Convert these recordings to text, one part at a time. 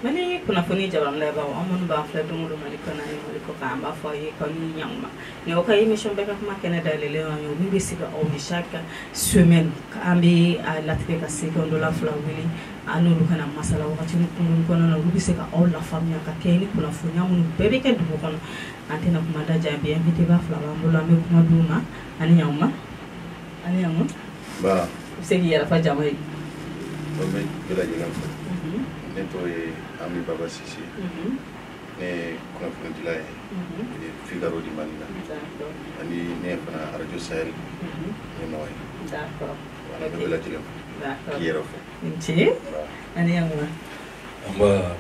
Mali kunnafoni jabaramulabaw, an minnu b'an filɛ don o don Mali kɔnɔ ani Mali kɔ kan, an b'a fɔ aw ye k'aw ni ɲankuma. Nin y'aw ka émission Bɛɛ ka kuma kɛnɛ dayɛlɛlen ye, min bɛ sigi aw ye chaque semaine. An bɛ a latigɛ ka se dɔ la fila wele, an n'olu kana masala wagati kunkurunnin kɔnɔna na, olu bɛ se ka aw lafaamuya ka kɛ ni kunnafoniya minnu bɛɛ bɛ kɛ dugu kɔnɔ. An tɛna kuma da jan bi, invité ba fila b'an bolo, an bɛ kuma d'u ma. Ani ɲankuma, ani ɲankuma. Ba. I bɛ se k'i yɛrɛ fɔ jama ye? N bɛ bɛɛ lajɛlen fo. Ne tɔgɔ ye Ami Baba Sise. Ne ye kunnafonidila ye Figaro du Mali la, ani ne ye fana Radio Sahel ɲɛmɔgɔ ye. Voilà, n bɛ bɛɛ lajɛlen fo k'i yɛrɛ fo. Ni ce, ani ɲankuma. An b'a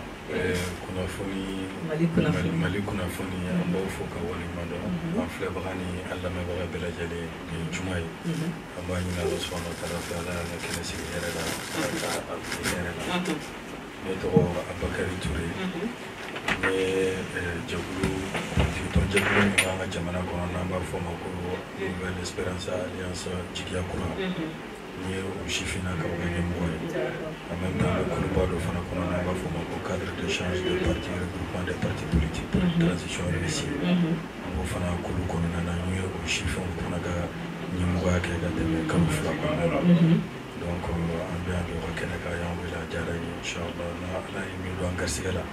kunnafoni Mali kunnafoni. Mali kunnafoni, an b'aw fo ka waleɲuman dɔn. An filɛbaga ni an lamɛnbaga bɛɛ lajɛlen, bi ye juma ye, an b'a ɲini Ala subahana wa taala fɛ, Ala y'an ka kɛnɛ sigi hɛrɛ la, Ala ka a bi hɛrɛ la. Ne tɔgɔ Abakari Ture. Ne ye jɛkulu, politique tɔn jɛkulu min b'an ka jamana kɔnɔ, n'an b'a fɔ o ma ko Nouvelle Espérance Alliance, Jigiya Kura, n ye o sifinnakaw ka ɲɛmɔgɔ ye. En même temps, n bɛ kuluba dɔ fana kɔnɔ, n'an b'a fɔ o ma ko Cadre d'échange des partis, regroupement des partis politiques pour une transition réussie. N b'o fana kulu kɔnɔna na, n ye o sifinw fana ka ɲɛmɔgɔya kɛ ka tɛmɛ kalo 2 kɔnɔna na. Donc an bɛ yan bi, aw ka kɛnɛ kan, y'an wele, a diyara n ye. Inchallah, n'a Ala ye min don an garisɛgɛ la,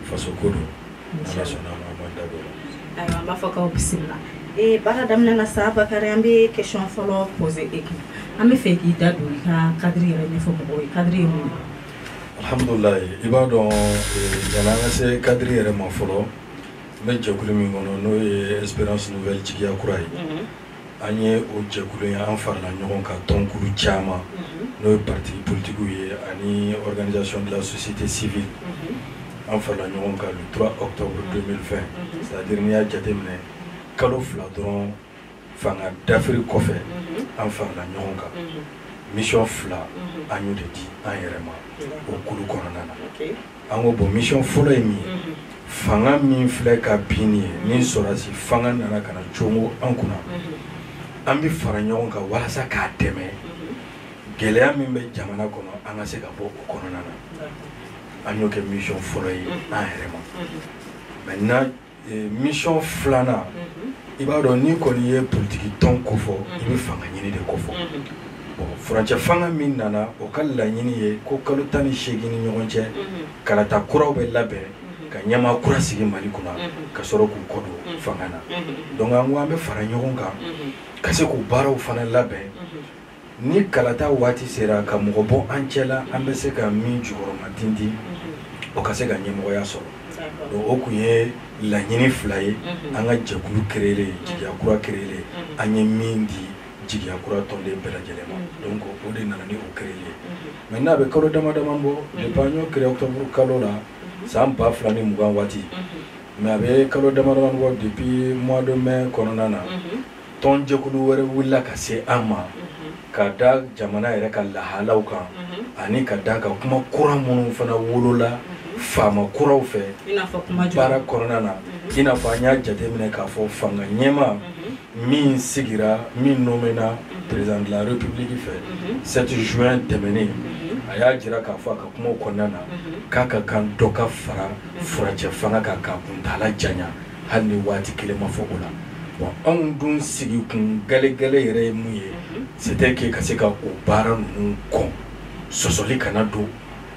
faso ko don, n'Ala sɔnna a ma, an b'an da don o la. Ayiwa, an b'a fɔ k'aw bisimila. Ee, baara daminɛ na sa, Bakari, an bɛ question fɔlɔ poser e kun. An bɛ fɛ k'i da don i ka cadre yɛrɛ ɲɛfɔ mɔgɔw ye. Cadre ye mun ye? Alhamdulilayi, i b'a dɔn, yanni an ka se cadre yɛrɛ ma fɔlɔ, n bɛ jɛkulu min kɔnɔ, n'o ye Espérance Nouvelle, Jigiya Kura ye, an ye o jɛkulu ye, an farala ɲɔgɔn kan tɔnkulu caman, n'o ye parti politiques ye ani organisation de la société civile. An farala ɲɔgɔn kan le 3 octobre 2020, c'est à dire n'i y'a jateminɛ, kalo 2 dɔrɔn fanga dafiri kɔfɛ, an farala ɲɔgɔn kan. Mission fila, an y'o de di an yɛrɛ ma o kulu kɔnɔna na. An ko bon, mission fɔlɔ ye min ye, fanga min filɛ ka bin nin ye, ni sɔrɔdasi fanga nana ka na cogo an kunna, an bɛ fara ɲɔgɔn kan walasa k'a dɛmɛ, gɛlɛya min bɛ jamana kɔnɔ, an ka se ka bɔ o kɔnɔna na. An y'o kɛ mission fɔlɔ ye an yɛrɛ ma. Maintenant, mission filanan, i b'a dɔn, n'i kɔni ye politiki tɔn kofɔ, i bɛ fanga ɲini de kofɔ. Bon, furancɛ fanga min nana, o ka laɲini ye ko kalo 18 ni ɲɔgɔn cɛ, kalata kuraw bɛ labɛn ka ɲɛmaa kura sigi Mali kunna, ka sɔrɔ k'u kɔ don fanga na. Donc an ko an bɛ fara ɲɔgɔn kan ka se k'u baaraw fana labɛn, ni kalata waati sera, ka mɔgɔ bɔ an cɛ la, an bɛ se ka min jukɔrɔma tintin, o ka se ka ɲɛmɔgɔya sɔrɔ. Donc o kun ye laɲini fila ye an ka jɛkulu créer, Jigiya Kura créer, an ye min di Jigiya Kura tɔnden bɛɛ lajɛlen ma. Donc o de nana ni o créer ye. Maintenant, a bɛ kalo dama dama bɔ depuis an y'o créer, octobre kalo la san 2020 waati, mais a bɛ kalo dama dama bɔ, depuis mois de mai kɔnɔna na, tɔn jɛkulu wɛrɛ wulila ka se an ma, ka da jamana yɛrɛ ka lahalaw kan, ani ka da ka kuma kura minnu fana wolola faama kuraw fɛ baara kɔnɔna na. I n'a fɔ an y'a jateminɛ k'a fɔ fanga ɲɛma min sigira, min nommé président de la République fɛ 7 juin tɛmɛnen, a y'a jira k'a fɔ a ka kumaw kɔnɔna na k'a ka kan dɔ ka fara furancɛ fanga kan k'a kuntaala janya, hali ni waati kelen ma fɔ o la. Bon, anw dun sigi kun gɛlɛgɛlɛ yɛrɛ ye mun ye? C'était que ka se ka o baara ninnu kɔn, sɔsɔli kana don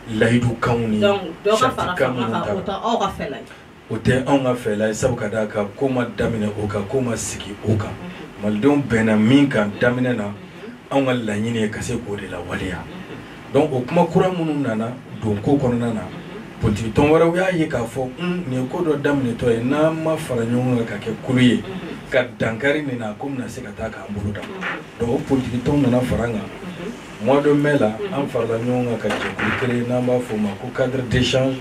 layidukanw ni saritikan minnu ta. O tɛ anw ka fɛla ye, sabu ka d'a kan ko ma daminɛ o kan, ko ma sigi o kan. Malidenw bɛnna min kan daminɛ na, anw ka laɲini ye ka se k'o de lawaleya. Donc o kuma kura minnu nana don ko kɔnɔna na, politiki tɔn wɛrɛw y'a ye k'a fɔ nin ye ko dɔ daminɛtɔ ye, n'an ma fara ɲɔgɔn kan ka kɛ kulu ye ka dankari nin na, ko bɛna se ka taa k'an bolo da. Donc o politiki tɔnw nana fara an kan mois de mai la. An farala ɲɔgɔn kan ka jɛkulu créer, n'an b'a fɔ o ma ko Cadre d'échange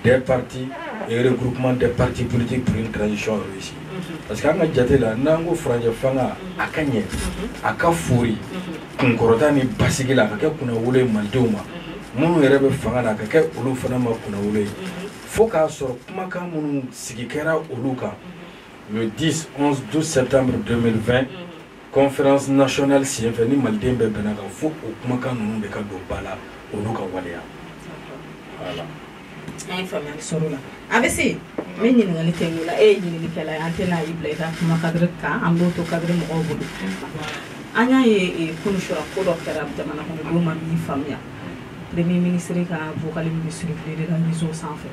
des partis et regroupement des partis politiques pour une transition réussie, parce que an ka jate la, n'an ko furancɛ fanga a ka ɲɛ, a ka fori kunkɔrɔta ni basigi la, a ka kɛ kunnawolo ye malidenw ma, minnu yɛrɛ bɛ fanga na, a ka kɛ olu fana ma kunnawolo ye, fo k'a sɔrɔ kumakan minnu sigi kɛra olu kan le 10, 11, 12 septembre 2020, conférence nationale senfɛ, ni maliden bɛɛ bɛnna kan, fo o kumakan ninnu de ka don ba la, olu ka waleya. Voilà. An ye faamuyali sɔrɔ o la. A bɛ se n bɛ ɲininkali kɛ n la, e ye ɲininikɛla ye, an tɛna i bila i ka kuma cadre kan, an b'o to cadre mɔgɔw bolo. An y'a ye kunun sura ko dɔ kɛra jamana kɔnɔdenw ma min faamuya, premier ministre ka vocal min bɛ circuler la réseau sanfɛ.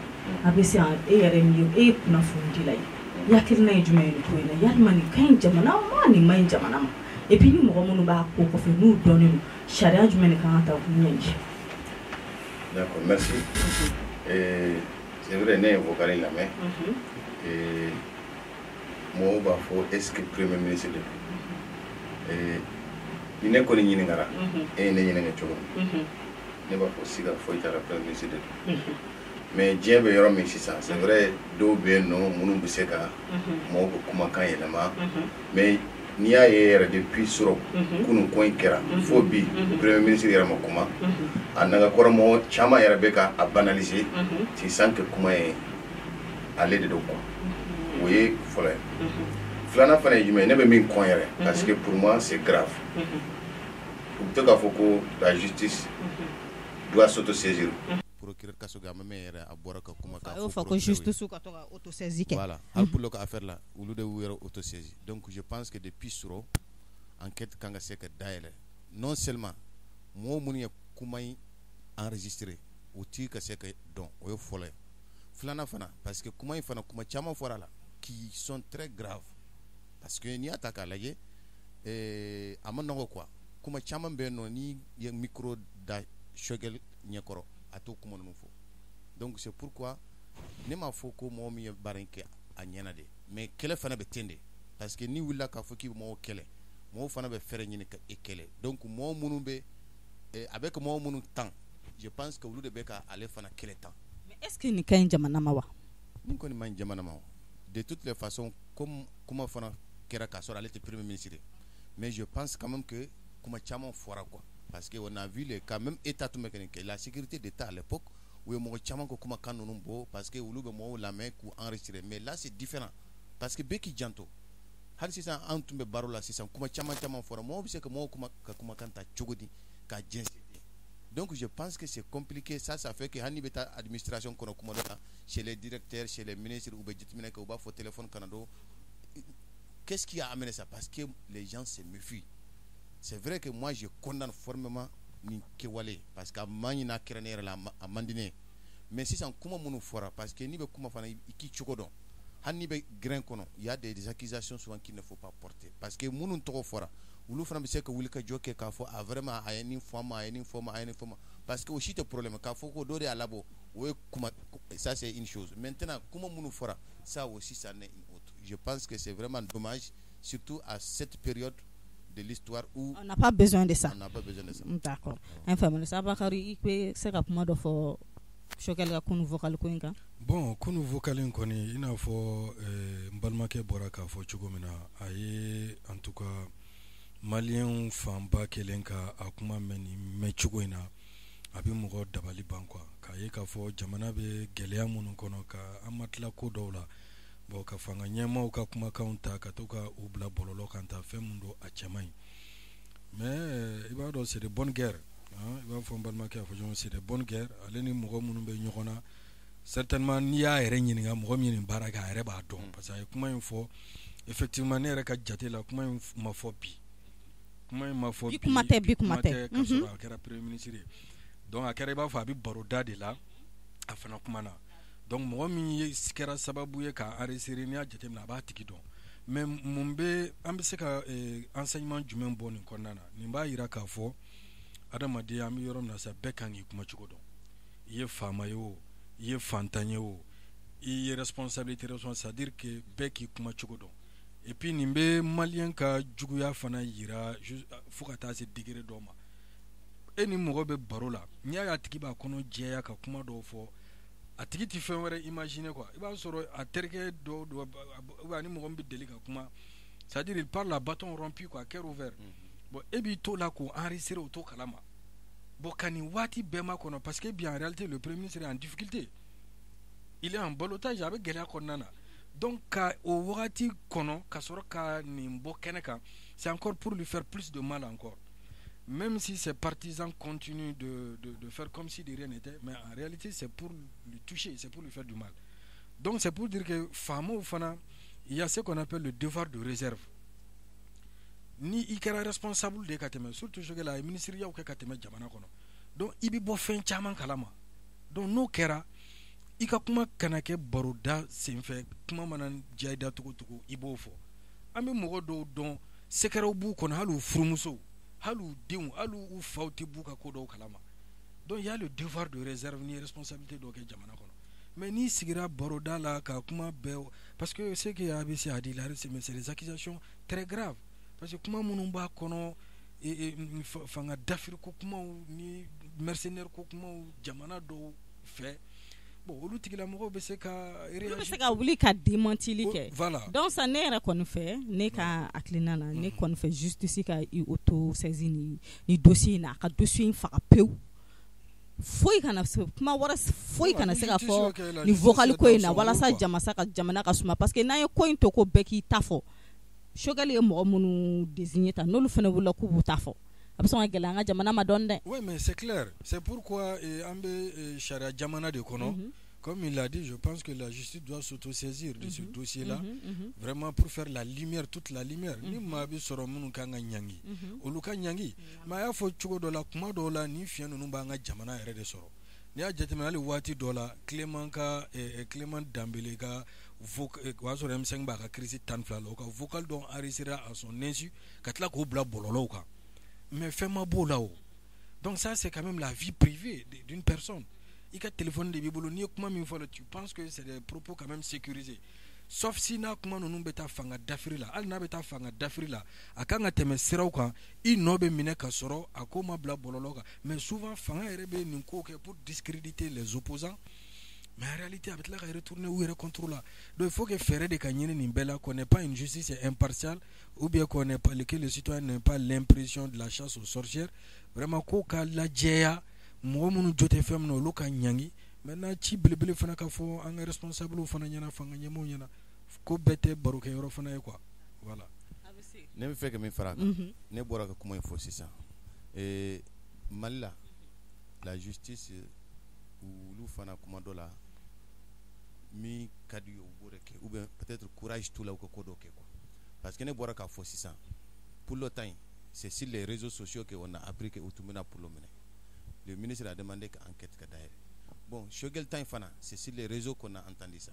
A bɛ se e yɛrɛ min ye, e ye kunnafonidila ye, i hakilina ye jumɛn ye nin ko in na? Yalima nin ka ɲi jamana ma, nin ma ɲi jamana ma? Et puis ni mɔgɔ minnu b'a ko kɔfɛ n'u dɔnnen don, sariya jumɛn de kan ka ta k'u ɲɛji? D'accord, merci. C'est vrai, ne ye vocal in lamɛn. Mɔgɔw b'a fɔ est-ce que premier ministre de don? Ni ne kɔni ɲininkara, e ye ne ɲininka cogo min, ne b'a fɔ siga foyi t'a la, premier ministre de don. Mais diɲɛ bɛ yɔrɔ min sisan, c'est vrai, dɔw bɛ yen nɔ minnu bɛ se ka mɔgɔw ka kumakan yɛlɛma, mais n'i y'a ye yɛrɛ, depuis sɔrɔ kunun ko in kɛra fo bi, premier ministre yɛrɛ ma kuma. A nagakɔrɔ mɔgɔ caman yɛrɛ bɛ ka a banaliser, c'est sans que kuma ye ale de don quoi. O ye fɔlɔ ye. Filanan fana ye jumɛn ye? Ne bɛ min kɔn yɛrɛ, parce que pour moi c'est grave, u bɛ to k'a fɔ ko la justice doit s'autosaisir. Procureur Kasoge, a ma mɛn yɛrɛ, a bɔra ka kuma k'a fɔ ko justice ka to ka autosaisir kɛ. Voilà, hali pour ka affaire la, olu de y'u yɛrɛ autosaisir. Donc je pense que depuis sɔrɔ enquête kan ka se ka dayɛlɛ, non seulement mɔgɔ minnu ye kuma in enregistré, o tigi ka se ka dɔn, o ye fɔlɔ ye. Filanan fana, parce que kuma in fana, kuma caman fɔra la qui sont très graves, parce que n'i y'a ta k'a lajɛ, a ma nɔgɔ quoi. Kuma caman bɛ yen nɔ, n'i ye micro da Choguel ɲɛkɔrɔ, a t'o kuma ninnu fɔ. Donc c'est pourquoi ne m'a fɔ ko mɔgɔ min ye baara in kɛ a ɲɛna de, mais kɛlɛ fana bɛ ten de, parce que n'i wulila k'a fɔ k'i bɛ mɔgɔw kɛlɛ, mɔgɔw fana bɛ fɛɛrɛ ɲini ka e kɛlɛ. Donc mɔgɔ minnu bɛ a bɛ ka mɔgɔ minnu tan, je pense que olu de bɛ ka ale fana kɛlɛ tan. Mais est-ce que nin ka ɲi jamana ma wa? Nin kɔni ma ɲi jamana ma. De toutes les façons, comme kuma fana kɛra k'a sɔrɔ ale tɛ premier ministre, mais je pense quand même que kuma caman fɔra quoi, parce que on a vu les cas même état tun bɛ ka nin kɛ, la sécurité d'État à l'époque, u ye mɔgɔ caman ko kumakan ninnu bɔ, parce que olu bɛ mɔgɔw lamɛn k'u enregistrer. Mais là c'est différent, parce que bɛɛ k'i janto. Hali sisan an tun bɛ baro la sisan, kuma caman caman fɔra, mɔgɔw bɛ se ka mɔgɔw kuma ka kumakan ta cogo di ka jɛnsɛn? Donc je pense que c'est compliqué. Ça fait que hali n'i bɛ taa administration kɔnɔ, kuma dɔ la, chez les directeurs, chez les ministres, u bɛ jateminɛ kɛ, u b'a fɔ téléphone kana don. Qu'est-ce qui a amené ça? Parce que les gens se méfient. C'est vrai que moi je condamne formellement nin kɛwale, parce que a ma ɲin'a kɛra ne yɛrɛ la, a man di ne ye. Mais sisan kuma minnu fɔra, parce que n'i bɛ kuma fana, i k'i cogo dɔn. Hali n'i bɛ grain kɔnɔ, il y a des accusations souvent qu'il ne faut pas porter, parce que minnu tɔgɔ fɔra, olu fana bɛ se ka wuli ka jɔ kɛ k'a fɔ a vraiment a ye nin fɔ a ma, a ye nin fɔ ma, a ye nin fɔ ma, parce que o si tɛ problème. K'a fɔ ko dɔ de y'a labɔ, o ye kuma, ça c'est une chose. Maintenant, kuma minnu fɔra, ça aussi ça n'est une autre. Je pense que c'est vraiment dommage, surtout à cette période de l'histoire où on n'a pas besoin de ça. On n'a pas besoin de ça. D'accord. An faamuna sa. Bakari, i bɛ se ka kuma dɔ fɔ Choguel ka kunu vocal ko in kan? Bon, kunu vocal in kɔni, i n'a fɔ n balimakɛ bɔra k'a fɔ cogo min na, a ye en tout cas maliyɛnw fanba kelen ka a kuma mɛn nin mɛn cogo in na, a bɛ mɔgɔ dabali ban quoi, k'a ye k'a fɔ jamana bɛ gɛlɛya minnu kɔnɔ, ka an ma tila ko dɔw la. Bon, ka fanga ɲɛmaaw ka kumakanw ta ka to ka u bila bɔlɔlɔ kan ta, fɛn min don, a cɛ man ɲi. Mais i b'a dɔn, c'est de bonne guerre hein, i b'a fɔ n balimakɛ y'a fɔ cogo min, c'est de bonne guerre. Ale ni mɔgɔ minnu bɛ ɲɔgɔn na, certainement n'i y'a yɛrɛ ɲininka, mɔgɔ min ye nin baara kɛ, a yɛrɛ b'a dɔn, parce que a ye kuma in fɔ. Effectivement, ne yɛrɛ ka jate la, kuma in ma fɔ bi, kuma in ma fɔ bi, kuma tɛ bi, kuma tɛ. K'a sɔrɔ a kɛra premier ministre ye. Donc a kɛra i b'a fɔ a bɛ baroda de la, a fana kuma na. Donc mɔgɔ min ye kɛra sababu ye k'a enregistrer, n'i y'a jateminɛ, a b'a tigi dɔn. Mais mun bɛ an bɛ se ka enseignement jumɛn bɔ nin kɔnɔna na? Nin b'a yira k'a fɔ adamaden, an bɛ yɔrɔ min na sisan, bɛɛ kan k'i kuma cogo dɔn. I ye faama ye o, i ye fantan ye o, i ye responsabilité responsable, c'est à dire que bɛɛ k'i kuma cogo dɔn. Et puis nin bɛ maliyɛn ka juguya fana yira fo ka taa se degré dɔ ma. E ni mɔgɔ bɛ baro la, n'i y'a ye a tigi b'a kɔnɔ jɛya ka kuma dɔw fɔ, a tigi tɛ fɛn wɛrɛ imaginer quoi. I b'a sɔrɔ a terikɛ dɔw ou bien ni mɔgɔ min bɛ deli ka kuma, c'est à dire il parle à bâton rompu quoi, à cœur ouvert. Bon, e b'i to la k'o enregistrer, o t'o kalama. Bon, ka nin waati bɛɛ ma kɔnɔ, parce que bi, en réalité, le premier ministre est en difficulté, il est en ballottage, a bɛ gɛlɛya kɔnɔna na. Donc ka o wagati kɔnɔ ka sɔrɔ ka nin bɔ kɛnɛ kan, c'est encore pour lui faire plus de mal encore. Même si ses partisans continuent de faire comme si de rien n'était, mais en réalité, c'est pour lui toucher, c'est pour lui faire du mal. Donc c'est pour dire que faamaw fana, il y a ce qu'on appelle le devoir de réserve. Ni i kɛra responsable de ka tɛmɛ, surtout Choguel a ye ministériyaw kɛ ka tɛmɛ jamana kɔnɔ, donc i bɛ bɔ fɛn caman kalama. Donc n'o kɛra, i ka kuma kana kɛ baroda senfɛ. Kuma mana diya i da cogo cogo, i b'o fɔ. An bɛ mɔgɔ dɔw dɔn, secretw b'u kɔnɔ, hali u furumusow, hali u denw, hali u faw tɛ b'u ka ko dɔw kalama. Donc il y a le devoir de réserve ni responsabilité dɔw kɛ jamana kɔnɔ. Mais n'i sigira baroda la ka kuma bɛɛ, parce que ce que ABC a dit là, c'est des accusations très graves, parce que kuma minnu b'a kɔnɔ, fanga dafiri ko kumaw ni mercenaire ko kumaw jamana dɔw fɛ, bon, olu tigilamɔgɔw bɛ se ka Olu bɛ se ka wuli ka démentili kɛ. Voilà. Donc sa, ne yɛrɛ kɔni fɛ, ne ka hakilina na, ne kɔni fɛ, justice ka i auto saisi ni dossier in na, a ka dossier in faga pewu. Foyi kana kuma wɛrɛ, foyi kana se ka fɔ ni vocal ko in na, walasa jamasa ka jamana ka suma, parce que n'an ye ko in to ko bɛɛ k'i ta fɔ, Choguel ye mɔgɔ minnu désigné ta, n'olu fana wulila k'u b'u ta fɔ, a bɛ sɔn ka gɛlɛya an ka jamana ma dɔɔni dɛ. Oui, mais c'est clair, c'est pourquoi an bɛ sariya jamana de kɔnɔ. Comme il l'a dit, je pense que la justice doit s'autosaisir de ce dossier-là, vraiment pour faire la lumière, toute la lumière. Ni maa bɛ sɔrɔ minnu kan ka ɲangi, olu ka ɲangi. Mais a y'a fɔ cogo dɔ la, kuma dɔw la, nin fiɲɛ ninnu b'an ka jamana yɛrɛ de sɔrɔ. N'i y'a jateminɛ, hali waati dɔ la, Clément ka Clément Dembélé ka vocal, o y'a sɔrɔ M5 b'a ka crise 12 la, o ka vocal dɔ enregistré à son insu ka tila k'o bila bɔlɔlɔw kan. Mais fɛn ma b'o la o. Donc ça, c'est quand même la vie privée d'une personne. I ka téléphone de b'i bolo, n'i ye kuma min fɔ la, tu penses que c'est des propos quand même sécurisés, sauf si n'a kuma ninnu bɛ taa fanga dafiri la. Hali n'a bɛ taa fanga dafiri la, a kan ka tɛmɛ siraw kan, i nɔ bɛ minɛ ka sɔrɔ a ko ma bila bɔlɔlɔ kan. Mais souvent, fanga yɛrɛ bɛ nin ko kɛ pour discréditer les opposants, mais en réalité, a bɛ tila ka retourner u yɛrɛ contre la. Donc il faut que fɛɛrɛ de ka ɲini nin bɛɛ la, qu'on n'ait pas une justice impartiale ou bien qu'on n'ait pas, que le citoyen n'ait pas l'impression de la chasse aux sorcières. Vraiment, ko ka lajɛya, mɔgɔ minnu jo tɛ fɛn min na, olu ka ɲangi. Maintenant, ci belebele fana ka fɔ an ka responsable fana ɲɛna, fanga ɲɛmaaw ɲɛna, ko bɛɛ tɛ barokɛyɔrɔ fana ye quoi, voilà. Ne bɛ fɛ ka min fara a kan, ne bɔra ka kuma in fɔ sisan, Mali la, la justice, olu fana, kuma dɔ la, min ka di u ye, u b'o de kɛ, ou bien peut-être courage t'u la u ka ko dɔ kɛ quoi. Parce que ne bɔra k'a fɔ sisan, Pullo ta in, c'est sur les réseaux sociaux que on a appris que u tun bɛna Pullo minɛ. Le ministre a demandé que enquête ka dayɛlɛ. Bon, Choguel ta in fana, c'est sur les réseaux qu'on a entendu ça.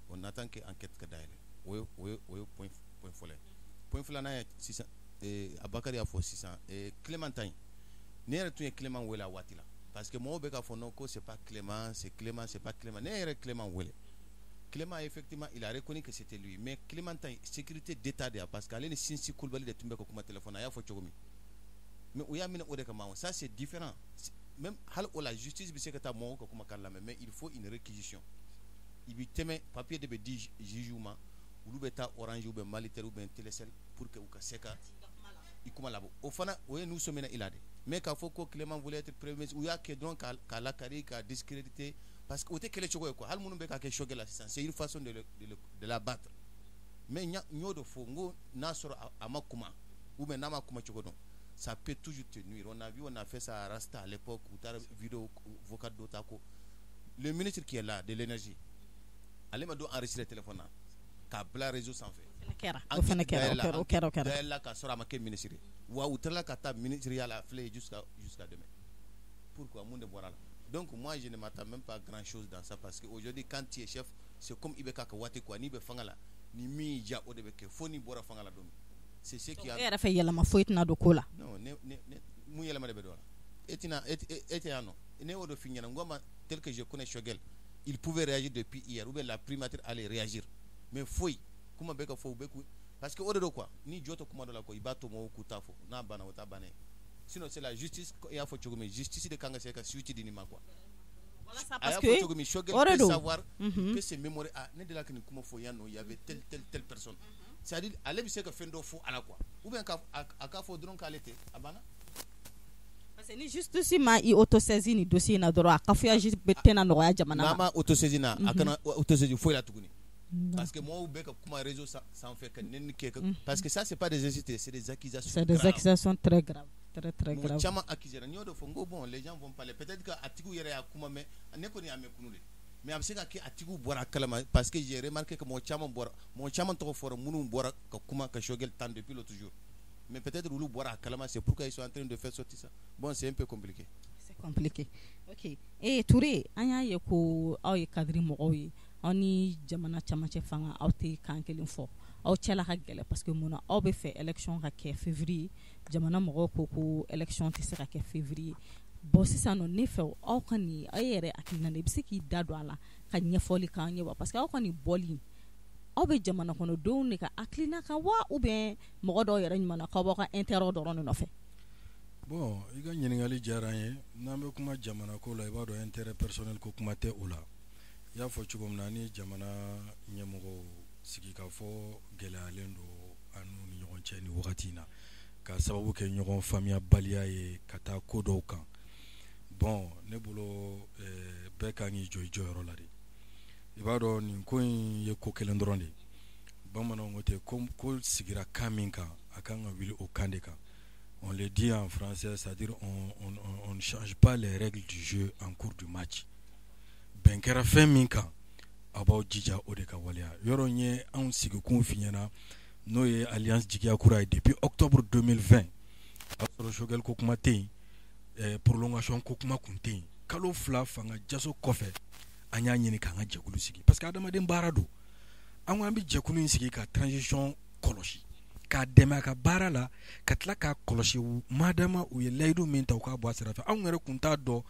On attend que enquête ka dayɛlɛ. O ye point fɔlɔ ye. Point filanan ye sisan, Abakari y'a fɔ sisan, Clément ta in, ne yɛrɛ tun ye Clément wele a waati la, parce que mɔgɔw bɛ k'a fɔ non, ko c'est pas Clément, c'est Clément, c'est pas Clément. Ne yɛrɛ Clément wele. Clément, effectivement, il a reconnu que c'était lui. Mais Clément ta in, sécurité d'État de ya, parce que ale ni Sinsi Kulibali de tun bɛ ka kuma téléphone, a y'a fɔ cogo min. Mais u y'a minɛ o de kama. Ça, c'est différent. Même hali o la, justice bɛ se ka taa mɔgɔw ka kumakan lamɛn, mais il faut une réquisition. I bɛ tɛmɛ, papier de bɛ di juge ma, olu bɛ taa Orange ou bien Malitel ou bien Telecel pour que u ka se ka i kuma labɔ. O fana, o ye n'u sɔmina i la de. Mais k'a fɔ ko Clément voulait être premier ministre, u y'a kɛ dɔrɔn k'a lakari, k'a discréditer, parce que o tɛ kɛlɛ cogo ye quoi. Hali minnu bɛ ka kɛ Choguel la sisan, c'est une façon de l'abattre. Mais n y'o de fɔ, n ko n'a sɔrɔ a ma kuma ou bien n'a ma kuma cogo dɔn, ça peut toujours te nuire. On a vu, on a fait ça à Rasta à l'époque, u taara vidéo vocal dɔ ta ko le ministre qui est là de l'énergie, ale ma don enregistré téléphone na k'a bila réseau sanfɛ. O fana kɛra, o kɛra, o kɛra, o kɛra. Dayɛlɛla k'a sɔrɔ a ma kɛ ministre ye wa. U tilala ka taa ministre la filɛ jusqu'à demain. Pourquoi? Mun de bɔra la? Donc moi, je ne m'attends même pas grand chose dans ça, parce que aujourd'hui, quand tu es chef, c'est comme IBK ka waati quoi. N'i bɛ fanga la, ni min y'i diya, o de bɛ kɛ, fo n'i bɔra fanga la don min. C'est ce qui a E yɛrɛ fɛ, yɛlɛma foyi tɛna don ko la? Non, ne mun yɛlɛma de bɛ don a la? E tɛna e tɛ yan nɔ. Ne y'o de f'i ɲɛna, n ko ma, tel que je connais Choguel, il pouvait réagir depuis hier, ou bien la primature allait réagir, mais foyi. Kuma bɛ ka fɔ, u bɛ ku, parce que o de don quoi. Ni jɔ tɛ kuma dɔ la quoi, i b'a to mɔgɔw k'u ta fɔ, n'a banna, o ta bannen. Sinon, c'est la justice. I y'a fɔ cogo min, justice de kan ka se ka suite di nin ma quoi. Walasa A y'a parce fɔ que cogo min, Choguel o de peut don. savoir, peut se mémorer: ah, ne delila ka nin kuma fɔ yan nɔ, il y avait telle telle telle personne. C'est à dire, ale bɛ se ka fɛn dɔ fɔ a la quoi, ou bien ka a k'a fɔ dɔrɔn k'ale tɛ, a banna. Parce que ni justice ma i autosaisi ni dossier in na dɔrɔn, a cafouillage bɛ tɛna nɔgɔya jamana N'a ma. ma autosaisi na, a kana autosaisi foyi la tuguni, parce que mɔgɔw bɛ ka kuma réseau sanfɛ ka nɛni kɛ parce que ça, c'est pas des insultes, c'est des accusations C'est des graves. accusations très graves. Très très Mɔgɔ grave. caman accusé ra. N y'o de fɔ, n ko bon, les gens vont parler, peut-être que a tigiw yɛrɛ y'a kuma mɛn. Ne kɔni y'a mɛn kunu de, mais a bɛ se ka kɛ a tigiw bɔra a kalama, parce que j'ai remarqué que mɔgɔ caman bɔra, mɔgɔ caman tɔgɔ fɔra, minnu bɔra ka kuma ka Choguel tan depuis l'autre jour. Mais peut-être olu bɔra a kalama, c'est pourquoi ils sont en train de faire sortir ça. Bon, c'est un peu compliqué. C'est compliqué. Ok. Eh Touré, an y'a ye ko aw ye cadre mɔgɔw ye. Aw ni jamana camancɛ fanga, aw tɛ kan kelen fɔ. Aw cɛla ka gɛlɛn, parce que mun na aw bɛ fɛ élection ka kɛ février, jamana mɔgɔw ko ko élection tɛ se ka kɛ février. Bon, sisan nɔ, ne fɛ, aw ka nin, aw yɛrɛ hakilina na, i bɛ se k'i da don a la ka ɲɛfɔli k'an ye wa? Parce que aw ka nin bɔli, aw bɛ jamana kɔnɔdenw de ka hakilina kan wa, ou bien mɔgɔ dɔw yɛrɛ ɲuman na k'aw b'aw ka intérêt dɔrɔn de nɔfɛ? Bon, i ka ɲininkali diyara n ye. N'an bɛ kuma jamana ko la, i b'a dɔn, intérêt personnel ko kuma tɛ o la. I y'a fɔ cogo min na, ni jamana ɲɛmɔgɔw sigi ka fɔ gɛlɛyalen don an n'u ni ɲɔgɔn cɛ nin wagati in na, ka sababu kɛ ɲɔgɔn faamuyabaliya ye ka taa ko dɔw kan. Bon, ne bolo, bɛɛ kan k'i jɔ i jɔyɔrɔ la de. I b'a dɔn, nin ko in ye ko kelen dɔrɔn de ye. Bamananw ko ten ko sigira kan min kan, a kan ka wuli o kan de kan. On le dit en français, c'est-à-dire on ne change pas les règles du jeu en cours du match. Bɛn kɛra fɛn min kan, aw b'aw jija o de ka waleya. Yɔrɔ n ye anw sigikun f'i ɲɛna, n'o ye Alliance Jigiya Kura ye, depuis octobre 2020, o y'a sɔrɔ Choguel ko kuma tɛ yen, prolongation ko kuma kun tɛ yen. Kalo 2 fanga jaso kɔfɛ, an y'a ɲini k'an ka jɛkulu sigi, parce que adamaden baara don. An ko an bɛ jɛkulu in sigi ka transition kɔlɔsi, k'a dɛmɛ a ka baara la, ka tila k'a kɔlɔsi madama u ye layidu min ta, u k'a bɔ a sira fɛ. Anw yɛrɛ kun t'a dɔn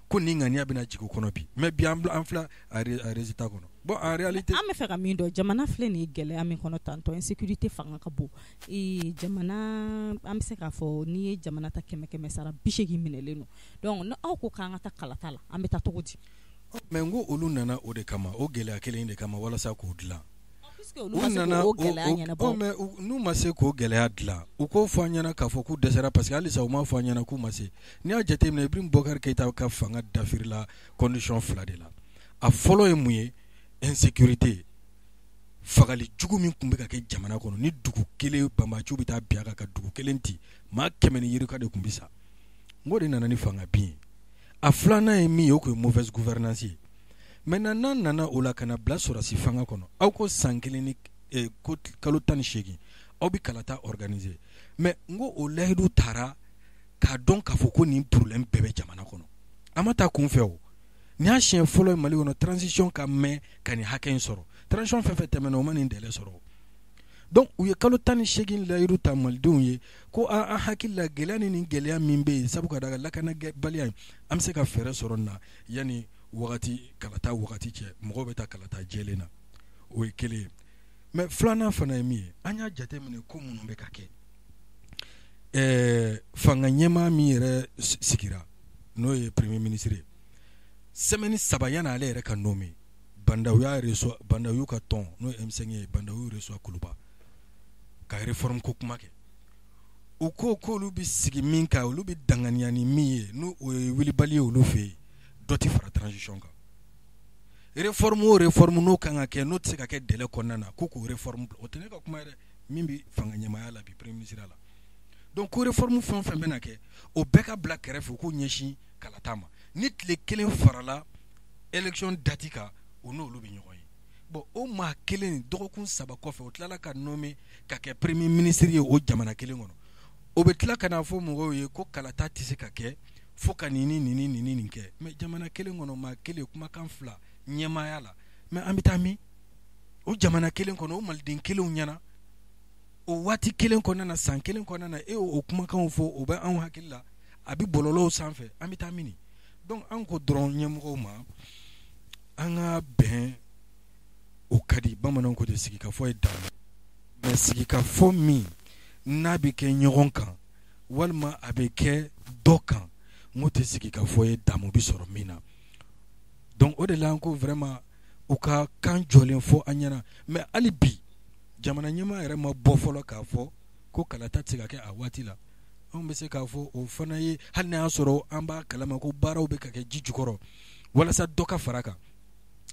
ko nin ŋaniya bɛna jigin o kɔnɔ bi, mais bi an filɛ a résultat kɔnɔ. Bon, en réalité, an bɛ fɛ ka min dɔn, jamana filɛ nin ye gɛlɛya min kɔnɔ tantɔ, insécurité fanga ka bon. Jamana, an bɛ se k'a fɔ, n'i ye jamana ta 100 100 sara, 80 minɛlen don. Donc ni aw ko k'an ka taa kalata la, an bɛ taa cogo di? Mais n ko olu nana o de kama, o gɛlɛya kelen de kama, walasa k'o dilan. Puisque olu ma se k'o gɛlɛya ɲɛnabɔ. Mais n'u ma se k'o gɛlɛya dilan, u k'o fɔ an ɲɛna k'a fɔ k'u dɛsɛra, parce que halisa u m'a fɔ an ɲɛna k'u ma se. N'i y'a jateminɛ, Ibrahim Boubacar Keïta ka fanga dafirila condition fila de la. A fɔlɔ ye mun ye? Insécurité, fagali jugu min tun bɛ ka kɛ jamana kɔnɔ, ni dugu kelen banbaanciw bɛ taa bin a kan ka dugu kelen ci, maa 100 ni yirika de tun bɛ sa. N k'o de nana ni fanga bin ye. A filanan ye min ye, o tun ye mauvaise gouvernance ye. Maintenant, n'an nana o la ka na bila sɔrɔsi fanga kɔnɔ, aw ko san kelen ni ko kalo 18, aw bɛ kalata organiser. Mais n ko o layidu taara k'a dɔn k'a fɔ ko nin problème bɛɛ bɛ jamana kɔnɔ. A ma taa kun fɛ o. Nin y'a siɲɛ fɔlɔ ye Mali kɔnɔ transition ka mɛn ka nin hakɛ in sɔrɔ. Transition fɛn fɛn tɛmɛna, o ma nin délai sɔrɔ. Donc u ye kalo 18 layidu ta malidenw ye ko an hakili la, gɛlɛya ni nin gɛlɛya min bɛ yen, sabu ka d'a kan lakanabaliya in, an bɛ se ka fɛɛrɛ sɔrɔ nin na yanni wagati kalata wagati cɛ, mɔgɔw bɛ taa kalata jɛlen na. O ye kelen ye. Mais filanan fana ye min ye, an y'a jateminɛ ko minnu bɛ ka kɛ, fanga ɲɛmaa min yɛrɛ sigira, n'o ye premier ministre ye, semaine 3 yanni ale yɛrɛ ka nommé, Bah N'Daw y'a reçoit, Bah N'Daw y'u ka tɔn, n'o ye M5 ye, Bah N'Daw y'u reçoit Kuluba ka réforme ko kuma kɛ. U ko k'olu bɛ sigi min kan, olu bɛ danganiya ni min ye, n'o o ye wulibali ye olu fɛ yen, dɔ tɛ fara transition kan. Réforme o réforme n'o kan ka kɛ, n'o tɛ se ka kɛ délai kɔnɔna na, ko k'o réforme bila. O tɛ ne ka kuma ye dɛ, min bɛ fanga ɲɛmaaya la bi, premier ministre la. Donc ko réforme fɛn o fɛn bɛna kɛ, o bɛɛ ka bila kɛrɛfɛ, u k'o ɲɛsin kalata ma. Ni tile kelen farala élection date kan, o n'olu bɛ ɲɔgɔn ye. Bon, o maa kelen, dɔgɔkun 3 kɔfɛ, o tilala ka nommé ka kɛ premier ministre ye o jamana kelen kɔnɔ. O bɛ tila ka n'a fɔ mɔgɔw ye ko kalata tɛ se ka kɛ fo ka nin ni nin ni nin ni nin kɛ. Mais jamana kelen kɔnɔ, maa kelen, kumakan fila ɲɛmaaya la, mais an bɛ taa min? O jamana kelen kɔnɔ, o maliden kelenw ɲɛna, o waati kelen kɔnɔna na, san kelen kɔnɔna na, e y'o kumakanw fɔ, o bɛ anw hakili la, a bɛ bɔlɔlɔw sanfɛ, an bɛ taa min? Donc an ko dɔrɔn ɲɛmɔgɔw ma, an ka bɛn, o ka di. Bamananw ko ten, sigikafɔ ye dan, mais sigikafɔ min n'a bɛ kɛ ɲɔgɔn kan walima a bɛ kɛ dɔ kan, n ko tɛ sigikafɔ ye damu bɛ sɔrɔ min na. Donc o de la an ko vraiment u ka kan jɔlen fɔ an ɲɛna. Mais hali bi jamana ɲɛmaa yɛrɛ ma bɔ fɔlɔ k'a fɔ ko kalata tɛ se ka kɛ a waati la. Anw bɛ se k'a fɔ o fana ye, hali n'a y'a sɔrɔ an b'a kalama ko baaraw bɛ ka kɛ ji jukɔrɔ walasa dɔ ka fara kan.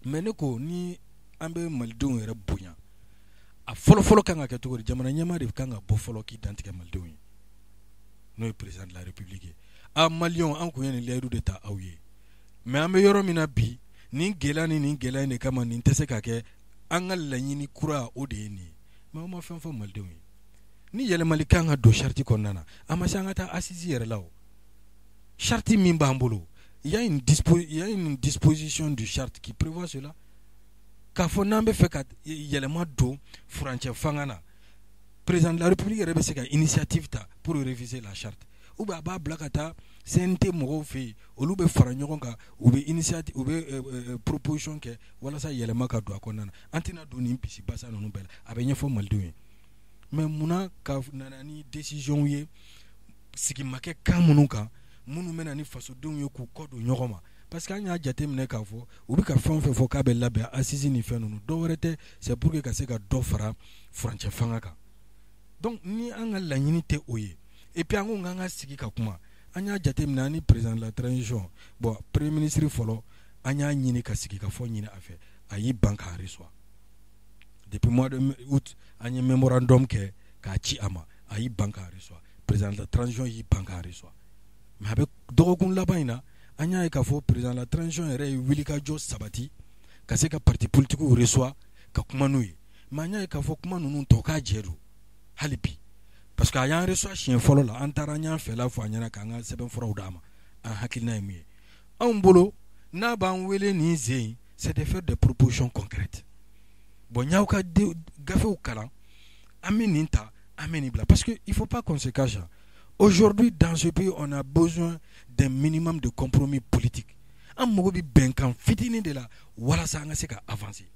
Mais ne ko ni an bɛ malidenw yɛrɛ bonya, a fɔlɔ fɔlɔ kan ka kɛ cogo di? Jamana ɲɛmaa de kan ka bɔ fɔlɔ k'i dantigɛ malidenw ye. n'o ye président de la République ye. A Maliyɛnw, an kun ye nin layidu de ta aw ye, mais an bɛ yɔrɔ min na bi, nin gɛlɛya ni nin gɛlɛya in de kama, nin tɛ se ka kɛ. An ka laɲini kura, o de ye nin ye. Mais aw ma fɛn fɔ malidenw ye. Ni yɛlɛmali kan ka don charte kɔnɔna na, a ma se an ka taa assise yɛrɛ la. O charte min b'an bolo, il y a une disposition du charte qui prévoit cela, k'a fɔ n'an bɛ fɛ ka yɛlɛma don furancɛ fanga na, président de la République yɛrɛ bɛ se ka initiative ta pour réviser la charte, ou bien a b'a bila ka taa CNT mɔgɔw fɛ yen, olu bɛ fara ɲɔgɔn kan, u bɛ initiative, u bɛ proposition kɛ walasa yɛlɛma ka don a kɔnɔna na. An tɛna don nin bisi basa ninnu bɛɛ la, a bɛ ɲɛfɔ malidenw ye. Mais munna ka nana ni décision ye sigi ma kɛ kan minnu kan, minnu bɛ na ni fasodenw ye k'u kɔ don ɲɔgɔn ma? Parce que an y'a jateminɛ k'a fɔ u bɛ ka fɛn o fɛn fɔ k'a bɛ labɛn, assise ni fɛn ninnu, dɔw wɛrɛ tɛ, c'est pour que ka se ka dɔ fara furancɛ fanga kan. Donc ni an ka laɲini tɛ o ye, et puis an ko k'an ka sigi ka kuma, an y'a jateminɛ, an ni président de la transition, bon, premier ministre fɔlɔ, an y'a ɲini ka sigi ka fɔ ɲini a fɛ, a y'i ban k'a reçoit. Depuis mois de août, an ye mémorandum kɛ k'a ci a ma, a y'i ban k'a reçoit. Président de la transition y'i ban k'a reçoit. Mais a bɛ dɔgɔkun laban in na, an y'a ye k'a fɔ président de la transition yɛrɛ ye wulikajɔ sabati ka se ka parti politique reçoit ka kuma n'u ye. Mais an y'a ye k'a fɔ kuma ninnu tɔ k'a jɛ don hali bi, parce que a y'an reçoit siɲɛ fɔlɔ la, an taara, an y'an fɛla fɔ a ɲɛna, k'an ka sɛbɛnfuraw d'a ma. An hakilina ye min ye, anw bolo, n'a b'an wele nin sen in, c'est de faire des propositions concrètes. Bon, n y'aw ka gafew kalan, an bɛ nin ta, an bɛ nin bila, parce que il faut pas qu'on se cache. Aujourd'hui, dans ce pays, on a besoin d'un minimum de compromis politique. An mago bɛ bɛnkan fitinin de la walasa an ka se ka avancer.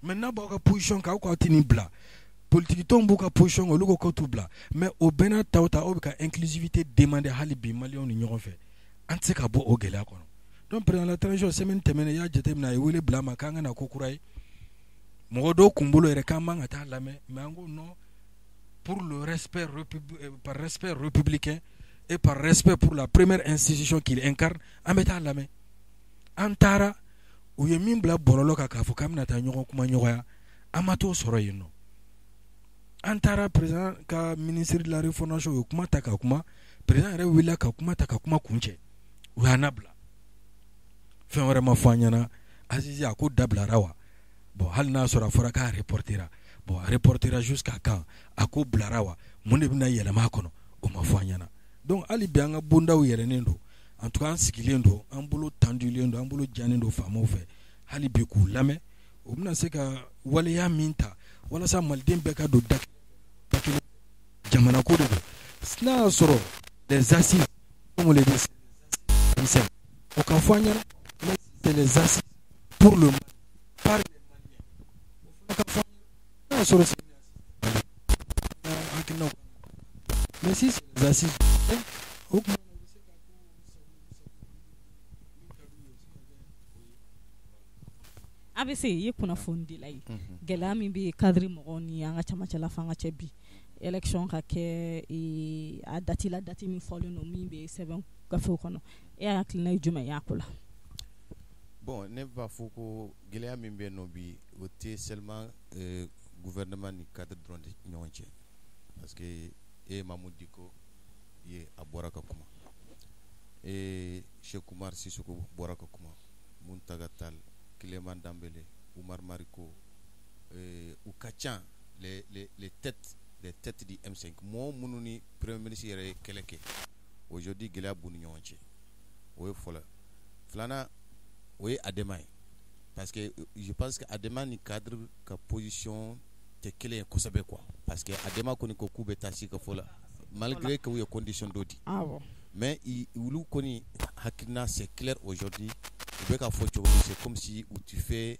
Mais n'a b'aw ka position kan, aw k'aw tɛ nin bila, politique tɔnw b'u ka position kan, olu ko k'u t'u bila. Mais o bɛɛ n'a taw ta, aw bɛ ka inclusivité demander hali bi maliyɛnw ni ɲɔgɔn fɛ, an tɛ se ka bɔ o gɛlɛya kɔnɔ. Donc président de la transition, semaine tɛmɛnen, i y'a jateminɛ, a ye wele bila a ma k'an ka na ko kura ye. Mɔgɔ dɔw kun bolo yɛrɛ k'an man ka taa lamɛn, mais an ko non, pour le respect, par respect républicain et par respect pour la première institution qu'il incarne, an bɛ taa lamɛn. An taara, u ye min bila bɔlɔlɔ kan k'a fɔ k'an bɛna taa ɲɔgɔn kuma ɲɔgɔnya, an ma t'o sɔrɔ yen nɔ. An taara, président ka ministre de la refondation u ye kuma ta ka kuma, président yɛrɛ wulila ka kuma ta ka kuma kuncɛ, u y'an labila, fɛn wɛrɛ ma fɔ an ɲɛna. Assise, a ko dabilara wa? Bon, hali n'a sɔrɔ a fɔra k'a reportera, bon, a reportera jusqu'à quand? A ko bilara wa? Mun de bɛna yɛlɛma a kɔnɔ? O ma fɔ an ɲɛna. Donc hali bi an ka bondaw yɛlɛnnen don. En tout cas, an sigilen don, an bolo tendulen don, an bolo jannen don faamaw fɛ hali bi k'u lamɛn, u bɛna se ka waleya min ta walasa maliden bɛɛ ka don da kelen. Jamana ko de don. N'a y'a sɔrɔ les assises, comme on le dit, o ka fɔ an ɲɛna, mais c'est les assises pour le Mali, par les Maliens, o fana ka fɔ an ɲɛna. N'a y'a sɔrɔ c'est hakilinaw, mais si c'est les assises, o tuma u bɛ se ka ko min ka d'u ye, u bɛ se ka kɛ o ye. ABC, i ye kunnafonidila ye. Gɛlɛya min bɛ cadre mɔgɔw ni an ka camancɛla fanga cɛ bi, élection ka kɛ a date la, date min fɔlen don, min bɛ sɛbɛn gafew kɔnɔ, e hakilina ye jumɛn ye a ko la? Bon, ne b'a fɔ ko gɛlɛya min bɛ yen nɔ bi, o tɛ seulement gouvernement ni cadre dɔrɔn de ɲɔgɔn cɛ, parce que e ye Mamudu Diko ye, a bɔra ka kuma, e Cheikh Oumar Sissoko bɔra ka kuma, Muntaga Tall, Clément Dembélé, Oumar Mariko, u ka ca, les têtes du M5, mɔgɔ minnu ni premier ministre yɛrɛ ye kɛlɛ kɛ, aujourd'hui gɛlɛya b'u ni ɲɔgɔn cɛ. O ye fɔlɔ. Filanan, o ye ADEMA ye, parce que je pense que ADEMA ni cadre ka position tɛ kelen ye kosɛbɛ quoi, parce que ADEMA kɔni ko k'u bɛ taa sika fɔ la, malgré que u ye condition dɔ di. Mais olu kɔni hakilina, c'est clair aujourd'hui, u bɛ ka fɔ cogo min, c'est comme si u ti fɛ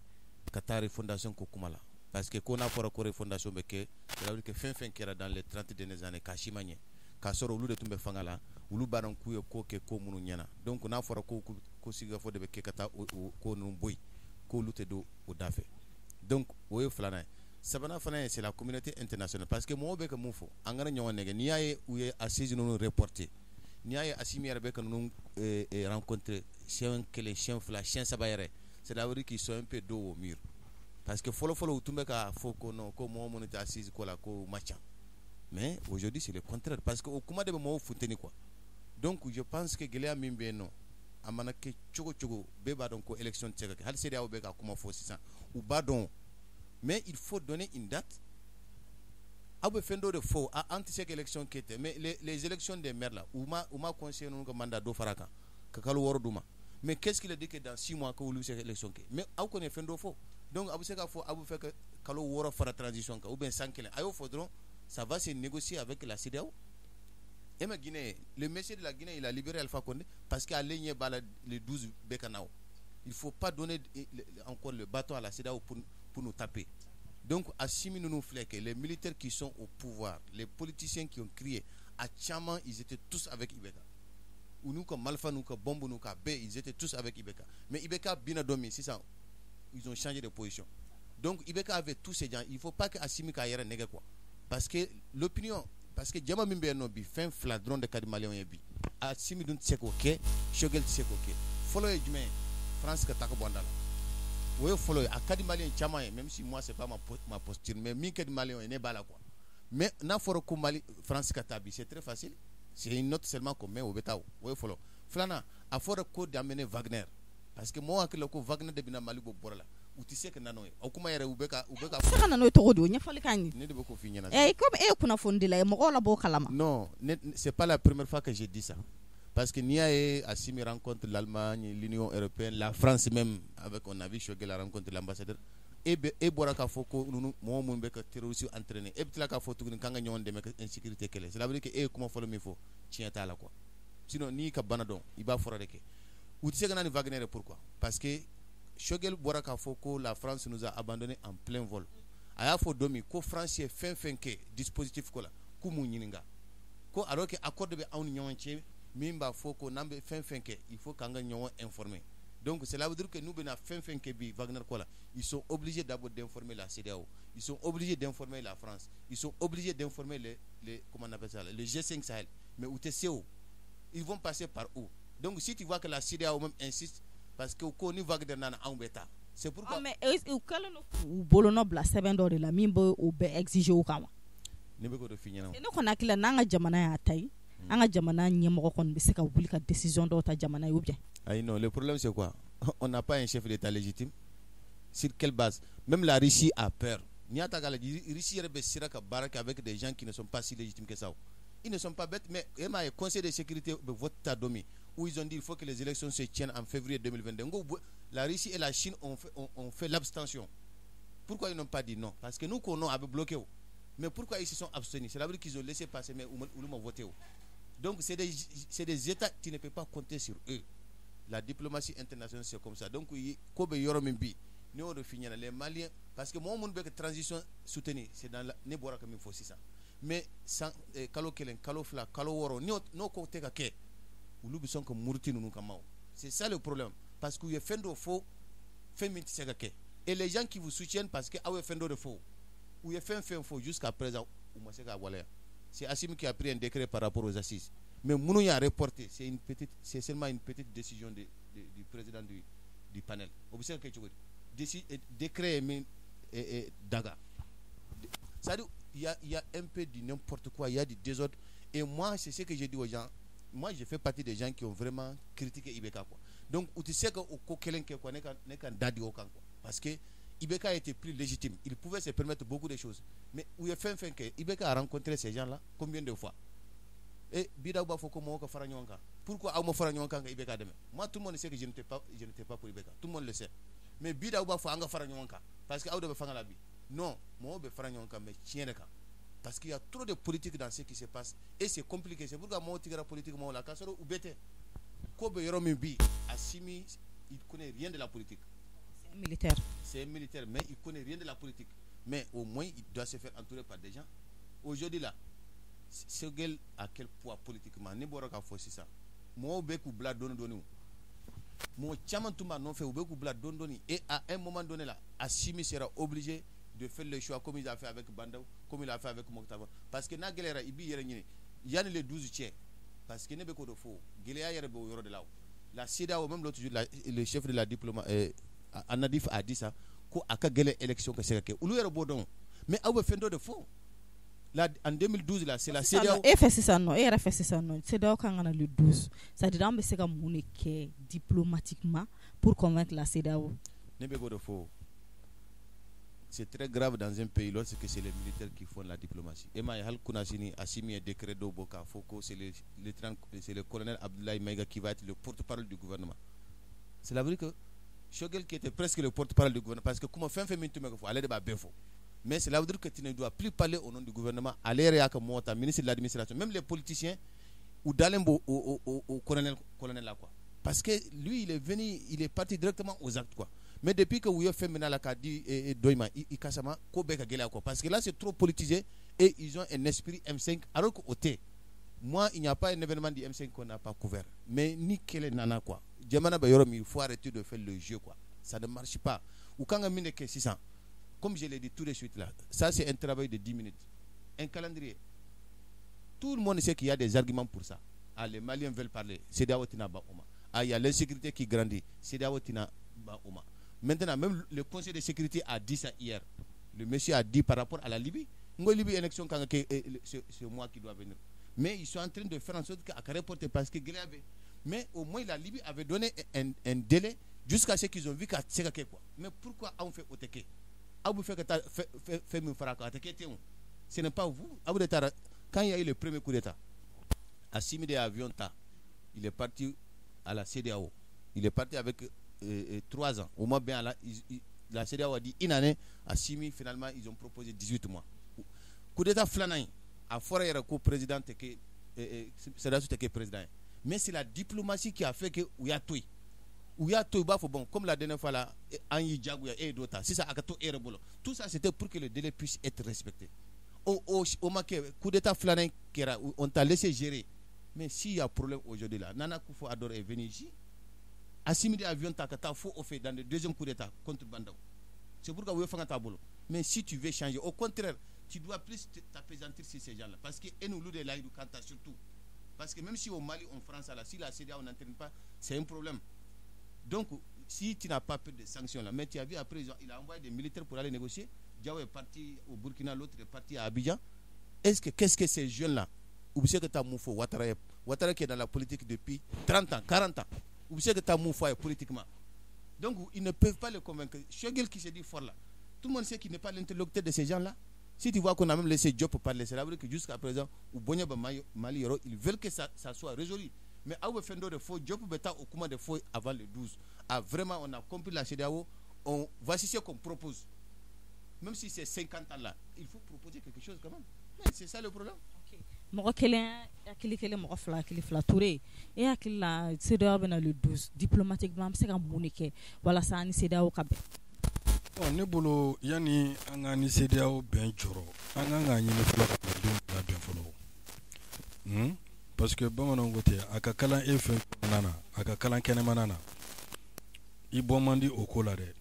ka taa refondation ko kuma la, parce que ko n'a fɔra ko refondation bɛ kɛ, c'est à dire que fɛn fɛn kɛra dans les 30 dernières années, k'a si ma ɲɛ, k'a sɔrɔ olu de tun bɛ fanga la, olu b'a dɔn k'u ye ko kɛ ko minnu ɲɛna. Donc n'a fɔra ko sigikafɔ de bɛ kɛ ka taa o ko ninnu bɔ yen, k'olu tɛ don o da fɛ. Donc o ye filanan ye. Sabanan fana ye, c'est la communauté internationale, parce que mɔgɔw bɛ ka mun fɔ, an kana ɲɔgɔn nɛgɛ. N'i y'a ye u ye assise ninnu reporter, n'i y'a ye Assimi yɛrɛ bɛ ka ninnu rencontrer siɲɛ kelen, siɲɛ fila, siɲɛ saba yɛrɛ, c'est à dire qu'ils sont un peu dos au mur, parce que fɔlɔ fɔlɔ, u tun bɛ k'a fɔ ko non, ko mɔgɔ minnu tɛ assise ko la, ko u ma ca. Mais aujourd'hui, c'est le contraire, parce que o kuma de bɛ mɔgɔw funteni quoi. Donc je pense que gɛlɛya min bɛ yen nɔ, a mana kɛ cogo cogo, bɛɛ b'a dɔn ko élection tɛ se ka kɛ. Hali CEDEAO bɛ ka kuma fɔ sisan, u b'a dɔn, mais il faut donner une date. Aw bɛ fɛn dɔ de fɔ, an tɛ se ka élection kɛ ten. Mais les élections des maires là, u ma conseiller ninnu ka mandat dɔ fara a kan ka kalo 6 d'u ma. Mais qu'est-ce qu'il a dit que dans 6 mois que olu bɛ se ka élection kɛ? Mais aw kɔni ye fɛn dɔ fɔ, donc aw bɛ se k'a fɔ aw bɛ fɛ ka kalo 6 fara transition kan ou bien san kelen, a y'o fɔ dɔrɔn, ça va se négocier avec la CEDEAO. Et mais Guinée, le monsieur de la Guinée, il a libéré Alpha Condé parce qu'ale ɲɛ b'a la, le 12 bɛɛ ka na o. Il faut pas donner encore le bâton à la CEDEAO pour nous taper. Donc Assimi ninnu filɛ kɛ, les militaires qui sont au pouvoir, les politiciens qui ont crié, a caman, ils étaient tous avec IBK. U n'u ka marifa, n'u ka bombe, n'u ka bɛɛ, ils étaient tous avec IBK. Mais IBK binna don min sisan, ils ont changé de position. Donc IBK avait tous ces gens. Il faut pas que Assimi k'a yɛrɛ nɛgɛ quoi, parce que l'opinion, parce que jama min bɛ yen nɔ bi, fɛn fila dɔrɔn de ka di maliyɛnw ye bi. Assimi dun tɛ se k'o kɛ, Choguel tɛ se k'o kɛ. Fɔlɔ ye jumɛn ye? France ka taa ka bɔ an da la, o ye fɔlɔ ye. A ka di maliyɛn caman ye, même si moi, c'est pas ma posture, mais min ka di maliyɛnw ye, ne b'a la quoi. Mais n'a fɔra ko Mali, France ka taa bi, c'est très facile, c'est une note seulement qu'on met, o bɛ taa. O o ye fɔlɔ. Filanan, a fɔra ko d'amener Wagner, parce que mɔgɔw hakili la ko Wagner de bɛna Mali bɔ bɔrɛ la. U tɛ se ka na n'o ye. O kuma yɛrɛ, u bɛ ka Se ka na n'o ye cogo di? O ɲɛfɔli k'an ye. Ne de bɛ k'o f'i ɲɛna. Ɛ, komi e ye kunnafonidila ye, mɔgɔw la b'o kalama. Non, c'est pas la première fois que j'ai dit ça. Parce que n'i y'a ye Assimi rencontre l'Allemagne, l'Union européenne, la France même, avec, on a vu Choguel rencontre l'ambassadeur. E bɛ e bɔra k'a fɔ ko ninnu mɔgɔ minnu bɛ ka terroriste entraîner, e bɛ tila k'a fɔ tuguni k'an ka ɲɔgɔn dɛmɛ ka insécurité kɛlɛ. Cela veut dire que e ye kuma fɔlɔ min fɔ, tiɲɛ t'a la quoi. Sinon n'i ka bana dɔn, i b'a fura de kɛ. U tɛ se ka na ni Wagner ye, pourquoi? Parce que Choguel bɔra k'a fɔ ko la France nous a abandonné en plein vol. A y'a fɔ don min ko France ye fɛn fɛn kɛ dispositif ko la, k'u m'u ɲininka ko, alors que accord de bɛ anw ni ɲɔgɔn cɛ min b'a fɔ ko n'an bɛ fɛn fɛn kɛ, il faut k'an ka ɲɔgɔn informer. Donc cela veut dire que n'u bɛna fɛn fɛn kɛ bi Wagner ko la, ils sont obligés d'abord d'informer la CEDEAO, ils sont obligés d'informer la France, ils sont obligés d'informer les, comment on appelle ça là, le G5 Sahel. Mais u tɛ se o, ils vont passer par où? Donc si tu vois que la CEDEAO même insiste, parce que ko ni Wagner nana, anw bɛ taa, c'est pourquoi. Ah, mais u kɛlen don k'u bolonɔ bila sɛbɛn dɔ de la min bɛ o bɛɛ exiger u kan wa? Ne bɛ k'o de f'i ɲɛna. Ne kɔni hakili la, n'an ka jamana y'a ta ye, an ka jamana ɲɛmɔgɔ kɔni bɛ se ka wuli ka décision dɔw ta jamana ye ou bien? Ayi, non, le problème, c'est quoi? On n'a pas un chef d'État légitime. Sur quelle base? Même la Russie a peur. N'i y'a ta k'a lajɛ, Russie yɛrɛ bɛ siran ka baara kɛ avec des gens qui ne sont pas si légitimes que ça. Ils ne sont pas bêtes, mais e m'a ye Conseil de sécurité bɛ vote ta don min, où ils ont dit il faut que les élections se tiennent en février 2022. N ko la Russie et la Chine ont fait l'abstention. Pourquoi ils n'ont pas dit non? Parce que nous ko non, a bɛ bloqué o. Mais pourquoi ils se sont abstenus? Cela veut dire qu'ils ont laissé passer, mais olu ma voté o. Donc c'est des États, tu ne peux pas compter sur eux. La diplomatie internationale, c'est comme ça. Donc ko bɛ yɔrɔ min bi, ne y'o de f'i ɲɛna, les Maliens, parce que mɔgɔ minnu bɛ ka transition soutenir, c'est dans la, ne bɔra ka min fɔ sisan. Mais san kalo 1, kalo 2, kalo 6, n'o ko tɛ ka kɛ, olu bɛ sɔn ka muruti ninnu kama o. C'est ça le problème, parce que u ye fɛn dɔ fɔ, fɛn min tɛ se ka kɛ. Et les gens qui vous soutiennent, parce que aw ye fɛn dɔ de fɔ, u ye fɛn fɛn fɔ jusqu'à présent, u ma se k'a waleya. C'est Assimi qui a pris un décret par rapport aux assises, mais minnu y'a reporté, c'est seulement une petite décision du président du panel. O bɛ se ka kɛ cogo di? Décret ye min daga, c'est-à-dire il y a un peu du n'importe quoi, il y a du désordre. Et moi, c'est ce que j'ai dit aux gens. Moi, je fais partie des gens qui ont vraiment critiqué IBK quoi. Donc u tɛ se ka o ko kelen kɛ quoi, ne ka n da di o kan quoi, parce que IBK était plus légitime, il pouvait se permettre beaucoup de choses. Mais u ye fɛn fɛn kɛ, IBK a rencontré ces gens là combien de fois? Et bi daw b'a fɔ ko mɔgɔw ka fara ɲɔgɔn kan. Pourquoi aw ma fara ɲɔgɔn kan ka IBK dɛmɛ? Moi, tout le monde sait que je n'étais pas pour IBK, tout le monde le sait. Mais bi daw b'a fɔ an ka fara ɲɔgɔn kan parce que aw de bɛ fanga la bi. Non, mɔgɔw bɛ fara ɲɔgɔn kan, mais tiɲɛ de kan, parce qu'il y a trop de politique dans ce qui se passe et c'est compliqué. C'est pourquoi mɔgɔw tigɛra politique mɔgɔw la k'a sɔrɔ u bɛɛ tɛ. Ko bɛ yɔrɔ min bi, Assimi, il connaît rien de la politique. C'est un militaire. C'est un militaire, mais il connaît rien de la politique. Mais au moins, il doit se faire entourer par des gens. Aujourd'hui là, Choguel a quel poids politiquement? Ne bɔra k'a fɔ sisan, mɔgɔw bɛ k'u bila dɔɔni dɔɔni, o mɔgɔ caman tun b'a nɔfɛ, u bɛ k'u bila dɔɔni dɔɔni. Et à un moment donné là, Assimi sera obligé de faire le choix, comme il a fait avec Bah N'Daw, comme il a fait avec Moctar. Parce que n'a gɛlɛyara, i b'i yɛrɛ ɲini yanni le 12 cɛ, parce que ne bɛ k'o de fɔ, gɛlɛya yɛrɛ bɛ o yɔrɔ de la o. La CEDEAO même, l'autre jour, le chef de la diplomatie Annadif a dit ça, ko a ka gɛlɛn élection ka se ka kɛ. Olu yɛrɛ b'o dɔn, mais aw bɛ fɛn dɔ de fɔ. Là, en 2012 là, c'est la CEDEAO. E fɛ sisan nɔ, e yɛrɛ fɛ sisan nɔ, CEDEAO kan ka na le 12, c'est à dire an bɛ se ka mun de kɛ diplomatiquement pour convaincre la CEDEAO? Ne bɛ k'o de fɔ. C'est très grave dans un pays lorsque c'est les militaires qui font la diplomatie. E m'a ye, hali kunnasini, Assimi ye décret dɔw bɔ k'a fɔ ko c'est le colonel Abdoulaye Maïga qui va être le porte-parole du gouvernement. Cela veut dire que Choguel, qui était presque le porte-parole du gouvernement, parce que kuma fɛn fɛn min tun bɛ ka fɔ, ale de b'a bɛɛ fɔ. Mais cela veut dire que tu ne dois plus parler au nom du gouvernement. Ale yɛrɛ y'a ka mɔgɔ ta, ministre de l'administration, même les politiciens u dalen b'o o colonel la quoi. Parce que lui, il est venu, il est parti directement aux actes quoi. Mais depuis que u ye fɛn minɛ a la k'a di dɔ in ma, i Kasama, ko bɛɛ ka gɛlɛya quoi. Parce que là, c'est trop politisé et ils ont un esprit M5 alors que o tɛ. Moi, il n'y a pas un événement du M5 qu'on n'a pas couvert. Mais ni kɛlɛ nana quoi. Jamana bɛ yɔrɔ min, il faut arrêter de faire le jeu quoi. Ça ne marche pas. U kan ka min de kɛ sisan, comme je l'ai dit tout de suite là, ça c'est un travail de 10 minutes. Un calendrier. Tout le monde sait qu'il y a des arguments pour ça. Ah, les Maliens veulent parler. CEDEAO tɛna ban o ma. Ah, il y a l'insécurité qui grandit. CEDEAO tɛna ban o ma. Maintenant, même le Conseil de sécurité a dit ça hier. Le monsieur a dit par rapport à la Libye. Ngo Libye élection kan ka kɛ ce mois qui doit venir. Mais ils sont en train de faire en sorte qu'à reporter parce que gɛlɛya bɛ. Mais au moins la Libye avait donné un délai jusqu'à ce qu'ils ont vu k'a tɛ se ka kɛ quoi. Mais pourquoi anw fɛ o tɛ kɛ? Aw bɛ fɛ ka taa fɛn min fara a kan, a tɛ kɛ ten o. Ce n'est pas vous. Aw de taara quand il y a eu le premier coup d'État. Assimi de avion ta. Il est parti à la CEDEAO. Il est parti avec 3 ans. Au moins bien, la CEDEAO a dit une année. Assimi, finalement, ils ont proposé 18 mois. Coup d'État filanan in, a fɔra yɛrɛ ko président tɛ kɛ, sɔrɔdasi tɛ kɛ président ye. Mais c'est la diplomatie qui a fait que u y'a to yen. U y'a to yen, u b'a fɔ bon, comme la dernière fois là, an y'i diyagoya, e ye dɔ ta. Sisan a ka to e yɛrɛ bolo. Tout ça, c'était pour que le délai puisse être respecté. O ma kɛ, coup d'État filanan kɛra, on t'a laissé gérer. Mais s'il y a problème aujourd'hui là, Nana Akufo-Addo est venu ici. Assimi de avion ta ka taa fo o fɛ dans le deuxième coup d'État contre Bah N'Daw. C'est pourquoi u ye fanga t'a bolo. Mais si tu veux changer, au contraire, tu dois plus t'appesantir sur ces gens-là. Parce que e n'olu de layidu kan ta surtout. Parce que même si au Mali, en France, là, si la CEDEAO n'entraîne pas, c'est un problème. Donc, si tu n'as pas peur de sanctions là, mais tu as vu après, il a envoyé des militaires pour aller négocier. Diaw est parti au Burkina, l'autre est parti à Abidjan. Qu'est-ce que ces jeunes-là, u bɛ se ka taa mun fɔ Ouattara ye, Ouattara qui est dans la politique depuis 30 ans, 40 ans, u bɛ se ka taa mun fɔ a ye politiquement? Donc, ils ne peuvent pas le convaincre. Choguel qui se dit fort là, tout le monde sait qu'il n'est pas l'interlocuteur de ces gens-là. Si tu vois qu'on a même laissé Diop parler, c'est vrai que jusqu'à présent, u bonya bɛ Mali yɔrɔ, ils veulent que ça soit résolu. Mais aw bɛ fɛn dɔ de fɔ, Diop bɛ taa o kuma de fɔ avant le 12. Ah, vraiment, on a compris la CEDEAO, voici ce qu'on propose. Même si c'est 50 ans là, il faut proposer quelque chose quand même. Mais c'est ça le problème. Mɔgɔ kelen hakili kelen, mɔgɔ fila hakili fila. Touré, e hakili la, CEDEAO bɛ na le 12, diplomatiquement an bɛ se ka mun de kɛ walasa an ni CEDEAO ka bɛn? Ɔ, ne bolo, yanni an ka ni CEDEAO bɛn jɔrɔ, an kan k'a ɲini fɔlɔ ka malidenw labɛn fɔlɔ, parce que bamananw ko ten, a ka kalan e fɛn kɔnɔna na, a ka kalan kɛnɛmana na, i bɔ man di o ko la dɛ.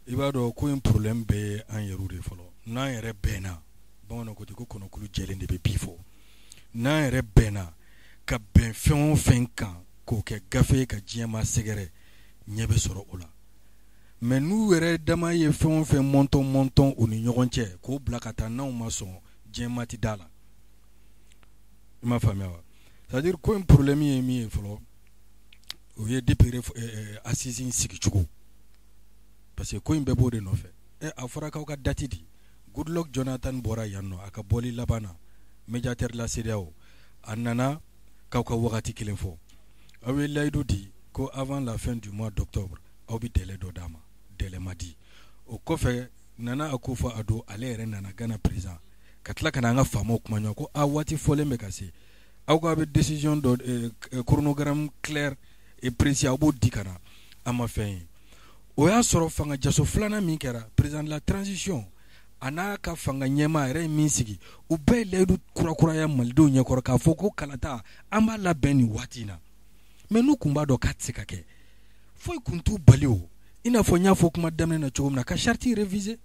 I b'a dɔn ko in problème bɛɛ ye an yɛrɛw de fɔlɔ. N'an yɛrɛ bɛnna, bamananw ko ten ko kɔnɔkulu jɛlen de bɛ bi fɔ. N'an yɛrɛ bɛnna ka bɛn fɛn o fɛn kan k'o kɛ gafe ye ka diɲɛ maa sɛgɛrɛ, ɲɛ bɛ sɔrɔ o la. Mais n'u yɛrɛ dama ye fɛn o fɛn mɔntɔn mɔntɔn u ni ɲɔgɔn cɛ k'o bila ka taa, n'anw ma sɔn, diɲɛ ma ti da la. I m'a faamuya wa? C'est à dire ko in problème ye min ye fɔlɔ, o ye depuis assise in sigi cogo, parce que ko in bɛɛ b'o de nɔfɛ. Ɛ, a fɔra k'aw ka date di. Goodluck Jonathan bɔra yan nɔ, a ka bɔli laban na, médiateur de la CEDEAO, a nana k'aw ka wagati kelen fɔ. Aw ye layidu di ko avant la fin du mois d'octobre, aw bɛ délai dɔ d'a ma. Délai ma di. O kɔfɛ, Nana Akufo-Addo, ale yɛrɛ nana, Ghana président, ka tila ka na an ka faamaw kuma ɲɔgɔn ko a waati fɔlen bɛ ka se, aw k'aw bɛ décision dɔ, chronogramme clair et précis, aw b'o di ka na. An ma fɛn ye. O y'a sɔrɔ fanga jaso filanan min kɛra, président de la transition a n'a ka fanga ɲɛmaa yɛrɛ ye min sigi, u bɛɛ ye layidu kurakuraya malidenw ɲɛkɔrɔ k'a fɔ ko kalata, an b'a labɛn nin waati in na. Mais n'u kun b'a dɔn k'a tɛ se ka kɛ, foyi kun t'u bali o. I n'a fɔ n y'a fɔ kuma daminɛ na cogo min na, ka charte réviser.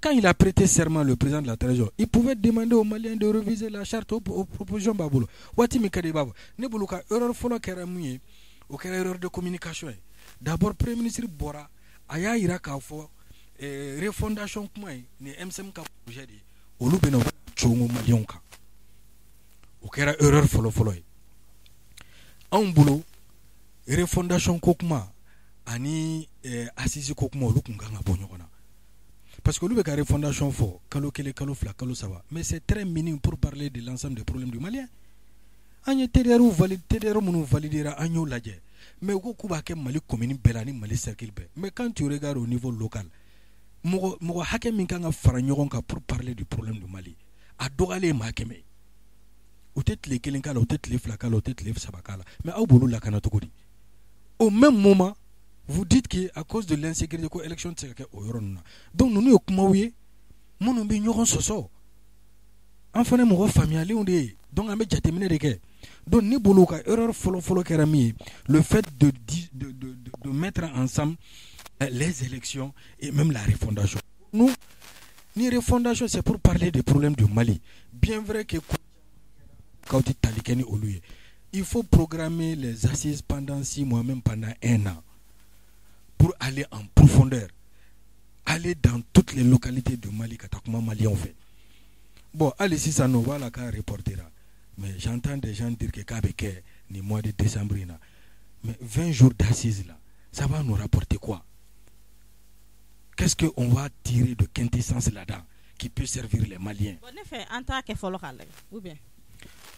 Quand il a prêté serment, le président de la transition, il pouvait demander aux Maliens de réviser la charte. O proposition b'a bolo, waati min ka di i b'a fɔ. Ne bolo, ka erreur fɔlɔ kɛra mun ye? O kɛra erreur de communication ye. D'abord, premier ministre bɔra, a y'a yira k'a fɔ refondation kuma ye nin M5 ka projet de ye, olu bɛ na u bɛ cogo maliyɛnw kan. O kɛra erreur fɔlɔ-fɔlɔ ye anw bolo. Refondation ko kuma ani assise ko kuma, olu tun kan ka bɔ ɲɔgɔn na, parce que olu bɛ ka refondation fɔ kalo 1, kalo 2, kalo 3, mais c'est très minime pour parler de l'ensemble des problèmes du Malien. An ye TDR valide, TDR minnu validera, an y'o lajɛ, mais u ko k'u b'a kɛ Mali commune bɛɛ la ni Mali cercle bɛɛ. Mais quand tu regardes au niveau local, mɔgɔ mɔgɔ hakɛ min kan ka fara ɲɔgɔn kan pour parler du problème du Mali, a dɔgɔyalen ye maa 100. U tɛ tile 1 k'a la, u tɛ tile 2 k'a la, u tɛ tile 3 k'a la, mais aw b'olu lakana cogo di? Au même moment, vous dites que à cause de l'insécurité, ko élection tɛ se ka kɛ o yɔrɔ ninnu na. Donc ninnu ye kumaw ye minnu bɛ ɲɔgɔn sɔsɔ. An fana mɔgɔ faamuyalenw de ye, donc an bɛ jateminɛ de kɛ. Donc ne bolo, ka erreur fɔlɔ-fɔlɔ kɛra min ye, le fait de mettre ensemble les élections et même la refondation. Nous ni refondation, c'est pour parler des problèmes du Mali. Bien vrai que k'aw tɛ tali kɛ ni olu ye, il faut programmer les assises pendant 6 mois, même pendant un an, pour aller en profondeur, aller dans toutes les localités du Mali ka taa kuma maliyɛnw fɛ. Bon, hali sisan nɔ, o b'a la k'a reportera, mais j'entends des gens dire que k'a bɛ kɛ nin mois de décembre in na. Mais 20 jours d'assises là, ça va nous rapporter quoi? Qu'est-ce qu'on va tirer de quintessence là-dedans qui peut servir les Maliens? Bon, ne fɛ an t'a kɛ fɔlɔ k'a lajɛ ou bien?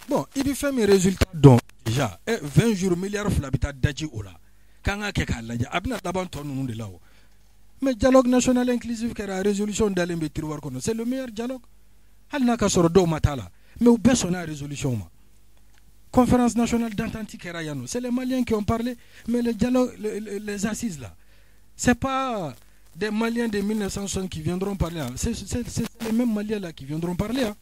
Bon, i bɛ fɛn min résultat dɔn déjà, 20 jours, miliyari 2 bɛ taa daji o la, k'an k'a kɛ k'a lajɛ, a bɛna laban tɔ ninnu de la o. Mais dialogue national inclusif kɛra, résolution dalen bɛ tiroir kɔnɔ, c'est le meilleur dialogue, hali n'a ka sɔrɔ dɔw ma t'a la, mais u bɛɛ sɔnna résolution ma. Conférence nationale d'entente kɛra yan nɔ, c'est les Maliens qui ont parlé. Mais le dialogue, les assises là, c'est pas des Maliens de 1960 qui viendront parler, hein. C'est les mêmes Maliens là qui viendront parler, hein.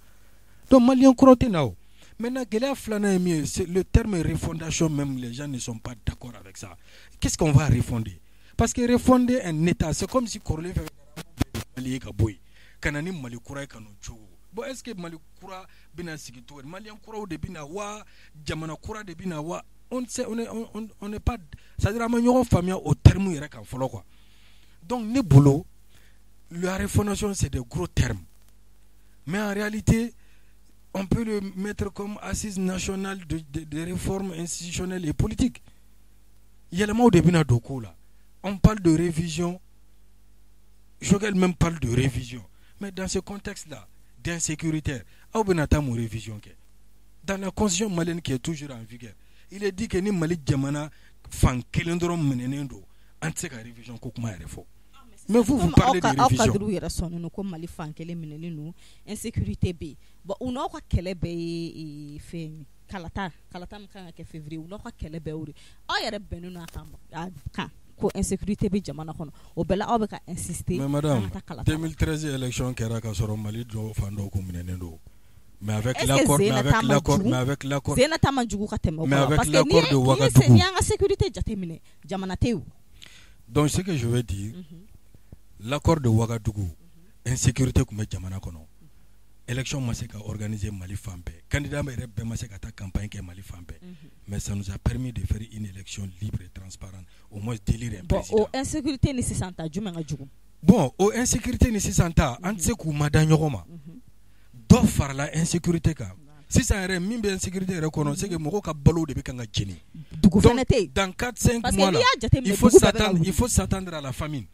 Donc Maliens kuraw tɛ na o. Maintenant, gɛlɛya filanan ye min ye, c'est le terme refondation même, les gens ne sont pas d'accord avec ça. Qu'est-ce qu'on va refonder? Parce que refonder un État, c'est comme si kɔrɔlen fɛn fɛn Mali ye ka bɔ yen ka na ni Mali kura ye ka n'o cogo. Bon, est-ce que Mali kura bɛna sigi cogo di? Maliyɛn kuraw de bɛna wa, jamana kura de bɛna wa? On sait, on n'est pas, c'est-à-dire an ma ɲɔgɔn faamuya o terme yɛrɛ kan fɔlɔ quoi. Donc ne bolo, la refondation, c'est des gros termes, mais en réalité, on peut le mettre comme assise nationale de réformes institutionnelles et politiques. Yɛlɛmaw de bɛna don ko la. On parle de révision, Choguel même parle de révision, mais dans ce contexte-là d'insécurité, aw bɛna taa mun révision kɛ? Dans la constitution malienne qui est toujours en vigueur, il est dit que ni Mali jamana fan kelen dɔrɔn minɛnen don, an tɛ se ka révision ko kuma yɛrɛ fɔ. Mais vous, vous parlez de révision. Aw cadre yɛrɛ sɔnnen don ko Mali fan kelen minɛnen don, insécurité bɛ yen. Bon, u n'aw ka kɛlɛ bɛɛ ye fɛn kalata, kalata min kan ka kɛ février, u n'aw ka kɛlɛ bɛɛ o de. Aw yɛrɛ bɛnnen don a kan ko insécurité bɛ jamana kɔnɔ, o bɛɛ la aw bɛ ka insister. Mais madame, 2013 élection kɛra ka sɔrɔ Mali dɔw fan dɔw kun minɛnen don. Mais avec l'accord, mais avec l'accord, mais avec l'accord. Zena ta man jugu ka tɛmɛ o Mais kan. avec Parce que l'accord de Ouagadougou. N'i y'an ka sécurité jateminɛ, jamana tɛ yen o. Donc ce que je veux dire, l'accord de Ouagadougou, insécurité tun bɛ jamana kɔnɔ. Élection ma se ka organiser Mali fan bɛɛ. Candidat yɛrɛ bɛɛ ma se ka taa campagne kɛ Mali fan bɛɛ. Mais ça nous a permis de faire une élection libre et transparente, au moins d'élire un Bon, président. o insécurité ni sisan ta, jumɛn ka jugu? Bon, o insécurité ni sisan ta, an tɛ se k'u mada ɲɔgɔn ma. Dɔ farala insécurité kan. Sisan yɛrɛ min bɛ insécurité yɛrɛ kɔnɔ, c'est que mɔgɔw ka balo de bɛ kan ka jeni. Dugu fɛnɛ tɛ yen. Dans 4 5 Parce que mois n'i là, y'a jateminɛ, il faut dugu bɛɛ bɛ ka s'attendre, wuli. il faut s'attendre à la famine.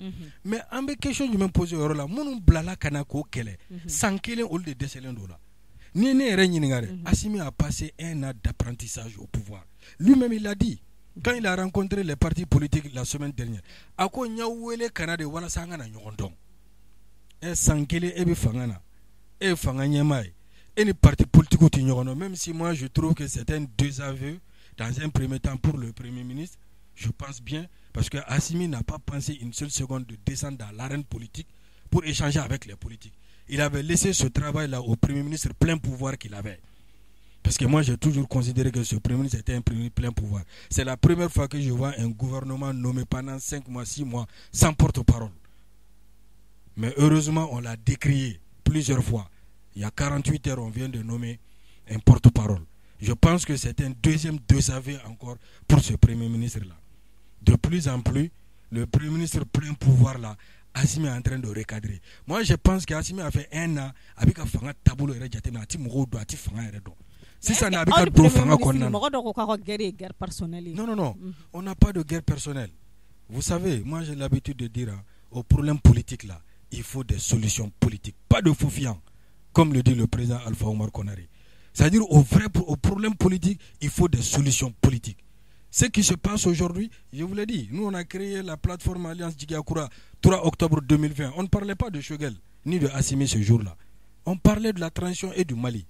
Mais an bɛ question jumɛn poser o yɔrɔ la? Minnu bilala ka na k'o kɛlɛ, san kelen, olu de dɛsɛlen don o la. Ni ye ne yɛrɛ ɲininka dɛ, Assimi a passé un an d'apprentissage au pouvoir. Lui-même, il l'a dit. Quand il a rencontré les partis politiques la semaine dernière, a ko n y'aw wele ka na de walasa an ka na ɲɔgɔn dɔn. Ɛ, san kelen e bɛ fanga na, e ye fanga ɲɛmaa ye, e ni parti politique tɛ ɲɔgɔn dɔn. Même si moi je trouve que c'est un désaveu dans un premier temps pour le premier ministre, je pense bien, parce que Assimi n'a pas pensé une seule seconde de descendre dans l'arène politique pour échanger avec les politiques. Il avait laissé ce travail-là au premier ministre plein pouvoir qu'il avait. Parce que moi, j'ai toujours considéré que ce premier ministre était un premier ministre plein pouvoir. C'est la première fois que je vois un gouvernement nommé pendant 5 mois, 6 mois, sans porte-parole. Mais heureusement, on l'a décrié plusieurs fois. Il y a 48 heures, on vient de nommer un porte-parole. Je pense que c'est un deuxième désaveu encore pour ce premier ministre-là. De plus en plus, le premier ministre plein pouvoir là Assimi est en train de recadrer. Moi, je pense que Assimi a fait un an a bɛ ka fanga taabolo yɛrɛ jateminɛ, a ti mɔgɔw dɔn, a ti fanga yɛrɛ dɔn. Sisan a bɛ ka don fanga kɔnɔna na. Mɔgɔ dɔw ko k'aw ka guerre ye guerre personnelle ye. Non, non, non, on n'a pas de guerre personnelle. Vous savez, moi j'ai l'habitude de dire, au problème politique là, il faut des solutions politiques, pas de faux-fuyants, comme le dit le président Alpha Omar Konaré. C'est-à-dire au problème politique, il faut des solutions politiques. Ce qui se passe aujourd'hui, je vous l'ai dit, nous on a créé la plateforme Alliance Jigiya Kura 3 octobre 2020. On ne parlait pas de Choguel ni de Assimi ce jour-là. On parlait de la transition et du Mali.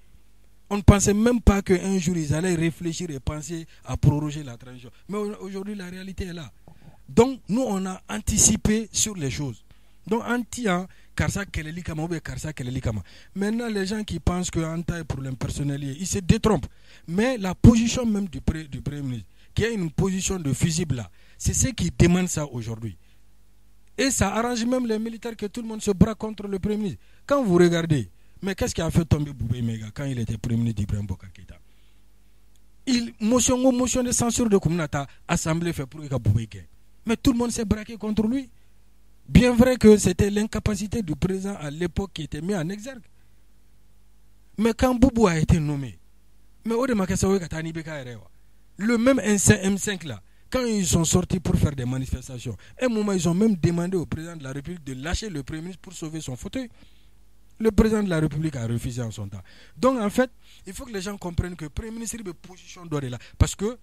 On ne pensait même pas qu'un jour ils allaient réfléchir et penser à proroger la transition. Mais aujourd'hui, la réalité est là. Donc, nous, on a anticipé sur les choses. Donc, anti, karisa kɛlɛli kama ou bien karisa kɛlɛli kama. Maintenant, les gens qui pensent que an ta ye problème personnel ye, ils se détrompent. Mais la position même du Premier ministre, qui est une position de fusible là, c'est ce qui demande ça aujourd'hui. Et ça arrange même les militaires que tout le monde se braque contre le Premier ministre. Quand vous regardez, mais qu'est-ce qui a fait tomber Boubèye Maïga quand il était Premier ministre d'Ibrahim Boubacar Keïta? Il motion de censure de Kouminata, assemblée fait pour que Boubèye gagne. Mais tout le monde s'est braqué contre lui. Bien vrai que c'était l'incapacité du président à l'époque qui était mis en exergue. Mais quand Boubou a été nommé, mais le même M5 là, quand ils sont sortis pour faire des manifestations, à un moment ils ont même demandé au président de la République de lâcher le Premier ministre pour sauver son fauteuil. Le président de la République a refusé en son temps. Donc en fait, il faut que les gens comprennent que le Premier ministre est position d'or là. Parce que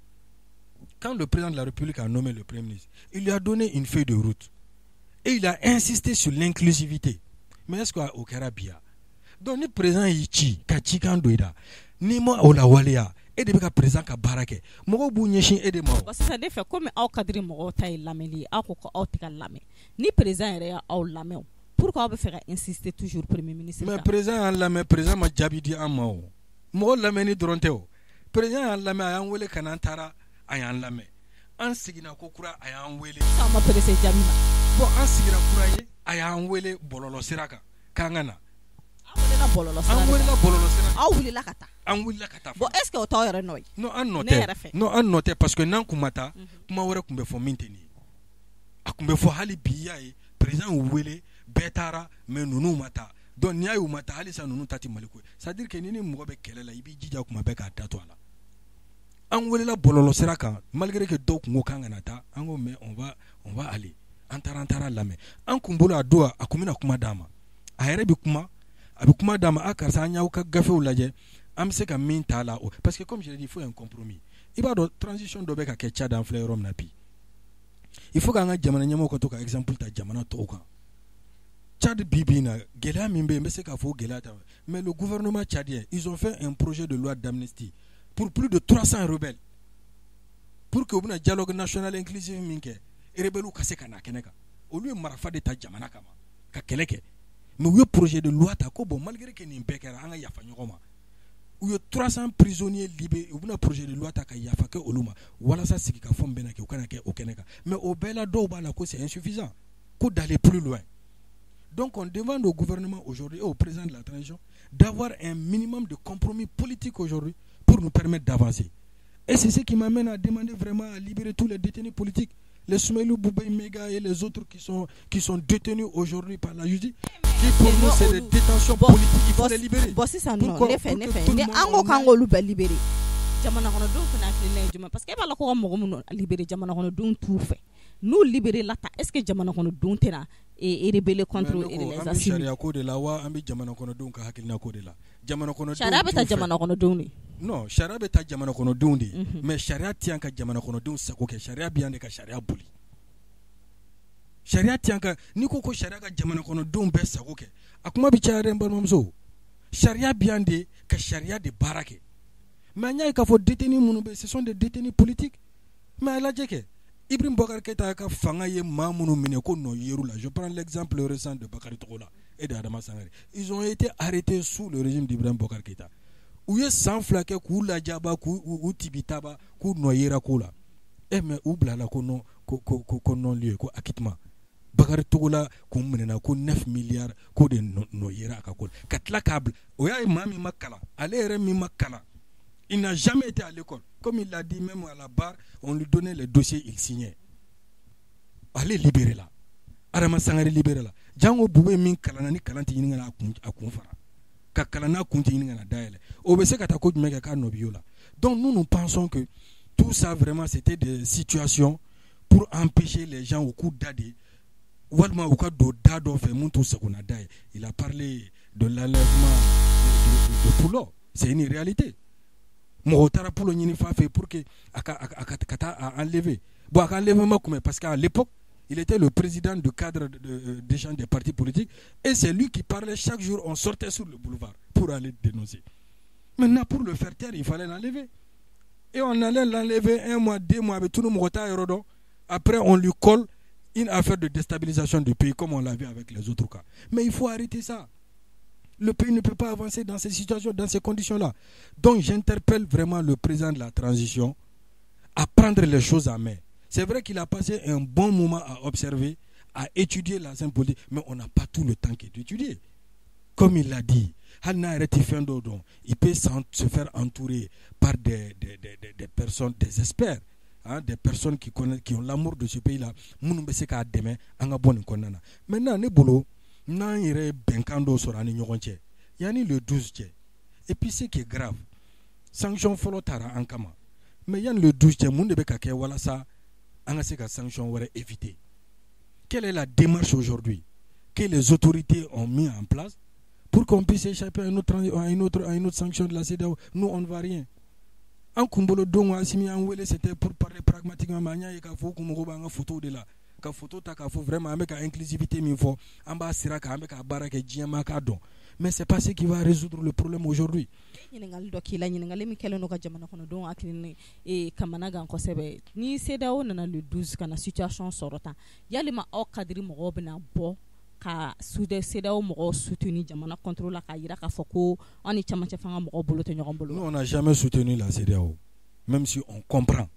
quand le président de la République a nommé le Premier ministre, il lui a donné une feuille de route. Et il a insisté sur l'inclusivité. Mais est-ce qu'au Karabia, donc le président y'i ka cikan don i da n'i ma o lawaleya e de bɛ ka président ka baara kɛ, mɔgɔw b'u ɲɛsin e de ma o. Sisan ne fɛ, komi aw cadre mɔgɔw ta ye lamɛnni ye, aw ko ko aw tɛ ka lamɛn, ni président yɛrɛ y'aw lamɛn o, pourquoi aw bɛ fɛ ka insister toujours Premier ministre kan? Mais président y'an lamɛn, président ma jaabi di an ma o. Mɔgɔ lamɛnni dɔrɔn tɛ o. Président y'an lamɛn, a y'an wele ka na, an taara, a y'an lamɛn. An seginna ko kura, a y'an wele. Aw ma pressé jaabi ma. Bon, an sigira kura ye, a y'an wele bɔlɔlɔ sira kan k'an ka na. Aw welela bɔlɔlɔ sira. An welela bɔlɔlɔ sira. Aw wulila ka taa. An wulila ka taa. Bon, est ce que o t'aw yɛrɛ nɔ ye? Non, an nɔ tɛ. Non, an nɔ tɛ, parce que n'an kun ma taa, kuma wɛrɛ tun bɛ fɔ min tɛ nin ye. A tun bɛ fɔ hali bi, i y'a ye, président y'u wele, bɛɛ taara, mais ninnu ma taa. Donc n'i y'a ye u ma taa, halisa ninnu ta tɛ Mali ko ye. C'est à dire que ni mɔgɔ bɛ kɛlɛ la, i b'i jija kuma bɛɛ k'a da to a la. An welela bɔlɔlɔ sira kan, malgré que dɔw kun ko k'an kana taa, an ko mais on va aller. An taara, an taara lamɛn. An kun bolo a don, a kun bɛna kuma d'an ma, a yɛrɛ bɛ kuma, a bɛ kuma d'an ma: a karisa, an y'aw ka gafew lajɛ, an bɛ se ka min t'a la o, parce que comme je l'ai dit, il faut un compromis. I b'a dɔn, transition dɔ bɛ ka kɛ Tchad, an filɛ yɔrɔ min na bi, il faut k'an ka jamana ɲɛmɔgɔw ka to ka exemple ta jamana tɔw kan. Tchad, bi bi in na, gɛlɛya min bɛ yen, n bɛ se k'a fɔ o gɛlɛya ta, mais le gouvernement tchadien, ils ont fait un projet de loi d'amnistie pour plus de 300 rebelles, pour que u bɛna dialogue national inclusif min kɛ, rebelles ka se ka na kɛnɛ kan. Olu ye marifa de ta jamana kama ka kɛlɛ kɛ, mais u ye projet de loi ta ko bon, malgré que nin bɛɛ kɛra, an ka yafa ɲɔgɔn ma. U ye 300 prisonniers libérés, u bɛna projet de loi ta ka yafa kɛ olu ma, walasa sigikafɔ min bɛna kɛ, u kana kɛ o kɛnɛ kan. Mais o bɛɛ la, dɔw b'a la ko c'est insuffisant, ko d'aller plus loin. Donc on demande au gouvernement aujourd'hui et au président de la transition d'avoir un minimum de compromis politique aujourd'hui pour nous permettre d'avancer. Et c'est ce qui m'amène à demander vraiment à libérer tous les détenus politiques, les Soumeylou Boubèye Maïga et les autres qui sont détenus aujourd'hui par la justice, qui pour nous c'est des détentions politiques, il faut les libérer. Bon, sisan nɔ, ne fɛ ni an ko k'an k'olu bɛɛ libérer, jamana kɔnɔdenw fana hakilina ye jumɛn? Parce que e b'a la ko ka mɔgɔ minnu libérer, jamana kɔnɔdenw t'u fɛ. N'u libéré la ta, est ce que jamana kɔnɔdenw tɛna rebeller contre les An bɛ sariya ko de la wa, an bɛ jamana kɔnɔdenw ka hakilina ko de la? Jamana kɔnɔdenw Sariya bɛ ta jamana kɔnɔdenw de. Non, sariya bɛ ta jamana kɔnɔdenw de ye, mais sariya tɛ yan ka jamana kɔnɔdenw sago kɛ. Sariya bɛ yan de ka sariya boli. Sariya tɛ yan ka, n'i ko ko sariya ka jamana kɔnɔdenw bɛɛ sago kɛ, a kuma bɛ caya dɛ, n balimamuso. Sariya bɛ yan de ka sariya de baara kɛ. Mais an y'a ye k'a fɔ détenus minnu bɛ yen, ce sont des détenus politiques. Mais a lajɛ kɛ, Ibrahim Boubacar Keïta ka fanga ye maa minnu minɛ ko nɔ yer'u la, je prends l'exemple récent de Bakary Togola et de Adama Sangare, ils ont été arrêtés sous le régime d'Ibrahim Boubacar Keïta. U ye san 2 kɛ k'u lajaba, k'u u tibitaba, k'u nɔ yera ko la. E mais u bilala ko non, ko non lieu, ko acquittement. Bakary Togola kun minɛna ko 9 milliards ko de nɔ yera a ka ko la, ka tila k'a bila. O y'a ye, maa min ma kalan, ale yɛrɛ min ma kalan, il n'a jamais été à l'école. Comme il l'a dit même à la barre, on lui donnait les dossiers, il signait. Ale libéré la. Adama Sangare libéré la, jango Bube min kalanna ni kalan tɛ ɲini ka na a kun fara, ka kalan n'a kun tɛ ɲini ka na dayɛlɛ, o bɛ se ka taa ko jumɛn kɛ k'a nɔ bɛ y'o la. Donc nous, nous pensons que tout ça, vraiment, c'était des situations pour empêcher les gens u k'u da de walima u ka don da dɔ fɛ mun t'u sagona da ye. Il a parlé de l'enlèvement de Poulo, c'est une réalité. Mɔgɔw taara Poulo ɲini fan fɛ pour que a ka taa a enlever. Bon, a ka enlèvement kunbɛn parce qu'à l'époque il était le président du cadre d'échange des partis politiques et c'est lui qui parlait chaque jour. On sortait sur le boulevard pour aller dénoncer. Maintenant, pour le faire taire, il fallait l'enlever. Et on allait l'enlever un mois, 2 mois, avec tout le monde. Après, on lui colle une affaire de déstabilisation du pays, comme on l'a vu avec les autres cas. Mais il faut arrêter ça. Le pays ne peut pas avancer dans ces situations, dans ces conditions-là. Donc j'interpelle vraiment le président de la transition à prendre les choses en main. C'est vrai qu'il a passé un bon moment à observer, à étudier la scène politique, mais on n'a pas tout le temps d'étudier. Comme il l'a dit, il peut se faire entourer par des personnes, des experts, hein, des personnes qui connaissent, qui ont l'amour de ce pays-là. Minnu bɛ se k'a dɛmɛ an ka bɔ nin kɔnɔna na. Maintenant, ne bolo, n'an yɛrɛ ye bɛnkan dɔw sɔrɔ an ni ɲɔgɔn cɛ yanni le 12 cɛ. Et puis, ce qui est grave, sanction fɔlɔ taara an kama, mais yanni le 12 cɛ, mun de bɛ ka kɛ walasa an ka se ka sanction wɛrɛ éviter? Quelle est la démarche aujourd'hui que les autorités ont mis en place pour qu'on puisse échapper à une autre sanction de la CEDEAO? Nous, on ne va rien. An kun bolo don, Assimi an wele, c'était pour parler pragmatiquement, mais an y'a ye k'a fɔ u kun mago b'an ka photo de la, ka photo ta k'a fɔ vraiment an bɛ ka inclusivité min fɔ, an b'a sira kan, an bɛ ka baara kɛ, diɲɛ maa k'a dɔn. Mais c'est pas ce qui va résoudre le problème aujourd'hui. Ɲininkali dɔ k'i la, ɲininkali min kɛlen don ka jamana kɔnɔdenw hakili kamana gan kosɛbɛ. Ni CEDEAO nana le 12 ka na situation sɔrɔ tan, yalima aw cadre mɔgɔw bɛna bɔ ka CEDEAO mɔgɔw soutenir jamana contre la, k'a jira k'a fɔ ko an ni camancɛ fanga mɔgɔw bolo tɛ ɲɔgɔn bolo? Nous, on n'a jamais soutenu la CEDEAO, même si on comprend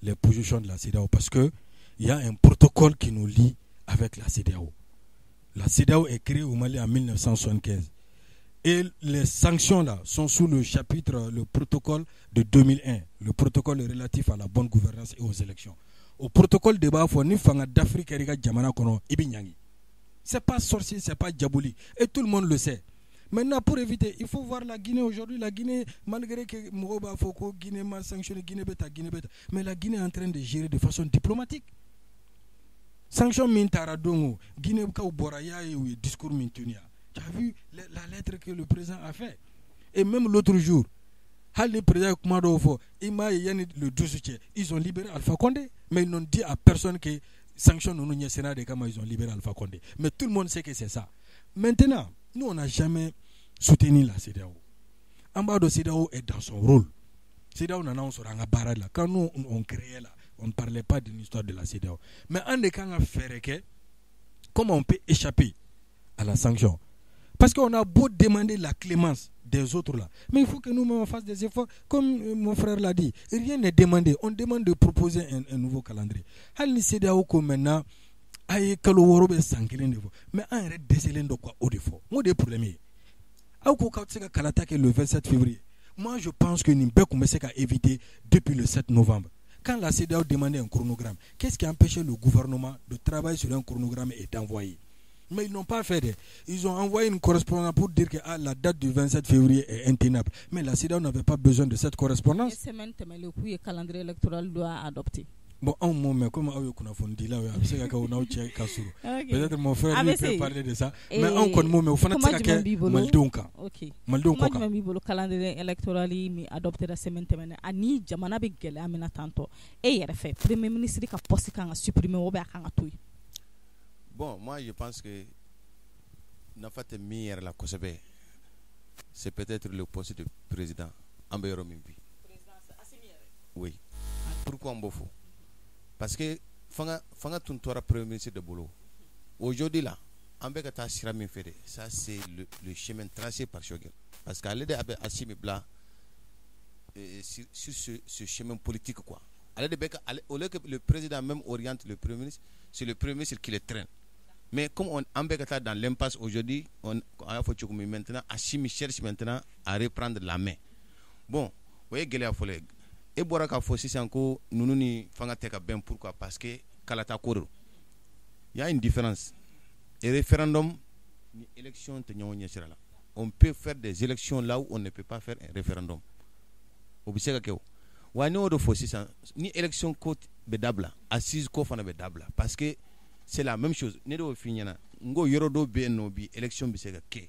les positions de la CEDEAO, parce que il y a un protocole qui nous lie avec la CEDEAO. La CEDEAO est créée au Mali en 1975. Et les sanctions là sont sous le chapitre, le protocole de 2001, le protocole relatif à la bonne gouvernance et aux élections. Au protocole de b'a fɔ ni fanga d'Afrique kɛra i ka jamana kɔnɔ, i bɛ ɲangi. C'est pas sorcier, c'est pas diabolique. Et tout le monde le sait. Maintenant, pour éviter, il faut voir la Guinée aujourd'hui. La Guinée, malgré que mɔgɔw b'a fɔ ko Guinée ma sanctionné, Guinée bɛ ta, Guinée bɛ ta, mais la Guinée est en train de gérer de façon diplomatique. Sanction min taara don o, Guinée kaw bɔra, i y'a ye u ye discours min tenu. Tu as vu la lettre que le président a fait. Et même l'autre jour, hali ni président ye kuma dɔw fɔ, i m'a ye, yanni le 12 cɛ, ils ont libéré Alpha Condé, mais ils n'ont dit à personne que sanction ninnu ɲɛsinna de kama ils ont libéré Alpha Condé. Mais tout le monde sait que c'est ça. Maintenant, nous, on n'a jamais soutenu la CEDEAO. An b'a dɔn CEDEAO est dans son rôle. CEDEAO nana anw sɔrɔ an ka baara la. Quand nous, on créait là, on ne parlait pas d'une histoire de la CEDEAO. Mais an de kan ka fɛɛrɛ kɛ comment on peut échapper à la sanction, parce qu'on a beau demander la clémence des autres là, mais il faut que nous-mêmes on fasse des efforts. Comme mon frère l'a dit, rien n'est demandé. On demande de proposer un nouveau calendrier. Hali ni CEDEAO ko maintenant a ye kalo 6 bɛ san kelen de fɔ, mais an yɛrɛ dɛsɛlen don ka o de fɔ. N ko de ye problème ye. Aw ko k'aw tɛ se ka kalata kɛ le 27 février. Moi, je pense que nin bɛɛ tun bɛ se ka éviter depuis le 7 novembre. Quand la CEDEAO demandait un chronogramme, qu'est-ce qui a empêché le gouvernement de travailler sur un chronogramme et d'envoyer? Mais ils n'ont pas fait. Ils ont envoyé une correspondance pour dire que ah, la date du 27 février est intenable. Mais la CEDEAO n'avait pas besoin de cette correspondance. Semaine tɛmɛnen, k'u ye calendrier électoral dɔ adopté. Bon, anw m'o mɛn, comme aw ye kunnafonidilaw ye, a bɛ se ka kɛ o n'aw cɛ ka surun. Peut-être mon frère, lui, peut parler de ça. Mais anw kɔni m'o mɛn, o fana tɛ se ka kɛ malidenw kan. Malidenw kuma kɔ kan. Jumɛn b'i bolo calendrier électoral min adopté la semaine tɛmɛnen, ani jamana bɛ gɛlɛya min na tantɔ, e yɛrɛ fɛ, premier ministre ka poste kan ka supprimer ou bien a kan ka to yen? Bon, moi, je pense que nafa tɛ min yɛrɛ la kosɛbɛ, c'est peut-être le poste de président an bɛ yɔrɔ min bi. Oui, pourquoi n b'o fɔ? Parce que fanga tun tora premier ministre de bolo. Aujourd'hui là, an bɛ ka taa sira min fɛ de, ça, c'est le chemin tracé par Choguel, parce que ale de a bɛ Assimi bila sur ce chemin politique, quoi. Ale de bɛ ka ale, au lieu que le président même oriente le premier ministre, c'est le premier ministre qui le traîne. Mais comme on an bɛ ka taa dans l'impasse aujourd'hui, on an y'a fɔ cogo min, maintenant Assimi cherche maintenant à reprendre la main. Bon, o ye gɛlɛya fɔlɔ ye. E bɔra k'a fɔ sisan ko ninnu ni fanga tɛ ka bɛn. Pourquoi? Parce que kalata ko don. Il y a une différence. Et référendum ni élection tɛ ɲɔgɔn ɲɛ sira la. On peut faire des élections là où on ne peut pas faire un référendum. O bɛ se ka kɛ o. Wa ne y'o de fɔ sisan, ni élection ko bɛ dabila, assise ko fana bɛ dabila, parce que c'est la même chose. Ne de y'o f'i ɲɛna, n ko yɔrɔ dɔw bɛ yen nɔ bi, élection bɛ se ka kɛ.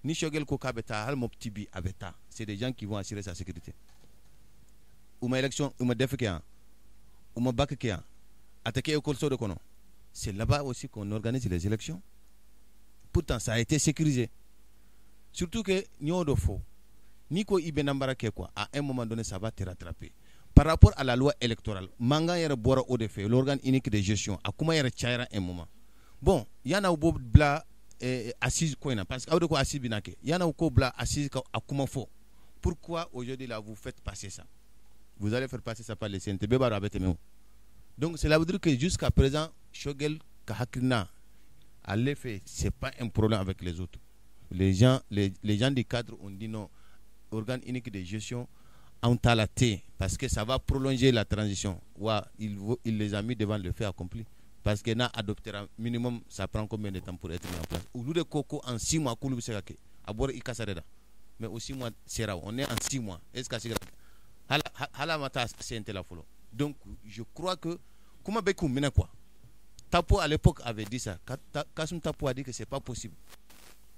Ni Choguel ko k'a bɛ taa, hali Mopti bi a bɛ taa, c'est des gens qui vont assurer sa sécurité. U ma élection, u ma DEF kɛ yan, u ma bac kɛ yan, a tɛ kɛ école so de kɔnɔ. C'est là-bas aussi qu'on organise les élections. Pourtant ça a été sécurisé. Surtout que n y'o de fɔ, n'i ko i bɛ nanbara kɛ quoi, à un moment donné ça va te rattraper. Par rapport à la loi électorale, mankan yɛrɛ bɔra o de fɛ, l'organe unique de gestion, a kuma yɛrɛ cayara un moment. Bon, yan'aw b'o bila assise ko in na, parce que aw de ko assise bɛna kɛ, yan'aw k'o bila assise ka a kuma fɔ, pourquoi aujourd'hui là vous faites passer ça? Vous allez faire passer ça par les CNT, bɛɛ b'a dɔn a bɛ tɛmɛ o. Donc cela veut dire que jusqu'à présent, Choguel ka hakilina ale fɛ, c'est pas un problème avec les autres. Les gens du cadre ont dit non, organe unique de gestion, anw t'a la ten, parce que ça va prolonger la transition. Wa il les a mis devant le fait accompli. Parce que n'a adoptera minimum, ça prend combien de temps pour être mis en place? Olu de ko ko en 6 mois k'olu bɛ se ka kɛ. A bɔra i kasa de la. Mais au 6 mois sera, on est en 6 mois. Est-ce que hala hala ma taa CNT la fɔlɔ? Donc je crois que kuma bɛ k'u minɛ quoi. Tapo à l'époque avait dit ça. Kassoum Tapo a dit que c'est pas possible.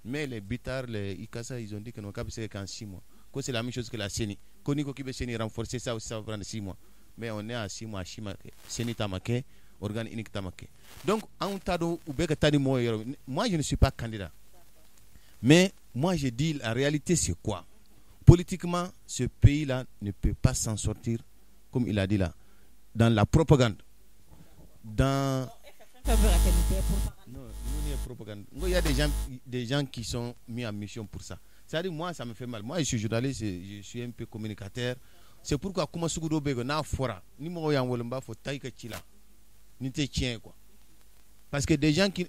Mais les Bittar, les Ikassa, ils ont dit que non, k'a bɛ se ka kɛ en 6 mois. Ko c'est la même chose que la CENI. Ko n'i ko k'i bɛ CENI renforcer, ça aussi ça va prendre 6 mois. Mais on est à 6 mois, 6 mois, CENI ta ma kɛ, organe unique ta ma kɛ. Donc anw t'a dɔn u bɛ ka taa ni mɔgɔ ye yɔrɔ min. Moi je ne suis pas candidat. Mais moi je dis la réalité, c'est quoi? Politiquement, ce pays-là ne peut pas s'en sortir, comme il a dit là, dans la propagande. Dans non, nous, propagande. Il y a des gens qui sont mis en mission pour ça. C'est-à-dire, moi, ça me fait mal. Moi, je suis journaliste, je suis un peu communicateur. C'est pourquoi, kuma sugu dɔw bɛ yen, n'a fɔra, ni mɔgɔw y'an wele, n b'a fɔ taa i ka ci la. Nin tɛ tiɲɛ ye quoi. Parce que des gens qui,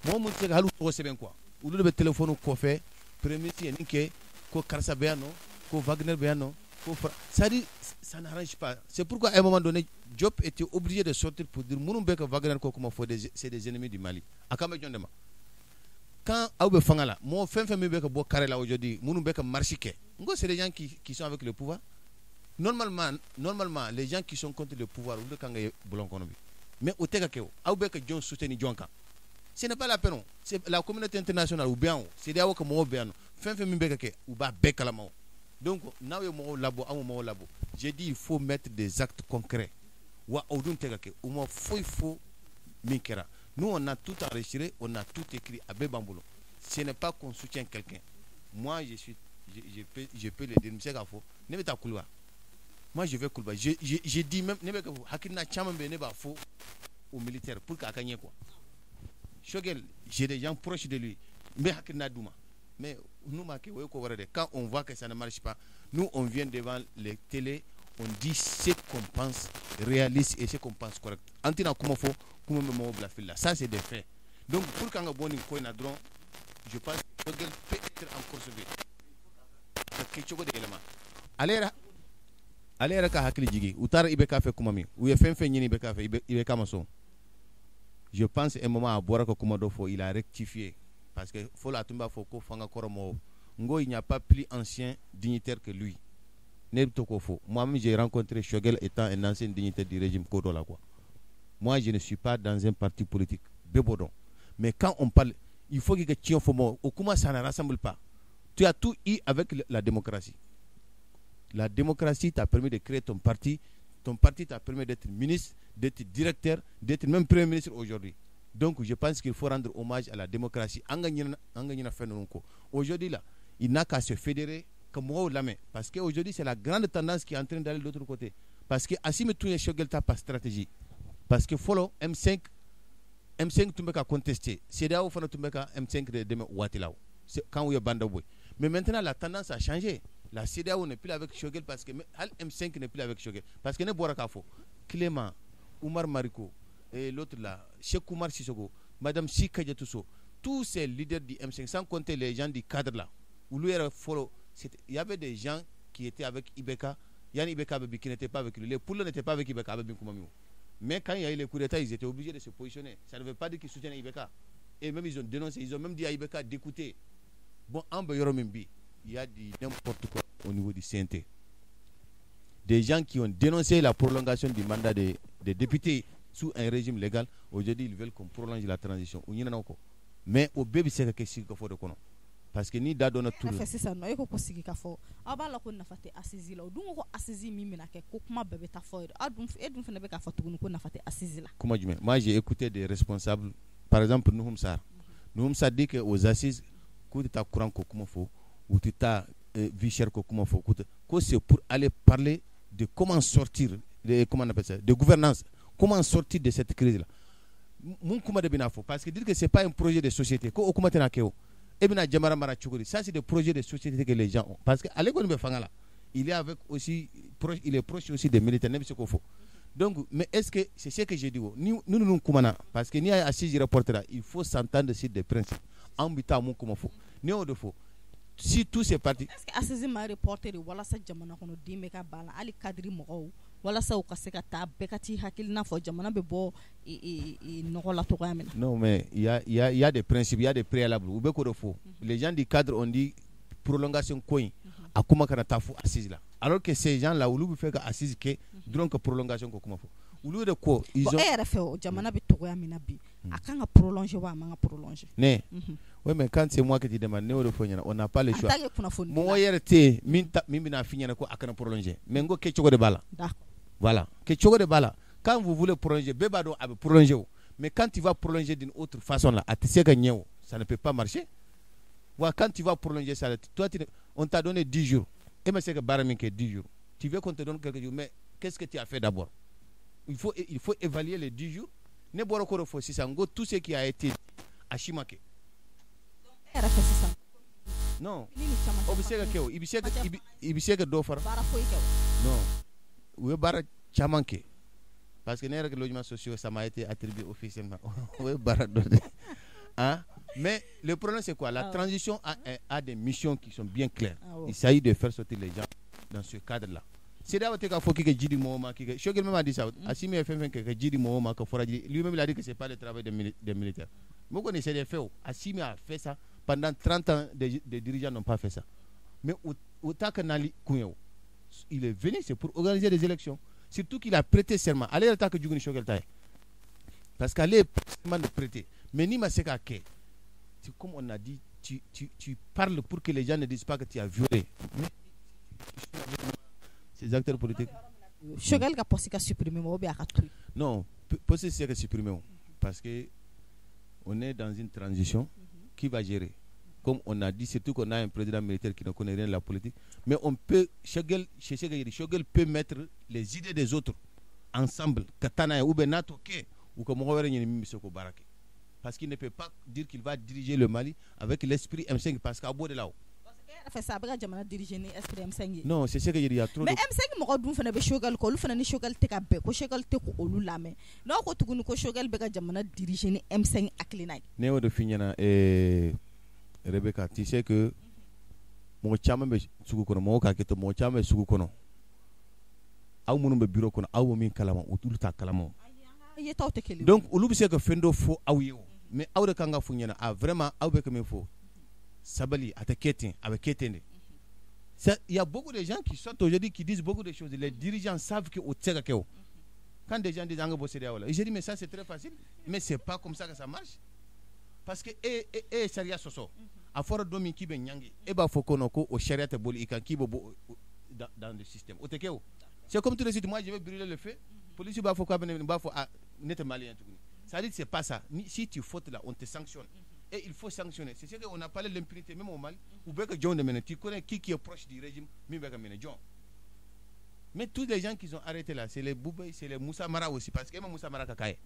mɔgɔ mun tɛ se ka hali u tɔgɔ sɛbɛn quoi. Olu de bɛ téléphone kɔfɛ, premier ministre ye nin kɛ, ko karisa bɛ yan nɔ, ko Wagner bɛ yan nɔ, ko c'est-à-dire, ça n'arrange pas. C'est pourquoi à un moment donné, Diop était obligé de sortir pour dire minnu bɛ ka Wagner ko kuma fɔ, c'est des ennemis du Mali. A kan bɛ jɔn de ma? Quand aw bɛ fanga la, mɔgɔ fɛn fɛn min bɛ ka bɔ carré la aujourd'hui, minnu bɛ ka marche kɛ, n ko c'est des gens qui sont avec le pouvoir. Normalement, les gens qui sont contre le pouvoir, olu de kan ka ye bulon kɔnɔ bi. Mais o tɛ ka kɛ o. Aw bɛ ka jɔn soutenir jɔn kan? Ce n'est pas la peine o. C'est la communauté internationale, u bɛ yan o. CEDEAO ka mɔgɔw bɛ yan nɔ. Fɛn fɛn min bɛ ka kɛ, u b'a bɛɛ kalama o. Donc n'aw ye mɔgɔw labɔ, aw ma mɔgɔw labɔ. J'ai dit il faut mettre des actes concrets. Wa o dun tɛ ka kɛ. U ma foyi fɔ min kɛra. Nous, on a tout enregistré, on a tout écrit, a bɛɛ b'an bolo. Ce n'est pas qu'on soutient quelqu'un. Moi, je suis, je peux le dire, n bɛ se k'a fɔ, ne bɛ taa Kuluba. Moi, je vais Kuluba. Je dis même, ne bɛ ka fɔ, hakilina caman bɛ yen, ne b'a fɔ aux militaires pour que a ka ɲɛ quoi. Choguel, j'ai des gens proches de lui. N bɛ hakilina d'u ma. Mais nous, ma kɛ, o ye ko wɛrɛ de. Quand on voit que ça ne marche pas, nous, on vient devant les télés, on dit ce qu'on pense réaliste et ce qu'on pense correct. An tɛna kuma fɔ, kuma bɛ mɔgɔw bila fili la. Ça, c'est des faits. Donc, pour qu'an ka bɔ nin ko in na dɔrɔn, je pense que Choguel peut être encore sauvé. Ka kɛcogo de yɛlɛma. Ale yɛrɛ ka hakili jigin, u taara IBK fɛ kuma min, u ye fɛn fɛn ɲini IBK fɛ, IBK ma sɔn. Je pense un moment a bɔra ka kuma dɔ fɔ, il a rectifié. Parce que fɔlɔ a tun b'a fɔ ko fanga kɔrɔ mɔgɔw. N ko il n'y a pas plus ancien dignitaire que lui. Ne bɛ to k'o fɔ. Moi-même, j'ai rencontré Choguel étant un ancien dignitaire du régime ko dɔ la quoi. Moi, je ne suis pas dans un parti politique. Bɛɛ b'o dɔn. Mais quand on parle, il faut que tiɲɛ fɔ mɔgɔw. O kuma, ça ne rassemble pas. Tu as tout eu avec la démocratie. La démocratie t'a permis de créer ton parti. Ton parti t'a permis d'être ministre, d'être directeur, d'être même premier ministre aujourd'hui. Donc je pense qu'il faut rendre hommage à la démocratie. Aujourd'hui là, il n'a qu'à se fédérer ka mɔgɔw lamɛn. Parce qu'aujourd'hui, c'est la grande tendance qui est en train d'aller de l'autre côté. Parce que Assimi tun ye Choguel ta par stratégie. Parce que fɔlɔ M5, M5 tun bɛ ka contester. CEDEAO fana tun bɛ ka M5 de dɛmɛ o waati la. Quand u ye Bah N'Daw bɔ yen. Mais maintenant, la tendance a changé. La CEDEAO n'est plus avec Choguel parce que hali M5 n'est plus avec Choguel. Parce que ne bɔra k'a fɔ Clément, Oumar Mariko et l'autre là, Cheikh Oumar Sissoko, Madame Sy Kadiatou Sow, tous ces leaders du M5, sans compter les gens du cadre là, olu yɛrɛ fɔlɔ, il y avait des gens qui étaient avec IBK, yanni IBK bɛ bin, qui n'étaient pas avec lui. Les Poulos n'étaient pas avec IBK, a bɛ bin kuma min. Mais quand il y a eu les coups d'État, ils étaient obligés de se positionner. Ça ne veut pas dire qu'ils soutiennent IBK. Et même ils ont dénoncé, ils ont même dit à IBK d'écouter. Bon, an bɛ yɔrɔ min bi, il y a du n'importe quoi au niveau du CNT. Des gens qui ont dénoncé la prolongation du mandat des députés sous un régime légal, aujourd'hui ils veulent qu'on prolonge la transition. U ɲinɛna o kɔ. Mais o bɛɛ bɛ se ka kɛ sigikafɔ de kɔnɔ. Parce que ni da donna E yɛrɛ fɛ sisan nɔ, e ko ko sigikafɔ, aw b'a la ko nafa tɛ assise la. O dun ko ko assise min bɛna kɛ, ko kuma bɛɛ bɛ taa fɔ yen. Aw dun, e dun fana bɛ k'a fɔ tuguni ko nafa tɛ assise la. Kuma jumɛn? Moi, j'ai écouté des responsables, par exemple Nouhoum Sarr. Nouhoum Sarr dit que aux assises, k'u tɛ taa courant ko kuma fɔ, u tɛ taa vie chère ko kuma fɔ, ko c'est pour aller parler de comment sortir de, comment on appelle ça, de gouvernance, comment sortir de cette crise là. Mun kuma de bɛna fɔ? Parce que dire que c'est pas un projet de société, ko o kuma tɛna kɛ o. E bɛna jamana mara cogo di? Ça, c'est des projets de société que les gens ont, parce que ale kɔni bɛ fanga la, il est avec aussi proche, il est proche aussi des militaires, ne bɛ se k'o fɔ. Donc, mais est-ce que c'est ce que j'ai dit o? Ni ninnu kumana, parce que n'i y'a ye assise reportera, il faut s'entendre sur des principes. Anw bɛ taa mun kuma fɔ? Ne y'o de fɔ, si tous ces partis Est-ce que assise ma reporter de walasa jamana kɔnɔden bɛ ka ban la, hali cadre mɔgɔw, walasa u ka se ka taa, bɛɛ ka t'i hakilina fɔ, jamana bɛ bɔ nɔgɔ la cogoya min na? Non, mais il y a des principes, il y a des préalables. U bɛ k'o de fɔ. Les gens du cadre ont dit prolongation ko in, a kuma kana taa fo assise la. Alors que ces gens là, olu bɛ fɛ ka assise kɛ dɔrɔn ka prolongation ko kuma fɔ. Olu de ko ils Bon, ont e yɛrɛ fɛ o, jamana bɛ togoya min na bi, a kan ka prolonger wa, a man ka prolonger? Ne. Oui, mais quand c'est moi qui te demande, ne y'o de fɔ ɲɛna, on n'a pas le En choix. tant que kunnafoni. Mɔgɔ yɛrɛ tɛ yen min ta min bɛna f'i ɲɛna ko a kana prolonger. Mais n ko kɛcogo de b'a la. Voilà, kɛcogo de b'a la. Quand vous voulez prolonger, bɛɛ b'a dɔn a bɛ prolonger o. Mais quand tu vas prolonger d'une autre façon là, a tɛ se ka ɲɛ o. Ça ne peut pas marcher. Voilà, quand tu vas prolonger ça, toi, on t'a donné 10 jours. Et mais c'est que baara min kɛ 10 jours. Tu veux qu'on te donne quelques jours, mais qu'est-ce que tu as fait d'abord? Il faut évaluer les 10 jours. Ne bɔra k'o de fɔ sisan, n ko tout ce qui a été a si ma kɛ. E yɛrɛ fɛ sisan? Non. Ni nin caman O bɛ se ka kɛ o. I bɛ se ka i bɛ se ka dɔ fara. Baara foyi kɛ o? Non. U ye baara caman kɛ. Parce que ne yɛrɛ ka logement sociaux, ça m'a été attribué officiellement. O ye baara dɔ de. Hein? Mais le problème, c'est quoi? La transition a des missions qui sont bien claires. Ah ouais. Il s'agit de faire sortir les gens dans ce cadre-là. CEDEAO tɛ k'a fɔ k'i ka ji di mɔgɔw ma, k'i ka Choguel même a dit ça. Assimi ye fɛn fɛn kɛ ka ji di mɔgɔw ma, ka forage, lui-même il a dit que c'est pas le travail des militaires. Mɔgɔ kɔni, c'est des faits o. Assimi a fait ça pendant 30 ans, des dirigeants n'ont pas fait ça. Mais o t'a ka nali kun ye o. Il est venu, c'est pour organiser des élections. Surtout qu'il a prêté serment. Ale yɛrɛ t'a ka jugu ni Choguel ta ye. Parce qu'ale ye serment de prêter. Mais n'i ma se k'a kɛ, c'est comme on a dit, tu parles pour que les gens ne disent pas que tu as violé. Mais ces acteurs politiques. Choguel ka poste ka supprimer ma ou bien a ka to yen? Non, poste c'est que supprimer. Parce que on est dans une transition qui va gérer. Comme on a dit, surtout qu'on a un président militaire qui ne connaît rien de la politique. Mais on peut, Choguel, chez Choguel, Choguel peut mettre les idées des autres ensemble. Ka taa n'a ye, ou bien n'a t'o kɛ, ou que mɔgɔ wɛrɛ ɲini min bɛ se k'o baara kɛ. Parce qu'il ne peut pas dire qu'il va diriger le Mali avec l'esprit M5, parce qu'à bout de là. E yɛrɛ fɛ sa, a bɛ ka jamana diriger ni esprit M5 ye? Non, c'est ce que je dis, il y a trop Mais de M5 mɔgɔ dun fana bɛ Choguel kɔ, olu fana ni Choguel tɛ ka bɛn, ko Choguel tɛ k'olu lamɛn. N'aw ko tuguni ko Choguel bɛ ka jamana diriger ni M5 hakilina ye. Ne y'o de f'i ɲɛna, Rebecca, tu sais que mɔgɔ caman bɛ sugu kɔnɔ, mɔgɔw k'a kɛ to, mɔgɔ caman bɛ sugu kɔnɔ. Aw minnu bɛ bureau kɔnɔ, aw bɛ min kalama, olu t'a kalama o. Yetaw tɛ kelen ye. Donc olu bɛ se ka fɛn dɔ fɔ aw ye o, mais aw de kan ka f'u ɲɛna, ah vraiment, aw bɛ ka min fɔ, sabali, a tɛ kɛ ten, a bɛ kɛ ten de. Il y a beaucoup de gens qui sortent aujourd'hui qui disent beaucoup de choses. Les dirigeants savent que o tɛ se ka kɛ o. Quand des gens disent an ka bɔ CEDEAO la, j'ai dit mais ça, c'est très facile, mais c'est pas comme ça que ça marche. Parce que e ye sariya sɔsɔ. A fɔra don min k'i bɛ ɲangi, e b'a fɔ ko non, ko o sariya tɛ boli i kan, k'i bɛ bɔ dans le système. O tɛ kɛ o. C'est comme tout de suite, moi je vais brûler le feu. Police b'a fɔ k'a bɛ ne b'a fɔ, ah, ne tɛ malien tuguni. Ça dit, c'est pas ça. Si tu fautes là, on te sanctionne. Et il faut sanctionner. C'est ce qu'on a parlé de l'impunité même au Mali. U bɛ ka jɔn de minɛ? Tu connais qui est proche du régime min bɛ ka minɛ, jɔn? Mais tous les gens qui sont arrêtés là, c'est les Boubèye, c'est les Moussa Mara aussi. Parce que Moussa Mara ka ye.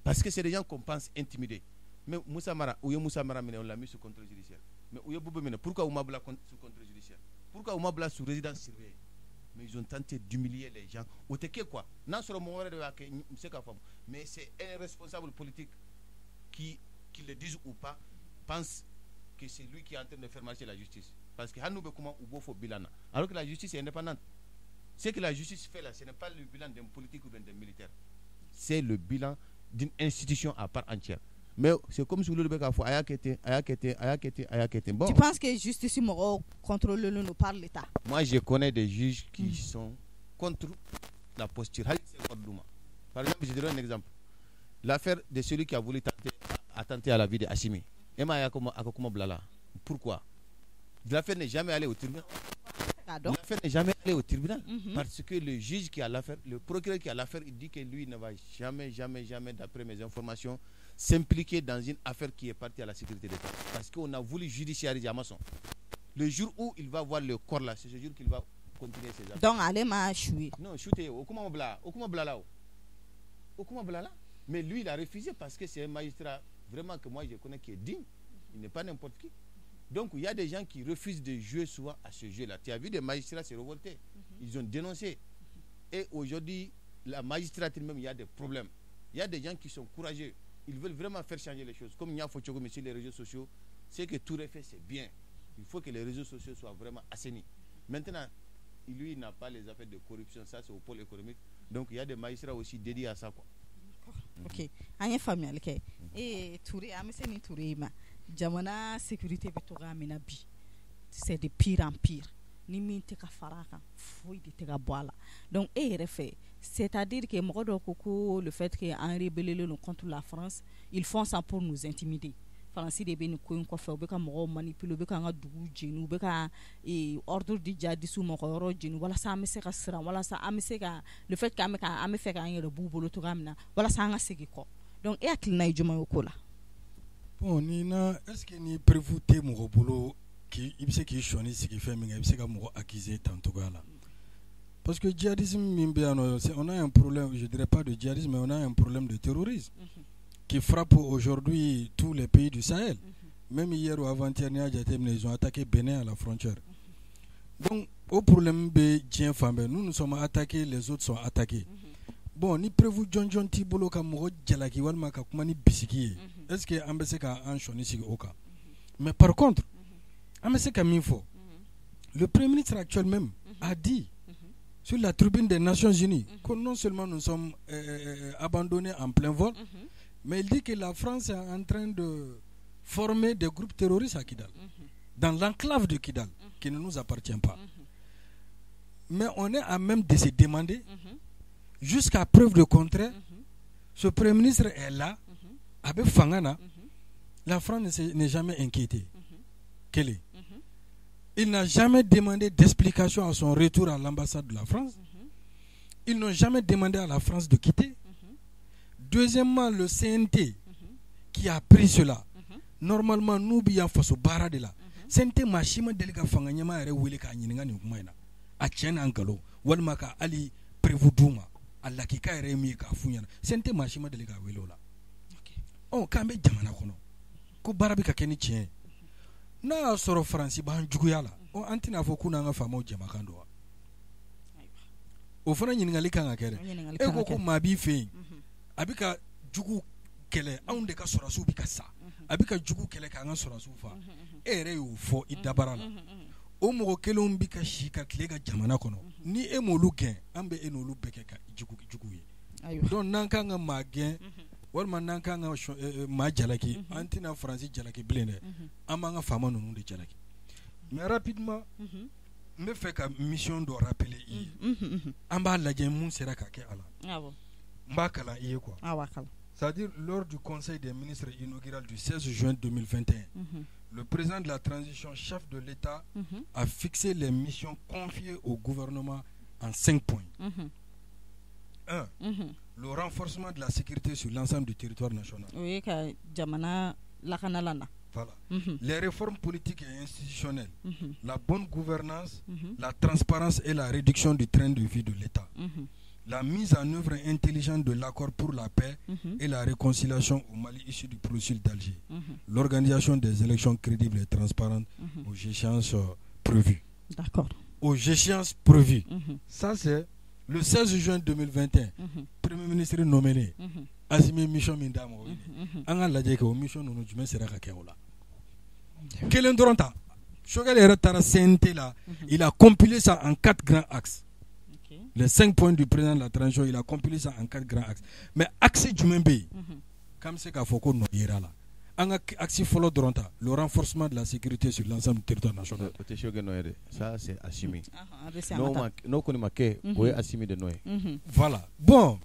Parce que c'est des gens qu'on pense intimider. Mais Moussa Mara, u ye Moussa Mara minɛ, on l'a mis sous contrôle judiciaire. Mais u ye Boubèye minɛ, pourquoi u m'a bila sous contrôle judiciaire? Pourquoi u m'a bila sous résidence surveillée? Mais ils ont tenté d'humilier les gens. O tɛ kɛ quoi. N'a sɔrɔ mɔgɔ wɛrɛ de b'a kɛ, n bɛ se k'a faamu. Mais c'est un responsable politique qui le dise ou pas, pense que c'est lui qui est en train de faire marcher la justice. Parce que hali n'u bɛ kuma, u b'o fɔ bilan na. Alors que la justice est indépendante. Ce que la justice fait là, ce n'est pas le bilan d'un politique ou bien d'un militaire. C'est le bilan d'une institution à part entière. Mais c'est comme si olu de bɛ k'a fɔ a y'a kɛ ten, a y'a kɛ ten, a y'a kɛ ten, a y'a kɛ ten. Bon, tu penses que justice mɔgɔw contrôlé don par l'État? Moi, je connais des juges qui sont contre la posture. Hali se d'u ma. Par exemple, je te donne un exemple, l'affaire de celui qui a voulu tenter attenter à la vie de Assimi. E m'a ye a ka kuma bila la. Pourquoi l'affaire n'est jamais allée au tribunal? L'affaire n'est jamais allée au tribunal parce que le juge qui a l'affaire, le procureur qui a l'affaire, il dit que lui ne va jamais, jamais, jamais, d'après mes informations, s'impliquer dans une affaire qui est partie à la sécurité d'État. Parce qu'on a voulu judiciariser a ma sɔn. Le jour où il va voir le corps là, c'est ce jour qu'il va continuer ses affaires. Donc ale ma échoué. Non, shooter, o kuma bila, o kuma bila la o. O kuma bila la. Mais lui, il a refusé parce que c'est un magistrat vraiment que moi je connais qui est digne. Il n'est pas n'importe qui. Donc il y a des gens qui refusent de jouer souvent à ce jeu-là. Tu as vu des magistrats se révolter. Ils ont dénoncé. Et aujourd'hui, la magistrature même, il y a des problèmes. Il y a des gens qui sont courageux. Ils veulent vraiment faire changer les choses. Comme il y a sur les réseaux sociaux, c'est que tout fait, c'est bien. Il faut que les réseaux sociaux soient vraiment assainis. Maintenant, lui, il n'a pas les affaires de corruption. Ça, c'est au pôle économique. Donc il y a des magistrats aussi dédiés à ça, quoi. Ok, an ye faamuyali kɛ. Ee Touré, an bɛ se nin Touré ma. Jamana sécurité bɛ togoya min na bi, c'est de pire en pire. Ni min tɛ ka fara a kan, foyi de tɛ ka bɔ a la. Donc e yɛrɛ fɛ, c'est à dire que mɔgɔ dɔw ko ko le fait que an rebellé don contre la France, ils font ça pour nous intimider. Faransi de bɛ nin ko in kɔfɛ, u bɛ ka mɔgɔw manipuler, u bɛ k'an ka dugu jeni, u bɛ ka ordre di djihadistes ma ka yɔrɔ jeni walasa an bɛ se ka siran, walasa an bɛ se ka le fait que an bɛ ka an bɛ fɛ k'an yɛrɛ b'u bolo cogoya min na, walasa an ka segin kɔ. Donc e hakilina ye jumɛn ye o ko la? Bon, ni na, est ce que ni preuve tɛ mɔgɔ bolo k'i i bɛ se k'i sɔnni sigi fɛn min kan, i bɛ se ka mɔgɔ accuser tan cogoya la? Parce que djihadisme min bɛ yan nɔ, on a un problème, je dirais pas de djihadisme, mais on a un problème de terrorisme qui frappe aujourd'hui tous les pays du Sahel. Même hier ou avant-hier, ils ont attaqué Bénin à la frontière. Donc, o problème bɛ diɲɛ fan bɛɛ. Nous, nous sommes attaqués, les autres sont attaqués. Bon, ni preuve jɔnjɔn t'i bolo ka mɔgɔ jalaki walima ka kuma ni bisiki ye, est-ce que an bɛ se ka an sɔnni sigi o kan? Mais par contre, an bɛ se ka min fɔ, le premier ministre actuel même a dit sur la tribune des Nations Unies que non seulement nous sommes abandonnés en plein vol, mais il dit que la France est en train de former des groupes terroristes à Kidal, dans l'enclave de Kidal, qui ne nous appartient pas. Mais on est à même de se demander, jusqu'à preuve de contraire, ce Premier ministre est là, avec fanga na, la France n'est jamais inquiétée. Quel est? Il n'a jamais demandé d'explication à son retour à l'ambassade de la France. Ils n'ont jamais demandé à la France de quitter. Deuxièmement, le CNT qui a pris cela. Normalement, nous bɛ yan faso baara de la. CNT maa si ma deli ka fanga ɲɛmaa yɛrɛ wele k'a ɲininka nin kuma in na. A tiɲɛ n'a nkalon walima ka hali preuve d'u ma. A lakika yɛrɛ ye min ye k'a f'u ɲɛna. CNT maa si ma deli k'a wele o la. Ɔ k'an bɛ jamana kɔnɔ ko baara bɛ ka kɛ ni tiɲɛ ye. N'a y'a sɔrɔ Faransi b'an juguya la, ɔ an tɛna fɔ k'u n'an ka faamaw jɛmakan don wa? O fana ɲininkali kan ka kɛ dɛ. E ko ko maa b'i fɛ yen, a bɛ ka jugu kɛlɛ, anw de ka sɔrɔdasiw bɛ ka sa, a bɛ ka jugu kɛlɛ k'an ka sɔrɔdasiw fa. E yɛrɛ y'o fɔ i dabara la. O mɔgɔ kelenw bɛ ka si ka tile ka jamana kɔnɔ, ni e m'olu gɛn, an bɛ e n'olu bɛɛ kɛ ka jugu jugu ye. Donc n'an kan ka maa gɛn walima n'an kan ka maa jalaki, an tɛna Faransi jalaki bilen dɛ, an b'an ka faama ninnu de jalaki. Mais rapidement, n bɛ fɛ ka mission dɔ rappeler i ye. An b'a lajɛ mun sera ka kɛ a la. N b'a kalan i ye quoi. C'est-à-dire, lors du Conseil des ministres inaugural du 16 juin 2021, le président de la transition, chef de l'État, a fixé les missions confiées au gouvernement en 5 points. 1. Le renforcement de la sécurité sur l'ensemble du territoire national. Oui, ka jamana lakana la na. Voilà. Les réformes politiques et institutionnelles, la bonne gouvernance, la transparence et la réduction du train de vie de l'État. La mise en œuvre intelligente de l'accord pour la paix et la réconciliation au Mali issu du processus d'Alger. L'organisation des élections crédibles et transparentes aux échéances prévues. Aux échéances prévues. Ça, c'est le 16 juin 2021. Premier ministre nommé. Assimi mission min d'a ma o ye an ka lajɛ kɛ o mission ninnu jumɛn sera ka kɛ o la. Kelen dɔrɔn ta, Choguel yɛrɛ taara CNT la, il a compilé ça en quatre grands axes. Les cinq points du président de la transition, il a compilé ça en quatre grands axes. Mais axe jumɛn bɛ yen? K'an bɛ se k'a fɔ ko nɔ yera la. An ka axe fɔlɔ dɔrɔn ta, le renforcement de la sécurité sur l'ensemble du territoire national. O tɛ Choguel nɔ ye dɛ, ça c'est Assimi. N'o kɔni ma kɛ, o ye Assimi de nɔ ye. Voilà, bon,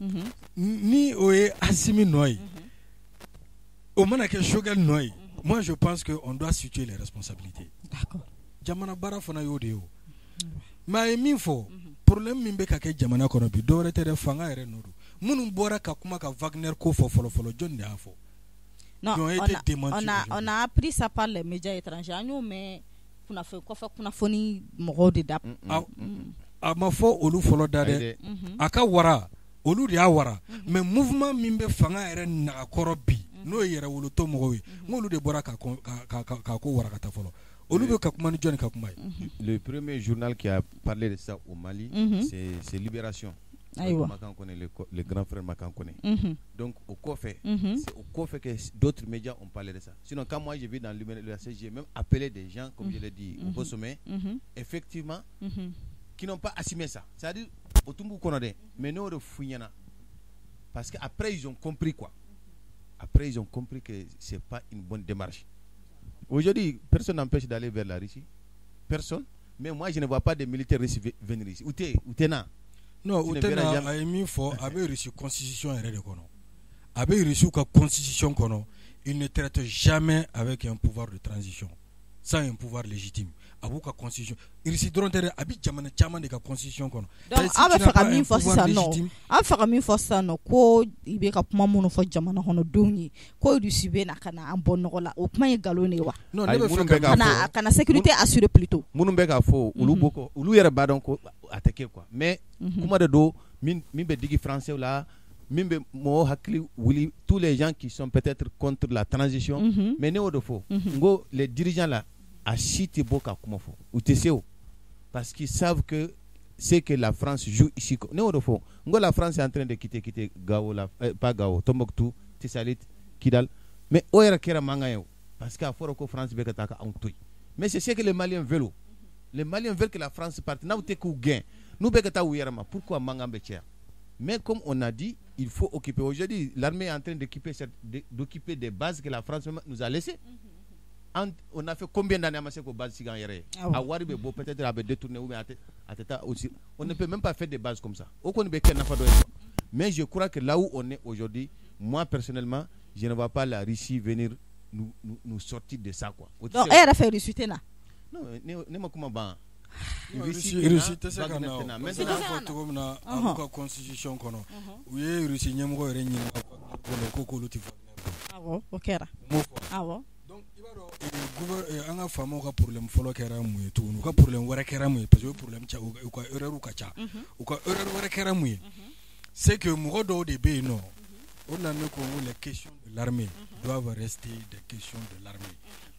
ni o ye Assimi nɔ ye, o mana kɛ Choguel nɔ ye, moi je pense que on doit situer les responsabilités. D'accord. Jamana baara fana y'o de ye o. Mais a ye min fɔ, problème min bɛ ka kɛ jamana kɔnɔ bi, dɔwɛrɛ tɛ dɛ, fanga yɛrɛ nɔ don. Minnu bɔra ka kuma ka Wagner ko fɔ fɔlɔ fɔlɔ, jɔn de y'a fɔ? Non, qui ont été démentis. On a appris ça par les médias étrangers. An y'o mɛn kunnafoni kɔfɛ, kunnafoni mɔgɔw de da. A ma fɔ olu fɔlɔ da dɛ, a ka wara, olu de y'a wara. Mais mouvement min bɛ fanga yɛrɛ nagakɔrɔ bi, n'o ye yɛrɛwolotɔ mɔgɔw ye, n'olu de bɔra ka ko warakata fɔlɔ, olu bɛ ka kuma ni jɔnni ka kuma ye? Le premier journal qui a parlé de ça au Mali, c'est Libération. Ayiwa. Makan Kone, le grand frère Makan Kone. Donc au kɔfɛ, c'est au kɔfɛ que d'autres médias ont parlé de ça. Sinon, quand moi j'ai vu dans l'UNC, j'ai même appelé des gens, comme je l'ai dit, au sommet, effectivement, qui n'ont pas assumé ça. C'est-à-dire, au Tumbu kɔnɔ dɛ, mais n'o de f'u ɲɛna. Parce que après ils ont compris quoi. Après ils ont compris que c'est pas une bonne démarche. Aujourd'hui, personne n'empêche d'aller vers la Russie. Personne. Mais moi, je ne vois pas des militaires russes venir ici. U tɛ na. Non, Tu o ne tɛ verras na. jamais. A ye min fɔ, a bɛ Russie constitution yɛrɛ de kɔnɔ, a bɛ Russie ka constitution kɔnɔ, il ne traite jamais avec un pouvoir de transition sans un pouvoir légitime. A b'u ka constitution, Russie dɔrɔn tɛ dɛ, a bɛ jamana caman de ka constitution kɔnɔ. Donc aw bɛ fɛ ka min fɔ sisan nɔ, aw bɛ fɛ ka min fɔ sisan nɔ, ko i bɛ ka kuma minnu fɔ jamana kɔnɔdenw ye ko Russie bɛ na ka na an bɔ nɔgɔ la, o kuma ye nkalon de ye wa? Non, ne Ayi, bɛ minnu fɛ bɛ ka k'a Ka na fɔ ka na sécurité assurée plutôt. Minnu bɛ k'a fɔ, olu b'o ko, olu yɛrɛ b'a dɔn ko a tɛ kɛ quoi. Mais kuma de don min bɛ digi français la, min bɛ mɔgɔw hakili wuli, tous les gens qui sont peut-être contre la transition. Mais ne y'o de fɔ, n ko les dirigeants là, a si tɛ bɔ ka kuma fɔ, u tɛ se o, parce qu'ils savent que c'est que la France joue ici. Ne y'o de fɔ, n ko la France est en train de quitter Gao la, pas Gao, Tombouctou, Tessalit, Kidal. Mais o yɛrɛ kɛra mankan ye o, parce que a fɔra ko France bɛ ka taa ka anw to yen. Mais c'est ce que les Maliens veulent o. Les Maliens veulent que la France parte. N'aw tɛ k'u gɛn, n'u bɛ ka taa u yɛrɛ ma, pourquoi mankan bɛ caya? Mais comme on a dit, il faut occuper. Aujourd'hui, l'armée est en train d'occuper des bases que la France même nous a laissées. On a fait combien d'années à ma se k'o base sigi an yɛrɛ ye? A wari bɛ bɔ, peut-être a bɛ détourner ou bien a tɛ taa aussi. On ne peut même pas faire des bases comme ça. O kɔni bɛ kɛ nafa dɔ ye quoi. Mais je crois que là où on est aujourd'hui, moi personnellement, je ne vois pas la Russie venir nous sortir de ça quoi. O tɛ Donc se e yɛrɛ fɛ, Russie tɛ na? Non, ne ma kuma ban. Russie tɛ na, Russie tɛ se ka Wagner na tɛ o. na. Parce que Maintenant, n y'a fɔ cogo min na, a b'u ka constitution kɔnɔ, u ye Russie ɲɛmɔgɔ yɛrɛ ɲininka Wagner ko k'olu tɛ Wagner dɔn. Awɔ, o kɛra. U m'o fɔ. Awɔ. Donc i b'a dɔn, an ka faamaw ka problème fɔlɔ kɛra mun ye tuguni? U ka problème wɛrɛ kɛra mun ye? Parce que o problème ca, u ka erreur ka ca. U ka erreur wɛrɛ kɛra mun ye? C'est que mɔgɔ dɔw de bɛ yen nɔ, o de la ne ko n ko les questions de l'armée doivent rester des questions de l'armée,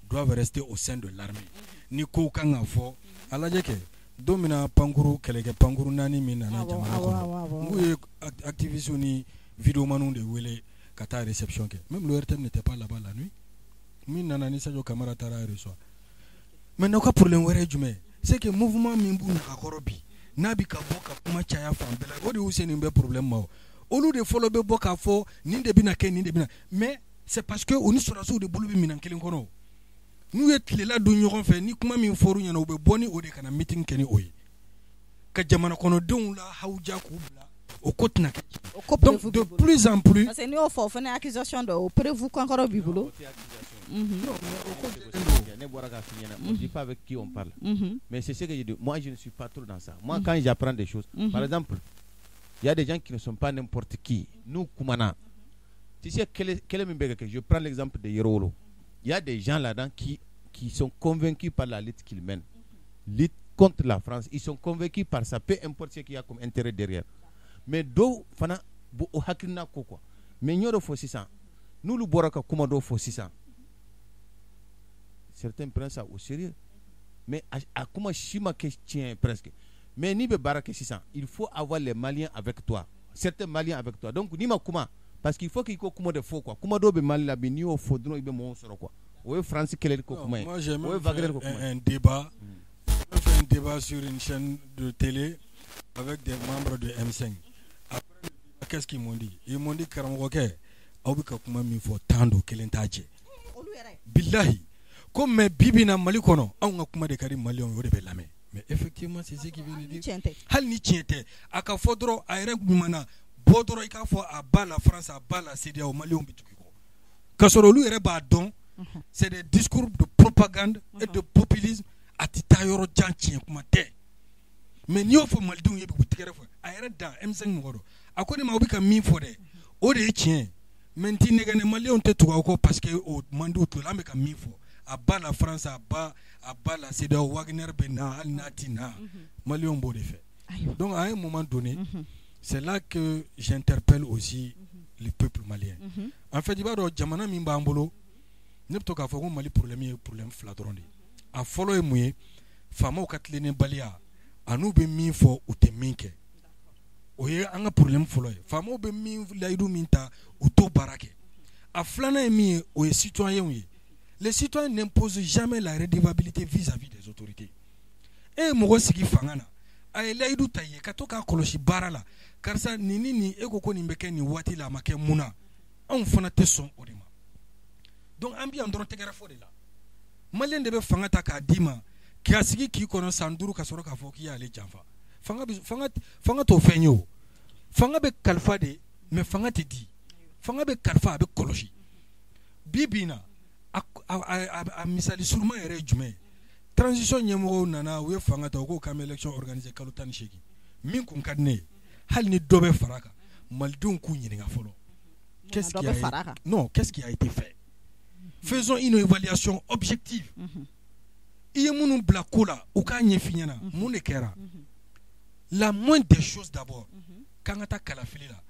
doivent rester au sein de l'armée. Ni kow kan ka fɔ, a lajɛ kɛ don min na, pankuru kɛlɛkɛ pankuru naani min nana jamana kɔnɔ, n k'u ye activistes ni vidéomanw de wele ka taa réception kɛ. Même l'ORTM n'était pas là-bas la nuit. Min nana ni Sadio Kamara taara reçoit. Maintenant, u ka problème wɛrɛ ye jumɛn ye? C'est que mouvement min b'u nagakɔrɔ bi, n'a bi ka bɔ ka kuma caya fan bɛɛ la, o de y'u se nin bɛɛ problème ma. O olu de fɔlɔ bɛ bɔ k'a fɔ nin de bɛna kɛ, nin de bɛna. Mais c'est parce que u ni sɔrɔdasiw de bolo bɛ minɛn kelen kɔnɔ. N'u ye tilela dun ɲɔgɔn fɛ, ni kuma min fɔr'u ɲɛna, u bɛ bɔ ni o de ka na meeting kɛ ni o ye, ka jamana kɔnɔdenw la hawuja k'u bila o ko tɛna kɛ. O ko Donc preuve de b'i bolo. plus en plus Parce que n'i y'o fɔ, o fana ye accusation dɔ ye, o preuve kankɔrɔ b'i bolo. Ne bɔra k'a f'i ɲɛna, on dit pas avec qui on parle. Mais c'est ce que je dis. Moi, je ne suis pas trop dans ça. Moi, quand j'apprends des choses, par exemple, il y a des gens qui ne sont pas n'importe qui. Nous, kumana. Tu sais, quel est min bɛ ka kɛ? Je prends l'exemple de Yerolo. Il y a des gens là-dedans qui sont convaincus par la lutte qu'ils mènent. Lutte contre la France. Ils sont convaincus par ça, peu importe ce qu'il y a comme intérêt derrière. Mais dɔw fana bo o hakilina ko quoi. Mais n y'o de fɔ sisan. N'olu bɔra ka kuma dɔw fɔ sisan, certains prennent ça au sérieux. Mais a kuma si ma kɛ tiɲɛ ye presque. Mais n'i bɛ baara kɛ sisan, il faut avoir les Maliens avec toi. Certains Maliens avec toi. Donc n'i ma kuma, parce qu'il faut qu'il ko kuma de fɔ quoi. Kuma dɔw bɛ Mali la bi, n'i y'o fɔ dɔrɔn i bɛ mɔgɔw sɔrɔ quoi. O ye France kɛlɛli ko kuma ye. Moi, j'ai O ye même Wagner fait ko kuma ye. un débat. J'ai fait un débat sur une chaîne de télé avec des membres de M5. Après, qu'est-ce qu'ils m'ont dit? Ils m'ont dit, karamɔgɔkɛ, Aw bɛ ka kuma min fɔ 10 don, kelen t'a jɛ. Bilahi ko mais bi bi in na Mali kɔnɔ, anw ka kuma de ka di maliyɛnw ye, o de bɛ lamɛn. Mais effectivement, c'est ce qui vient de dire. Hali ni tiɲɛ tɛ, a ka fɔ dɔrɔn a yɛrɛ ɲuman na bɔ dɔrɔn, i k'a fɔ à bas la France, à bas la CEDEAO, maliyɛnw bɛ tugu i kɔ. K'a sɔrɔ olu yɛrɛ b'a dɔn, c'est des discours de propagande et de populisme, a tɛ taa yɔrɔ jan, tiɲɛ kuma tɛ. Mais n'i y'o fɔ malidenw ye bi, u tɛgɛrɛ fɔ. A yɛrɛ dan M5 mɔgɔ dɔ, a ko ne ma, aw bɛ ka min fɔ dɛ, o de ye tiɲɛ ye. Mais n t'i nɛgɛ, maliyɛnw tɛ tugu aw kɔ parce que o man di u tulo la. An bɛ ka min fɔ, à bas la France, à bas la CEDEAO, Wagner bɛ na, hali n'a ti na, maliyɛnw b'o de fɛ. Donc à un moment donné, c'est là que j'interpelle aussi le peuple malien. En fait, i b'a dɔn, jamana min b'an bolo, ne bɛ to k'a fɔ ko Mali problème ye problème fila dɔrɔn de ye. A fɔlɔ ye mun ye? Faamaw ka tilennenbaliya, a n'u bɛ min fɔ, u tɛ min kɛ, o ye an ka problème fɔlɔ ye. Faamaw bɛ min layidu min ta, u t'o baara kɛ. A filanan ye min ye, o ye citoyens ye. Les citoyens n'imposent jamais la redevabilité vis-à-vis des autorités. E ye mɔgɔ sigi fanga na, a ye layidu ta i ye, ka to k'a kɔlɔsi baara la, karisa nin ni nin, e ko ko nin bɛ kɛ nin waati la, a ma kɛ mun na? Anw fana tɛ sɔn o de ma. Donc an bɛ yan dɔrɔn tɛgɛrɛ fɔ de la. Maliyɛn de bɛ fanga ta k'a d'i ma, k'a sigi k'i kɔnɔ san 5, ka sɔrɔ k'a fɔ k'i y'ale janfa. Fanga t'o fɛn ye o. Fanga bɛ kalifa de, mais fanga tɛ di. Fanga bɛ kalifa, a bɛ kɔlɔsi. Bi bi in na, a misali suruma yɛrɛ ye jumɛn ye? Transition ɲɛmɔgɔw nana, u ye fanga ta, u ko k'an bɛ élection organiser kalo 18. Min kun ka di ne ye, hali ni dɔ bɛ fara a kan, malidenw k'u ɲininka fɔlɔ. Qu'est-ce qui a, non, qu'est-ce qui a été fait? Faisons une évaluation objective. I ye minnu bila ko la, u k'a ɲɛf'i ɲɛna mun de kɛra. La moindre des choses d'abord, k'an ka taa kalafili la.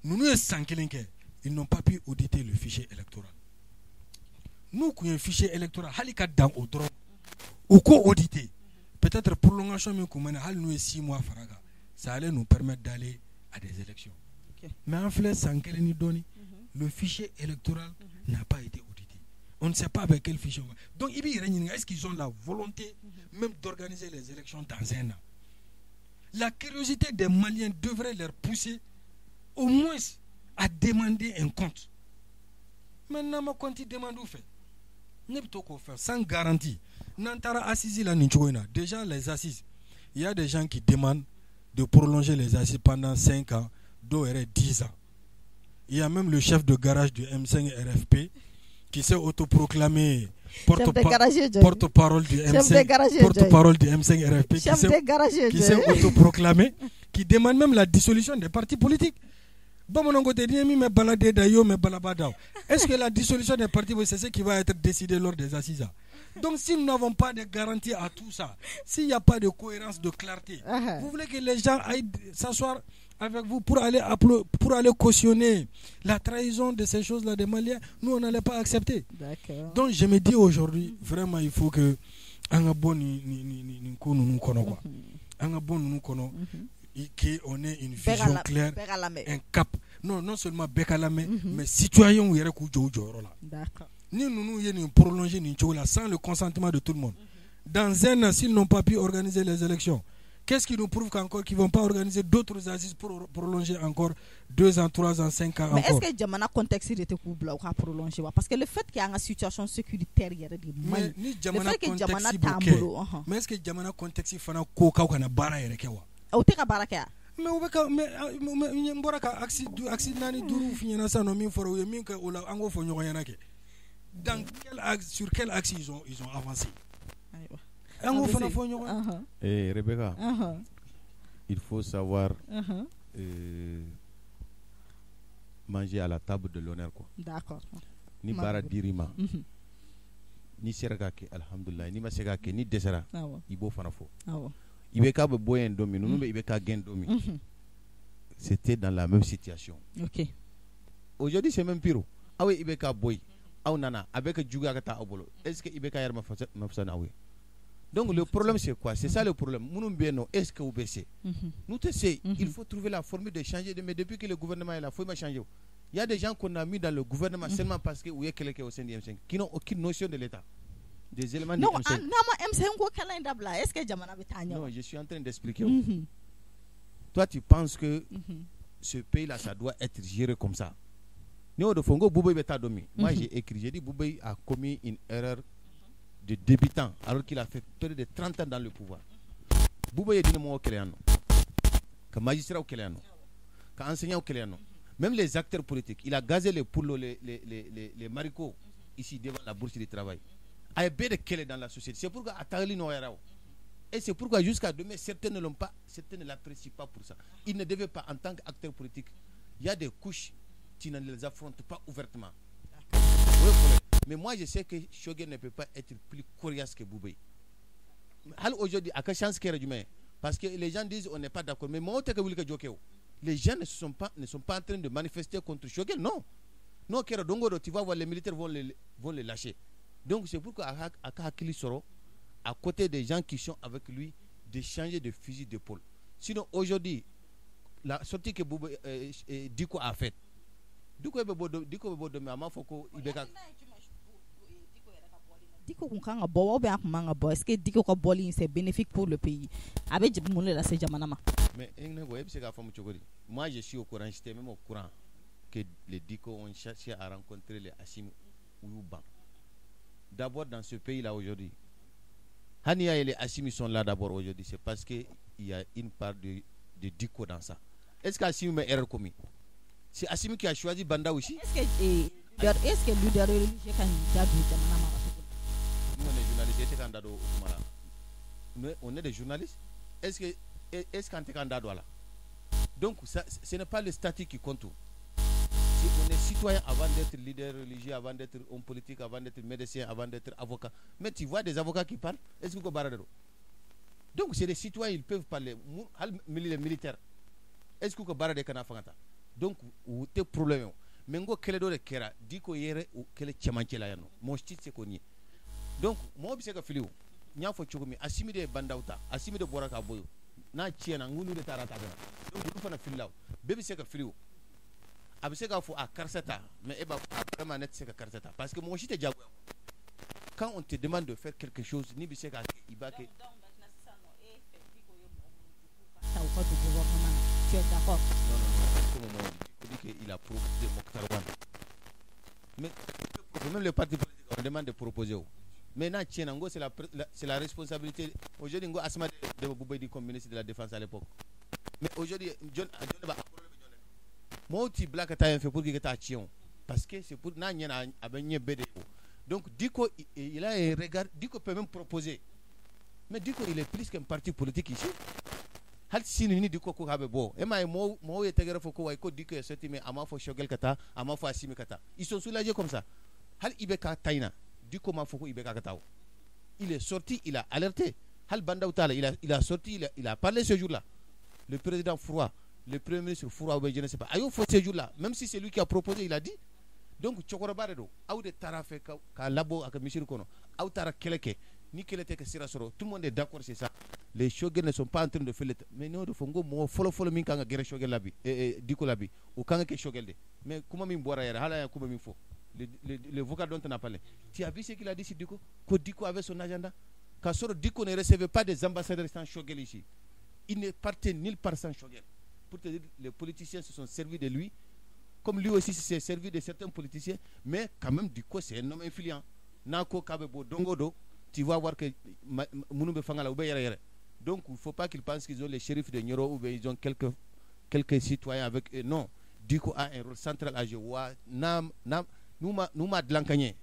Ninnu ye san kelen kɛ, ils n'ont pas pu auditer le fichier électoral. N'u kun ye fichier électoral, hali ka dan o dɔrɔn, u ko auditer, peut-être prolongation min kun bɛ na, hali n'u ye 6 mois fara kan, ça allait nous permettre d'aller à des élections. Mais an filɛ san kelen ni dɔɔni, le fichier électoral n'a pas été audité. On ne sait pas avec quel fichier on va. Donc i b'i yɛrɛ ɲininka, est-ce qu'ils ont la volonté même d'organiser les élections dans un an? La curiosité des Maliens devrait leur pousser au moins à demander un compte. Maintenant, ma compte demande u fɛ, ne bɛ to k'o fɛ sans garantie. N'an taara assises la nin cogo in na, déjà les assises, il y a des gens qui demandent de prolonger les assises pendant 5 ans, dɔw yɛrɛ 10 ans. Il y a même le chef de garage du M5 RFP qui s'est autoproclamé porte-parole du M5, porte-parole du M5 RFP, qui s'est autoproclamé, qui demande même la dissolution des partis politiques. Bamananw ko ten, n'i ye min mɛn baladen da, i y'o mɛn balaba da. Est-ce que la dissolution des partis, c'est ce qui va être décidé lors des assises? Donc si nous n'avons pas de garantie à tout ça, s'il n'y a pas de cohérence, de clarté, vous voulez que les gens aillent s'asseoir avec vous pour aller cautionner la trahison de ces choses-là des Maliens? Nous, on n'allait pas accepter. Donc je me dis aujourd'hui, vraiment, il faut que an ka bɔ nin ko ninnu kɔnɔ quoi. An ka bɔ ninnu kɔnɔ, qu'on ait une vision claire, un cap. Non, non seulement bɛɛ ka lamɛn, mais citoyens yɛrɛ k'u jɔ u jɔyɔrɔ la. Ni ninnu ye nin prolonger nin cogo la sans le consentement de tout le monde, dans un an, s'ils n'ont pas pu organiser les élections, qu'est-ce qui nous prouve qu'encore qu'ils vont pas organiser d'autres assises pour prolonger encore 2 ans, 3 ans, 5 ans? Mais encore, est-ce que jamana contexte de tɛ k'u bila u ka prolonger wa? Parce que le fait que an ka situation sécuritaire yɛrɛ de man ɲi, ni le jamana fait que jamana contexte b'o t'an kɛ, bolo, ɔhɔn. Mais est-ce que jamana contexte fana ko k'aw kana baara yɛrɛ kɛ wa? O tɛ ka baara kɛ wa? Mais u bɛ ka, mais n bɔra ka axe naani duuru f'i ɲɛna sisan nɔ, min fɔra, u ye min kɛ o la, an k'o fɔ ɲɔgɔn ɲɛna kɛ. Dans quel axe, sur quel axe ils ont avancé? Ayiwa. An k'o fana fɔ ɲɔgɔn ye. Eh, Rebecca, il faut savoir manger à la table de l'honneur, quoi. Ni baara dir'i ma, n'i sera k'a kɛ, alhamdulilayi. N'i ma se k'a kɛ, n'i dɛsɛra, i b'o fana fɔ. IBK bɛ bɔ yen don min, ninnu bɛ IBK gɛn don min, c'était dans la même situation. Aujourd'hui, c'est même pire. Aw ye IBK bɔ yen, aw nana, a bɛ ka juguya ka taa aw bolo. Est-ce que IBK yɛrɛ ma fisa n'aw ye? Donc le problème, c'est quoi? C'est ça le problème. Minnu bɛ yen nɔ, est-ce que u bɛ se? N'u tɛ se, il faut trouver la formule de changer de, mais depuis que le gouvernement est là, foyi ma changer. Il y a des gens qu'on a mis dans le gouvernement seulement parce que u ye kɛlɛ kɛ au sein du M5, qui n'ont aucune notion de l'État, des éléments du Non, M5. N'an ma M5 ko kɛlɛ in dabila, est-ce que jamana bɛ taa ɲɛ wa? Non, je suis en train d'expliquer. Toi, tu penses que ce pays-là, ça doit être géré comme ça. Ne y'o de fɔ, n ko Boubèye bɛ taa don min, moi j'ai écrit, j'ai dit Boubèye a commis une erreur de débutant alors qu'il a fait près de 30 ans dans le pouvoir. Boubèye ye diinɛ mɔgɔw kɛlɛ yan nɔ, ka magistrats kɛlɛ yan nɔ, ka enseignants kɛlɛ yan nɔ, même les acteurs politiques. Il a gazé les poules, les maricots ici devant la Bourse du travail. A ye bɛɛ de kɛlɛ dans la société. C'est pourquoi a tagali nɔgɔyara o. Et c'est pourquoi jusqu'à demain, certains ne l'ont pas, certains ne l'apprécient pas pour ça. Il ne devait pas, en tant qu'acteur politique, il y a des couches, tu ne les affrontes pas ouvertement. Mais moi, je sais que Choguel ne peut pas être plus coriace que Boubèye. Aujourd'hui, a ka chance kɛra jumɛn? Parce que les gens disent on n'est pas d'accord. Mais moi, les gens ne sont pas en train de manifester contre Choguel, non. Non, tu vas voir, les militaires vont les lâcher. Donc c'est pourquoi a ka hakili sɔrɔ, à côté des gens qui sont avec lui, de changer de fusil d'épaule. Sinon, aujourd'hui, la sortie que Boubèye, Diko a faite, Diko bɛ bɔ, Diko bɛ bɔ don min, a m'a fɔ ko IBK. Diko kun kan ka bɔ ou bien a kun man ka bɔ? Est-ce que Diko ka bɔli in, c'est bénéfique pour le pays? A bɛ mun de lase jamana ma? Mais ne ko, e bɛ se k'a faamu cogo di? Moi, je suis au courant, j'étais même au courant que les Diko ont cherché à rencontrer les Assimi, u y'u ban. D'abord, dans ce pays-là aujourd'hui, Hania et les Assimi sont là d'abord aujourd'hui, c'est parce que il y a une part de Diko dans ça. Est-ce qu'Assimi m'a erreur commis? C'est Assimi qui a choisi Bah N'Daw aussi. Est-ce que leader religieux ka nin da don jamana mara cogo la? Nous, on est journalistes, e tɛ k'an da don o kuma la. Nous, on est des journalistes. Est-ce qu'an tɛ k'an da don a la? Donc ça, ce n'est pas le statut qui compte. Si on est citoyen avant d'être leader religieux, avant d'être homme politique, avant d'être médecin, avant d'être avocat. Mais tu vois des avocats qui parlent, est-ce que baara de don? Donc c'est des citoyens, ils peuvent parler. Hali les militaires, est-ce que baara de kana fanga ta? Donc o tɛ problème ye. Mais n ko kɛlɛ dɔ de kɛra Diko yɛrɛ, o kɛlɛ cɛmancɛ la yan nɔ, mɔgɔ si tɛ se k'o ɲɛ. Donc mɔgɔ bɛ se ka fili o. N y'a fɔ cogo min, Asimi de ye Bah N'Daw ta, Asimi de bɔra ka bɔ yen n'a tiɲɛna, n k'olu de taara ta ka na. Donc olu fana filila o. Bɛɛ bɛ se ka fili o. A bɛ se k'a fɔ a karisa ta, mais e b'a fɔ a vraiment ne tɛ se ka karisa ta, parce que mɔgɔ si tɛ jagoya. Quand on te demande de faire quelque chose, n'i bɛ se k'a kɛ, i b'a kɛ. Ta u ka don gouvernement na, tu es d'accord? Non, non, non, parce que moment il dit qu'il a proposé Mokhtar Wane. Mais même les partis politiques, on demande de proposer. Maintenant, tiens, en gros, c'est la responsabilité. Aujourd'hui, ngo Asma de Boubèye comme ministre de la Défense à l'époque. Mais aujourd'hui, John, John va moi, tu blague ka fait pour que tu tiens. Parce que c'est pour n'a ɲɛna a bɛ ɲɛ bɛɛ de. Donc Diko, il a un regard, Diko peut même proposer. Mais Diko, il est plus qu'un parti politique ici. Hali sini ni Diko ko k'a bɛ bɔ, e m'a ye, mɔgɔw ye tɛgɛrɛ fɔ ko wa ko Diko ye sorti, mais a m'a fɔ Choguel ka taa, a m'a fɔ Assimi ka taa. Ils sont soulagés comme ça. Hali IBK ta in na, Diko m'a fɔ ko IBK ka taa o. Il est sorti, il a alerté. Hali Bah N'Daw t'a la, il a sorti, il a parlé ce jour-là. Le président froid, le premier ministre froid ou bien je ne sais pas, a y'o fɔ ce jour-là, même si c'est lui qui a proposé, il a dit. Donc cɛkɔrɔba de don, aw de taara fɛ k'a labɔ a ka misiri kɔnɔ, aw taara kɛlɛ kɛ, ni kɛlɛ tɛ ka sira sɔrɔ, tout le monde est d'accord, c'est ça. Les Choguel ne sont pas en train de faire le, mais n'o de fɔ n ko mɔgɔ fɔlɔ fɔlɔ min kan ka gɛrɛ Choguel la bi, Diko la bi, o kan ka kɛ Choguel de. Mais kuma min bɔra yɛrɛ, hali an ye kuma min fɔ, le vocal dont on a parlé, tu as vu ce qu'il a dit sur Diko, que Diko avait son agenda, k'a sɔrɔ Diko ne recevait pas des ambassadeurs sans Choguel ici. Il ne partait nulle part sans Choguel. Pour te dire, les politiciens se sont servis de lui, comme lui aussi s'est servi de certains politiciens, mais quand même, Diko, c'est un homme influent. N'a ko k'a bɛ bɔ don o don, tu vas voir que minnu bɛ fanga la, u bɛ yɛrɛ yɛrɛ. Donc il ne faut pas qu'ils pensent qu'ils ont les shérifs de Nioro ou bien ils ont quelques citoyens avec eux. Non, Diko a un rôle central à jouer. Wa n'a n'a n'u ma dilan ka ɲɛ,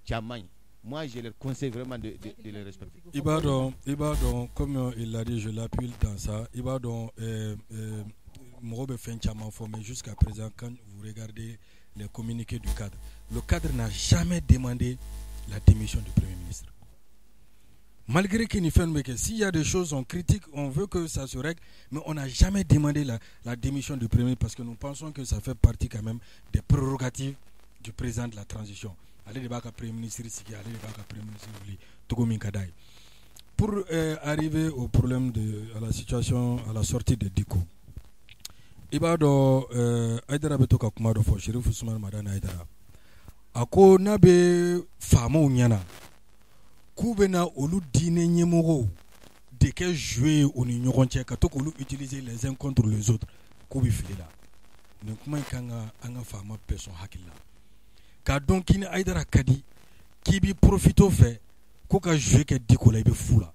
cɛ man ɲi. Moi, je leur conseille vraiment de les respecter. I b'a dɔn, i b'a dɔn, comme il l'a dit, je l'appuie dans ça. I b'a dɔn, mɔgɔ bɛ fɛn caman fɔ, mais jusqu'à présent, quand vous regardez les communiqués du cadre, le cadre n'a jamais demandé la démission du Premier ministre. Malgré que ni fɛn bɛ kɛ, s'il y a des choses, on critique, on veut que ça se règle, mais on n'a jamais demandé la démission du Premier ministre parce que nous pensons que ça fait partie quand même des prérogatives du président de la transition. Ale de b'a ka Premier ministre sigi, ale de b'a ka Premier ministre wuli cogo min ka d'a ye. Pour arriver au problème de à la situation à la sortie de Diko, i b'a dɔn, Hayidara bɛ to ka kuma dɔ fɔ, Chérif Ousmane Madani Hayidara. A ko n'a bɛ faamaw ɲɛna k'u bɛna olu diinɛ ɲɛmɔgɔw de kɛ jouet ye u ni ɲɔgɔn cɛ, ka to k'olu utiliser les uns contre les autres, k'u bɛ fili la. Nin kuma in kan ka an ka faama bɛɛ sɔn hakili la, k'a dɔn k'i ni Hayidara ka di, k'i b'i profiter o fɛ ko ka jouer kɛ Diko la, i bɛ fu la.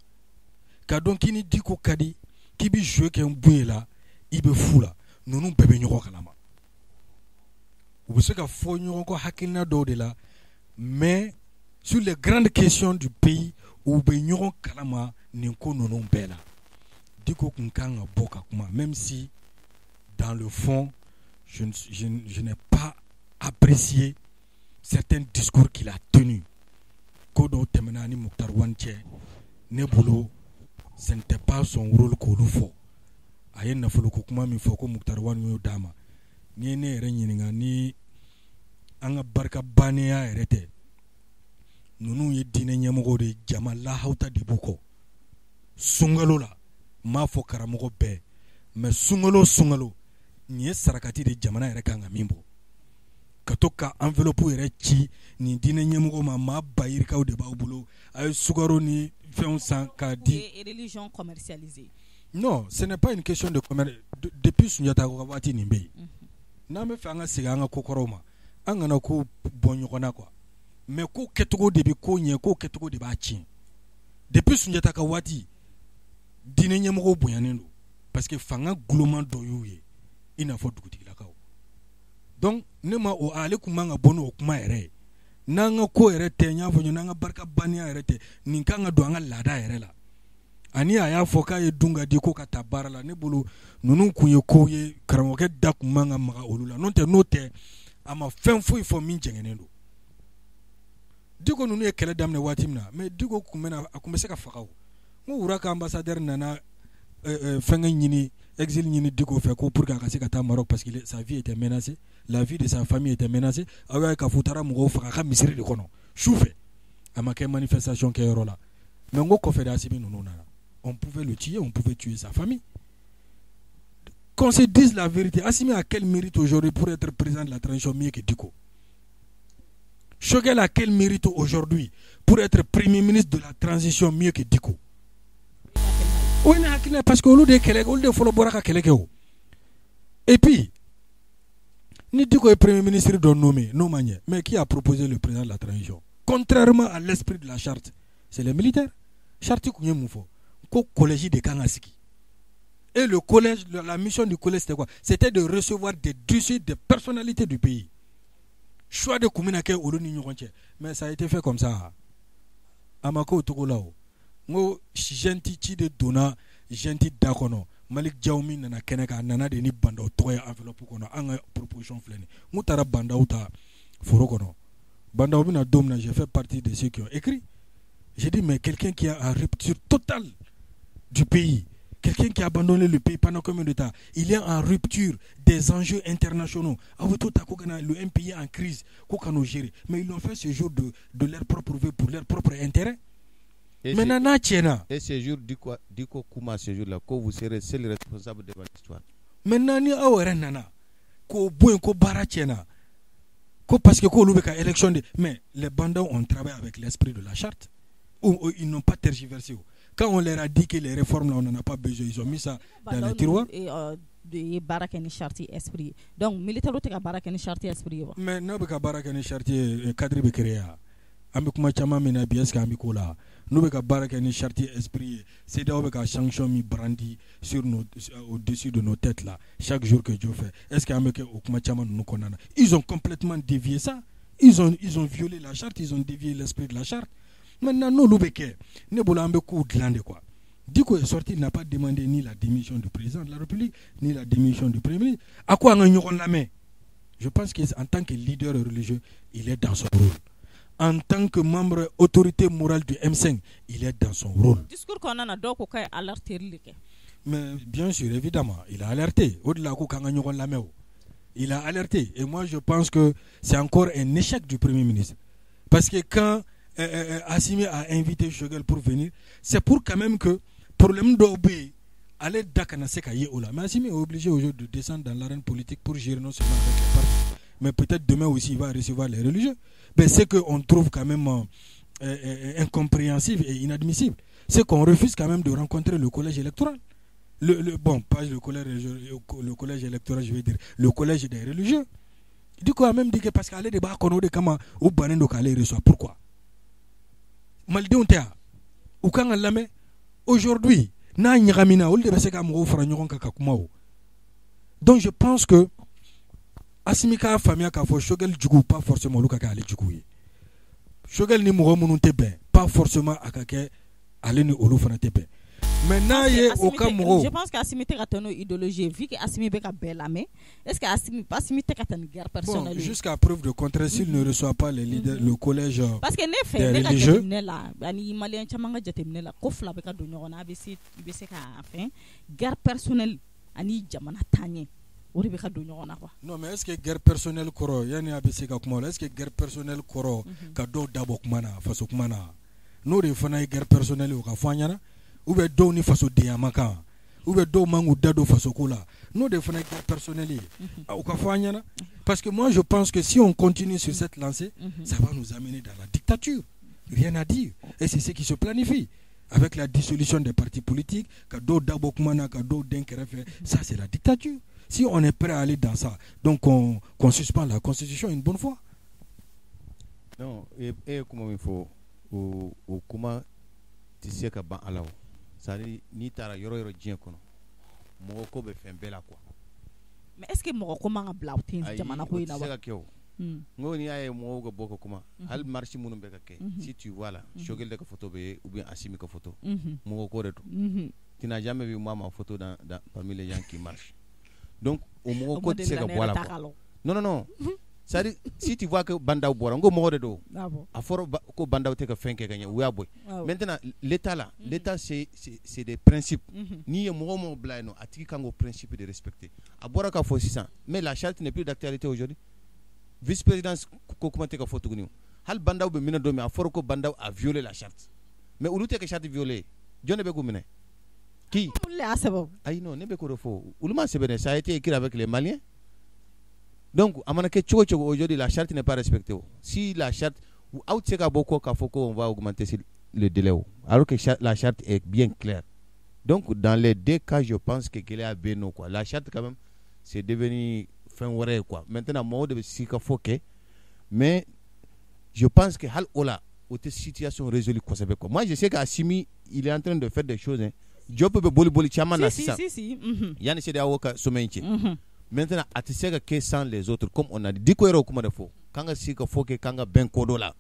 K'a dɔn k'i ni Diko ka di, k'i bɛ jouer kɛ Buye la, i bɛ fu la. Ninnu bɛɛ bɛ ɲɔgɔn kalama, u bɛ se ka fɔ ɲɔgɔn kɔ hakilina dɔw de la, mais sur les grandes questions du pays, u bɛ ɲɔgɔn kalama nin ko ninnu bɛɛ la. Diko tun kan ka bɔ ka kuma, même si dans le fond je n'ai pas apprécié certains discours qu'il a tenus. Ko dɔw tɛmɛna ni Moctar Ouane cɛ, ne bolo ce n'était pas son rôle k'olu fɔ. A ye nafoloko kuma min fɔ ko Moctar Ouane y'o d'a ma, n'i ye ne yɛrɛ ɲininka, ni an ka barika bannenya yɛrɛ tɛ, ninnu ye diinɛ ɲɛmɔgɔw de ye, jama lahawuta de b'u kɔ sunkalo la. N m'a fɔ karamɔgɔ bɛɛ, mais sunkalo sunkalo nin ye sarakati de, jamana yɛrɛ kan ka min bɔ, ka to ka enveloppe yɛrɛ ci nin diinɛ ɲɛmɔgɔ ma, maa ba yirikaw de b'aw bolo, a ye sukaro ni fɛnw san k'a di. Religion commercialisée. Non, ce n'est pas une question de commerce. Depuis Sunjata ka waati nin bɛ yen. N'an bɛ fɛ an ka segin an ka kokɔrɔw ma, an kana ko bɔ ɲɔgɔn na quoi, mais ko kɛcogo de bɛ ko ɲɛ, ko kɛcogo de b'a tiɲɛ. Depuis Sunjata ka waati, diinɛ ɲɛmɔgɔw bonyanen don parce que fanga gulonman dɔ y'u ye, i n'a fɔ dugutigilakaw. Donc ne ma o, ale tun man ka bɔ n'o kuma yɛrɛ ye. N'an ka ko yɛrɛ tɛ, n y'a fɔ ɲɛna, n'an ka barika bannenya yɛrɛ tɛ, nin kan ka don an ka laada yɛrɛ la. Ani a y'a fɔ k'a ye dun ka di ko ka taa baara la, ne bolo ninnu kun ye kow ye, karamɔgɔkɛ da kun man ka maga olu la. N'o tɛ, n'o tɛ, a ma fɛn foyi fɔ min jɛngɛnnen don. Diko ninnu ye kɛlɛ daminɛ waati min na, mais Diko kun bɛna, a kun bɛ se ka faga. O n ko wura ka ambassadeur nana fɛnkɛ ɲini, exil ɲini Diko fɛ ko pour que a ka se ka taa Maroc, parce que sa vie était menacée, la vie de sa famille était menacée. Aw y'a ye k'a fɔ u taara mɔgɔw faga a ka misiri de kɔnɔ su fɛ, a ma kɛ manifestation kɛyɔrɔ la. Mais n ko kɔfɛ de Assimi ninnu nana, on pouvait le tuer, on pouvait tuer sa famille. Qu'on se dise la vérité, Assimi a quel mérite aujourd'hui pour être président de la transition mieux que Diko? Choguel a quel mérite aujourd'hui pour être premier ministre de la transition mieux que Diko? O ye ne hakilina, parce que olu de ye kɛlɛ, olu de fɔlɔ bɔra ka kɛlɛ kɛ o. Et puis ni Diko ye premier ministre dɔ nommé, n'o ma ɲɛ, mais qui a proposé le président de la transition contrairement à l'esprit de la charte? C'est les militaires. Charte kun ye mun fɔ? Ko collège de kan ka sigi. Et le collège, la mission du collège, c'était quoi? C'était de recevoir des dossiers des personnalités du pays. Choix de kun bɛna kɛ olu ni ɲɔgɔn cɛ, mais ça a été fait comme ça, a ma k'o cogo la. O n ko junte ci de donna junte da kɔnɔ. Malick Diaw min nana kɛnɛ kan, a nana de ni Bah N'Daw tɔgɔ ye enveloppe kɔnɔ. An ka proposition filɛ nin ye. N ko taara Bah N'Daw ta foro kɔnɔ. Bah N'Daw bɛna don min na, j'ai fait partie de ceux qui ont écrit. J'ai dit, mais quelqu'un qui a une rupture totale du pays, quelqu'un qui a abandonné le pays pendant combien de temps, il est en rupture des enjeux internationaux, aw bɛ to ta ko ka na le un pays en crise ko ka n'o gérer. Mais ils l'ont fait ce jour de leur propre vœu, pour leur propre intérêt. Et maintenant n'a tiɲɛna. Et ce jour, Diko kuma ce jour-là, que vous serez seul responsable devant l'histoire. Maintenant ni aw yɛrɛ nana k'o bɔ yen ko baara tiɲɛna, ko parce que k'olu bɛ ka élection de, mais les Bah N'Daw ont travaillé avec l'esprit de la charte ou ils n'ont pas tergiversé. Quand on leur a dit que les réformes là, on n'en a pas besoin, ils ont mis ça dans les tiroirs. De ye baara kɛ ni charte esprit ye, donc militaire tɛ ka baara kɛ ni charte esprit ye wa? Mais n'aw bɛ ka baara kɛ ni charte ye, cadre bɛ créer wa? An bɛ kuma caman min na bi, est ce que an bɛ k'o la? N'u bɛ ka baara kɛ ni charte esprit ye, CEDEAO bɛ ka sanction min brandi sur nos au-dessus de nos têtes là chaque jour que Dieu fait, est ce que an bɛ kɛ o kuma caman ninnu kɔnɔna na? Ils ont complètement dévié ça, ils ont violé la charte, ils ont dévié l'esprit de la charte. Maintenant n'olu bɛ kɛ, ne bolo an bɛ kow dilan de quoi. Diko est sorti, il n'a pas demandé ni la démission du président de la République, ni la démission du Premier ministre. A ko an ka ɲɔgɔn lamɛn. Je pense qu'en tant que leader religieux, il est dans son rôle. En tant que membre autorité morale du M5, il est dans son rôle. Discours kɔnɔna na, dɔw ko k'a ye alerter de kɛ. Mais bien sûr, évidemment, il a alerté. O de la ko k'an ka ɲɔgɔn lamɛn o. Il a alerté. Et moi, je pense que c'est encore un échec du Premier ministre. Parce que quand Assimi a invité Choguel pour venir, c'est pour quand même que problème dɔw bɛ yen, ale da kana se ka ye o la. Mais Assimi est obligé aujourd'hui de descendre dans l'arène politique pour gérer non seulement avec les partis, mais peut-être demain aussi il va recevoir les religieux. Mais c'est qu'on trouve quand même incompréhensible et inadmissible, c'est qu'on refuse quand même de rencontrer le collège électoral. Bon, pas le collège, le collège électoral, je vais dire, le collège des religieux. Dicko a même dit que parce que ale de b'a kɔnɔ, o de kama u bannen don k'ale reçoit. Pourquoi? Malidenw tɛ yan, u kan ka lamɛn. Aujourd'hui, n'a ɲagamina, olu de bɛ se ka mɔgɔw fara ɲɔgɔn kan ka kuma o. Donc je pense que Assimi k'a faamuya k'a fɔ Choguel jugu, pas forcément olu ka kɛ ale jugu ye. Choguel ni mɔgɔ minnu tɛ bɛn, pas forcément a ka kɛ ale ni olu fana tɛ bɛn. Mais n'a ye o ka mɔgɔw Je pense que Assimi tɛ ka taa n'o idéologie ye, vu que Assimi bɛ ka bɛɛ lamɛn. Est-ce que Assimi tɛ ka taa ni guerre personnelle Bon, jusqu'à preuve de contraire, s'il ne reçoit pas les leaders, le collège Parce que ne fɛ, ne ka jateminɛ la, ani malien caman ka jateminɛ la, ko fila bɛ ka don ɲɔgɔn na. A bɛ se, i bɛ se ka fɛn guerre personnelle ani jamana taaɲɛ, o de bɛ ka don ɲɔgɔn na quoi. Non, mais est-ce que guerre personnelle kɔrɔ, yanni a bɛ se ka kuma o la, est-ce que guerre personnelle kɔrɔ ka dɔw dabɔ kuma na, faso kuma na, n'o de fana ye guerre personnelle ye, o ka fɔ an ɲɛna? Ou bien dɔw ni fasodenya ma kan, ou bien dɔw man k'u da don fasoko la, n'o de fana ye guerre personnelle ye, o ka fɔ an ɲɛna. Parce que moi, je pense que si on continue sur cette lancée, ça va nous amener dans la dictature, rien à dire. Et c'est ce qui se planifie avec la dissolution des partis politiques, ka dɔw dabɔ kuma na, ka dɔw den kɛrɛfɛ. Ça, c'est la dictature. Si on est prêt à aller dans ça, donc qu'on suspend la constitution une bonne fois. Non, e ye kuma min fɔ, o kuma tɛ se ka ban a la o. C'est à dire, n'i taara yɔrɔ yɔrɔ diɲɛ kɔnɔ, mɔgɔ ko bɛ fɛn bɛɛ la quoi. Mais est-ce que mɔgɔ ko man ka bila o tɛ jamana ko in na wa? Ayi, o tɛ se ka kɛ o. N ko n'i y'a ye mɔgɔw ka bɔ ka kuma, hali marche minnu bɛ ka kɛ, si tu vois là, Choguel de ka photo bɛ yen ou bien Assimi ka photo, mɔgɔ ko de don. Tu n'as jamais vu moi ma photo dans parmi les gens qui marchent. Donc o mɔgɔ ko tɛ se ka bɔ a la quoi. Non, non, non. C'est-à-dire, si tu vois que Bah N'Daw bɔra, n ko mɔgɔ de don. A fɔra ko Bah N'Daw tɛ ka fɛn kɛ ka ɲɛ, u y'a bɔ yen. Maintenant, l'État là, l'État, c'est des principes. N'i ye mɔgɔ o mɔgɔ bila yen nɔ, a tigi kan k'o principe de respecter. A bɔra k'a fɔ sisan, mais la charte n'est plus d'actualité aujourd'hui. Vice-présidence ko kuma tɛ ka fɔ tuguni. Hali Bah N'Daw bɛ minɛ don min, a fɔra ko Bah N'Daw a violé la charte. Mais olu tɛ ka charte violer. Jɔn de bɛ k'u minɛ? Qui? Ayi non, ne bɛ k'o de fɔ. Olu ma sɛbɛn dɛ, ça a été écrit avec les Maliens. Donc a mana kɛ cogo cogo, aujourd'hui la charte n'est pas respectée. Si la charte, aw tɛ se ka bɔ ko k'a fɔ ko on va augmenter le délai, alors que la charte est bien claire. Donc dans les deux cas, je pense que gɛlɛya bɛ yen nɔ quoi. La charte quand même, c'est devenu fɛn wɛrɛ ye quoi. Maintenant, mɔgɔw de bɛ sika fɔ kɛ, mais je pense que hali o la, o tɛ situation résolue kosɛbɛ quoi. Moi, je sais qu'Assimi, il est en train de faire des choses hein. Diop bɛ boli boli caman na sisan. Si, si. Yanni CEDEAO ka sommet in cɛ. Maintenant, a tɛ se ka kɛ sans les autres, comme on a dit. Dicko yɛrɛ o kuma de fɔ, k'an ka sigi ka fɔ kɛ, k'an ka bɛn ko dɔ la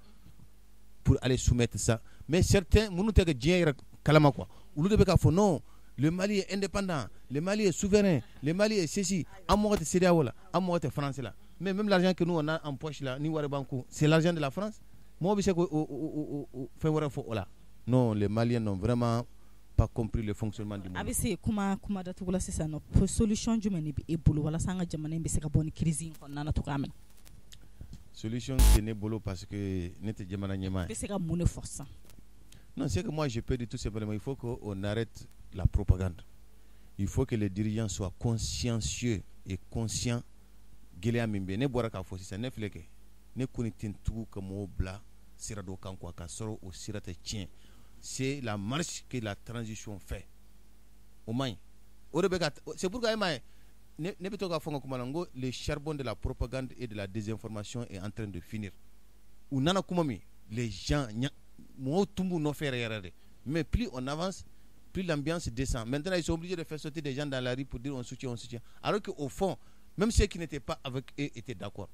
pour aller soumettre ça. Mais certains minnu tɛ ka diɲɛ yɛrɛ kalama quoi, olu de bɛ k'a fɔ non, le Mali est indépendant, le Mali est souverain, le Mali est ceci, an mɔgɔ tɛ CEDEAO la, an mɔgɔ tɛ France la. Mais même l'argent que nous on a en poche là, ni wari b'an kun, c'est l'argent de la France. Mɔgɔ bɛ se k'o fɛn wɛrɛ fɔ o la? Non, les Maliens n'ont vraiment pas compris le fonctionnement du monde. A bɛ se kuma datugu la sisan nɔ, solution jumɛn de bɛ e bolo walasa an ka jamana in bɛ se ka bɔ ni crise in kɔnɔna na cogoya min na? Solution tɛ ne bolo parce que ne tɛ jamana ɲɛmaa ye. I bɛ se ka mun de fɔ sisan? Non, c'est que moi, je peux dire tout simplement, il faut qu'on arrête la propagande. Il faut que les dirigeants soient consciencieux et conscients. Gɛlɛya min bɛ yen, ne bɔra k'a fɔ sisan, ne filɛ kɛ, ne kɔni tɛ n tugu ka mɔgɔw bila sira dɔ kan quoi, k'a sɔrɔ o sira tɛ tiɲɛ. C'est la marche que la transition fait, o man ɲi, o de bɛ ka, c'est pourquoi e m'a ye, ne bɛ to k'a fɔ n ka kuma la, n ko le charbon de la propagande et de la désinformation est en train de finir. U nana kuma min, les gens, mɔgɔw tun b'u nɔfɛ yɛrɛ yɛrɛ de, mais plus on avance, plus l'ambiance descend. Maintenant, ils sont obligés de faire sauter des gens dans la rue pour dire on soutient, on soutient, alors qu'au fond, même ceux qui n'étaient pas avec eux étaient d'accord.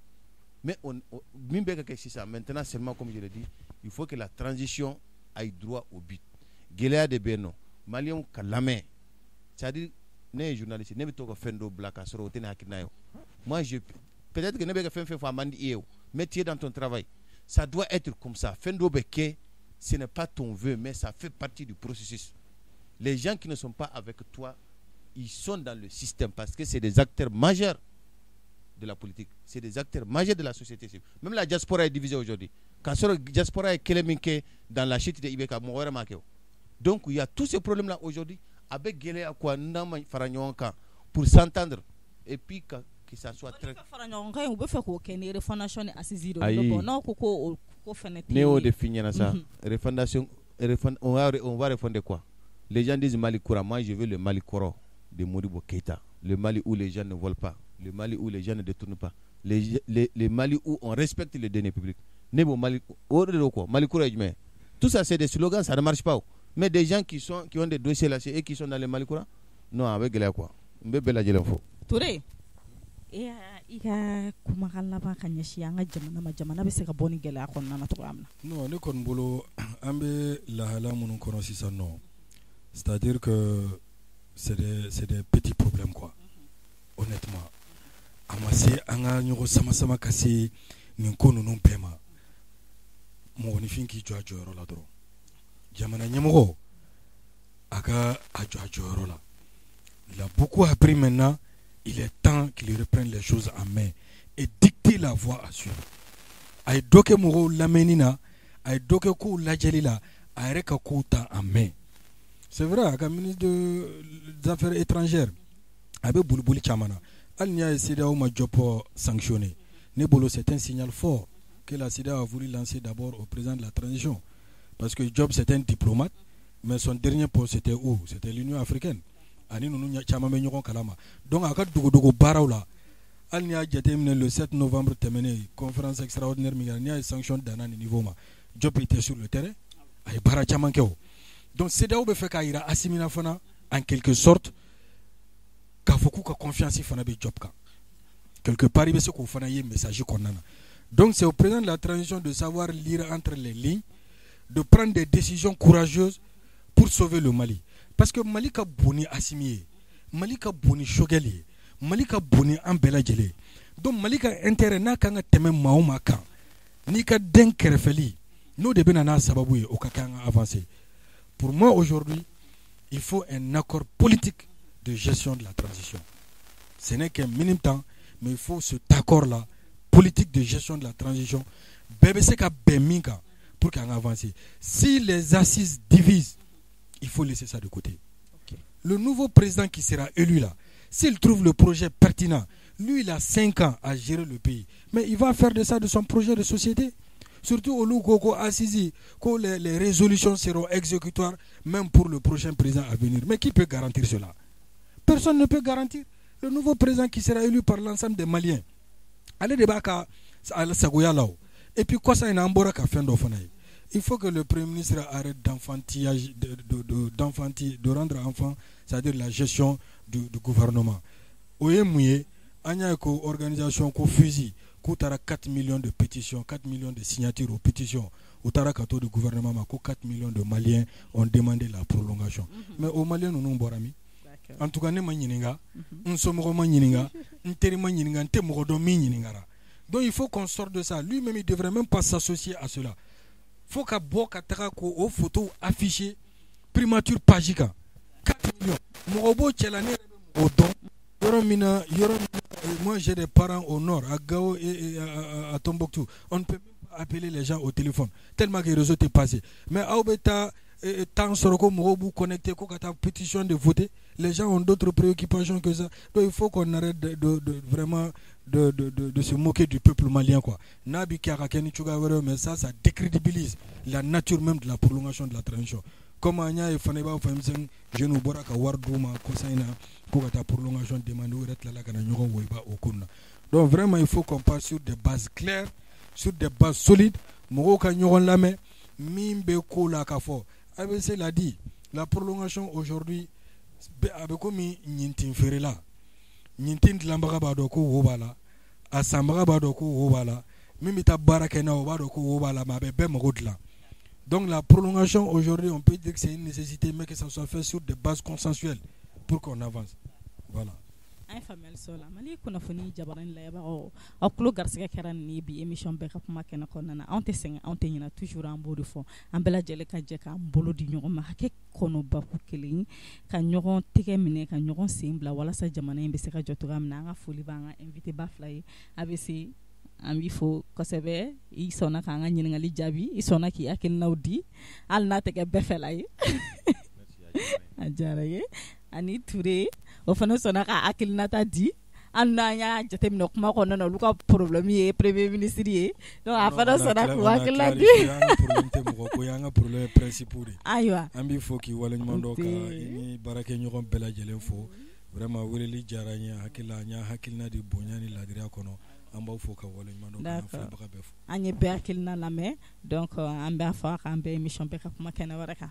Mais min bɛ ka kɛ sisan, maintenant seulement, comme je l'ai dit, il faut que la transition aille droit au but. Gɛlɛya de bɛ yen nɔ, maliyɛnw ka lamɛn. C'est à dire, ne ye journaliste, ne bɛ to ka fɛn dɔw bila k'a sɔrɔ o tɛ ne hakilina ye. Moi, je peut-être que ne bɛ ka fɛn fɛn fɔ, a man di i ye o, mais tu es dans ton travail, ça doit être comme ça. Fɛn dɔw bɛ kɛ, ce n'est pas ton vœu, mais ça fait partie du processus. Les gens qui ne sont pas avec toi, ils sont dans le système parce que c'est des acteurs majeurs de la politique, c'est des acteurs majeurs de la société civile. Même la diaspora est divisée aujourd'hui. K'a sɔrɔ diaspora ye kɛlɛ min kɛ dans la chute de IBK, mɔgɔ wɛrɛ m'a kɛ o. Donc il y a tous ces problèmes là aujourd'hui. A bɛ gɛlɛya quoi, n'an ma fara ɲɔgɔn kan pour s'entendre et puis que ça soit très Fara ɲɔgɔn kan, u bɛ fɛ k'o kɛ ni refondation ni assise de. Ayi. Bon, n'aw ko ko o ko fɛnɛ tɛ Ne y'o de f'i ɲɛna sa. Refondation, on va refonder quoi? Les gens disent Mali kura, moi je veux le Mali kɔrɔ. de Modibo Keïta, le Mali où les gens ne volent pas, le Mali où les gens ne détournent pas, le Mali où on respecte les deniers publics. Ne b'o Mali o de don quoi. Mali kura ye jumɛn ye? Tout ça, c'est des slogans, ça ne marche pas. Mais des gens qui ont des dossiers là, c'est eux qui sont dans le Mali kura. Non, a bɛ gɛlɛya quoi. N bɛ bɛɛ lajɛlen fo. Touré, e i ka kumakan laban ka ɲɛsin an ka jamana ma, jamana bɛ se ka bɔ ni gɛlɛya kɔnɔna na cogoya min na. Non, ne kɔni bolo, an bɛ lahala minnu kɔnɔ sisan nɔ, c'est-à-dire que c'est des petits problèmes quoi. Honnêtement, a ma se an ka ɲɔgɔn sama sama ka se nin ko ninnu bɛɛ ma. Mɔgɔninfin k'i jɔ a jɔyɔrɔ la dɔrɔn. Jamana ɲɛmɔgɔ a ka a jɔ a jɔyɔrɔ la. Il a beaucoup appris. Maintenant, il est temps qu'il reprenne les choses en main et dicter la voie à suivre. A ye dɔ kɛ mɔgɔw lamɛnni na, a ye dɔ kɛ kow lajɛli la, a yɛrɛ ka kow ta en main. C'est vrai, a ka ministre des Affaires étrangères, a bɛ boliboli caman na. Hali n'i y'a ye CEDEAO ma Diop sanctionné, ne bolo, c'est un signal fort que la CEDEAO a voulu lancer d'abord au président de la transition, parce que Diop, c'est un diplomate, mais son dernier poste, c'était où? C'était l'Union africaine. Ani ninnu caman bɛ ɲɔgɔn kalama. Donc a ka dogodogo baaraw la, hali n'i y'a jateminɛ, le 7 novembre tɛmɛnen, conférence extraordinaire min kɛra, n'i y'a ye sanction danna nin niveau ma, Diop était sur le terrain, a ye baara caman kɛ o. Donc CEDEAO bɛ fɛ k'a jira Assimi na fana, en quelque sorte, k'a fɔ k'u ka confiance fana bɛ Diop kan quelque part. I bɛ se k'o fana ye message kɔnɔna na. Donc c'est au président de la transition de savoir lire entre les lignes, de prendre des décisions courageuses pour sauver le Mali, parce que Mali ka bon ni Assimi ye, Mali ka bon ni Choguel ye, Mali ka bon ni an bɛɛ lajɛlen ye. Donc Mali ka intérêt n'a kan ka tɛmɛ maa o maa kan, n'i ka den kɛrɛfɛli n'o de bɛ na n'a sababu ye, o ka kan ka avancer. Pour moi, aujourd'hui, il faut un accord politique de gestion de la transition. Ce n'est qu'un minime temps, mais il faut cet accord là politique de gestion de la transition, bɛɛ bɛ se ka bɛn min kan pour qu'an avancer. Si les assises divisent, il faut laisser ça de côté. Le nouveau président qui sera élu là, s'il trouve le projet pertinent, lui, il a 5 ans à gérer le pays, mais il va faire de ça de son projet de société. Surtout olu ko assises ko les résolutions seront exécutoires même pour le prochain président à venir. Mais qui peut garantir cela? Personne ne peut garantir. Le nouveau président qui sera élu par l'ensemble des Maliens, ale de b'a ka sagoya la o. Et puis kɔsa in na, an bɔra ka fɛn dɔ fana ye. Il faut que le Premier ministre arrête d'enfantillage, de rendre enfant, c'est-à-dire la gestion du gouvernement. O ye mun ye? An y'a ye ko organisation ko FUSI, k'u taara 4 millions de pétitions, 4 millions de signatures aux pétitions, u taara ka t'o di gouvernement ma ko 4 millions de Maliens ont demandé la prolongation. Mais o Maliens ninnu bɔra min? En tout cas, ne ma ɲininka, n somɔgɔ ma ɲininka, n teri ma ɲininka, n tɛ mɔgɔ dɔn min ɲininkara. Donc il faut qu'on sorte de ça. Lui-même, il devrait même pas s'associer à cela. Fo ka bɔ ka taga ko o photo afficher primature page kan. 4 millions, mɔgɔ b'o cɛ la. Ne yɛrɛ bɛ mɔgɔ dɔn yɔrɔ min na, yɔrɔ min na. Moi, j'ai des parents au nord, à Gao et à Tombouctou. On ne peut même pas appeler les gens au téléphone tellement que le réseau est passé. Mais aw bɛ taa temps sɔrɔ ko mɔgɔw b'u connecter ko ka taa pétition de voter. Les gens ont d'autres préoccupations que ça. Donc il faut qu'on arrête de vraiment de se moquer du peuple malien quoi. N'a bi kɛ, a ka kɛ ni cogoya wɛrɛ, mais ça, ça décrédibilise la nature même de la prolongation de la transition. Comme an y'a ye fana, i b'a fɔ M5 jeunes bɔra ka wari d'u ma kɔsa in na ko ka taa prolongation demander, u yɛrɛ tilala ka na ɲɔgɔn woyiba o ko na. Donc vraiment, il faut qu'on parte sur des bases claires, sur des bases solides. Mɔgɔw ka ɲɔgɔn lamɛn min bɛ ko la k'a fɔ. ABC l'a dit, la prolongation aujourd'hui, a bɛ komi ɲintin feerela. Ɲintin dilanbaga b'a dɔn ko wo b'a la, a sanbaga b'a dɔn ko wo b'a la, min bɛ taa baara kɛ n'a ye, o b'a dɔn ko wo b'a la, mais a bɛ bɛɛ mago dilan. Donc la prolongation aujourd'hui, on peut dire que c'est une nécessité, mais que ça soit fait sur des bases consensuelles pour qu'on avance. Voilà. An ye faamuyali sɔrɔ la. Mali kunnafoni jabarani lajɛbagaw, aw tulo garisɛgɛ kɛra nin ye bi émission Bɛɛ ka kuma kɛnɛ kɔnɔna na. Anw tɛ sɛgɛn, anw tɛ ɲinɛ, toujours an b'o de fɔ. An bɛɛ lajɛlen ka jɛ k'an bolo di ɲɔgɔn ma, hakɛ kɔnɔbako kelen, ka ɲɔgɔn tɛgɛ minɛ, ka ɲɔgɔn sen bila, walasa jamana in bɛ se ka jɔ cogoya min na. An ka foli b'an ka invité ba fila ye. ABC, an b'i fo kosɛbɛ, i sɔnna k'an ka ɲininkali jaabi, i sɔnna k'i hakilinaw di, hali n'a tɛ kɛ bɛɛ fɛla ye, a diyara n ye. Ani Ture, o fana sɔnna ka hakilinata di, hali n'an y'a jateminɛ kuma kɔnɔna na, olu ka problème ye Premier ministre ye. Donc a fana sɔnna k'u hakilina di. An ka problème tɛ mɔgɔ ko ye, an ka problème ye principe de. Ayiwa. An b'i fo k'i waleɲuman dɔn, ka i ni baarakɛɲɔgɔn bɛɛ lajɛlen fo. Vraiment, weleli diyara n ye. Hakili la, n y'a hakilina di bonya ni ladiriya kɔnɔ. An b'aw fo ka waleɲuman dɔn, k'an filɛbaga bɛɛ fo. An ye bɛɛ hakilina lamɛn. Donc an b'a fɔ k'an bɛn émission bɛɛ ka kuma kɛnɛ wɛrɛ kan.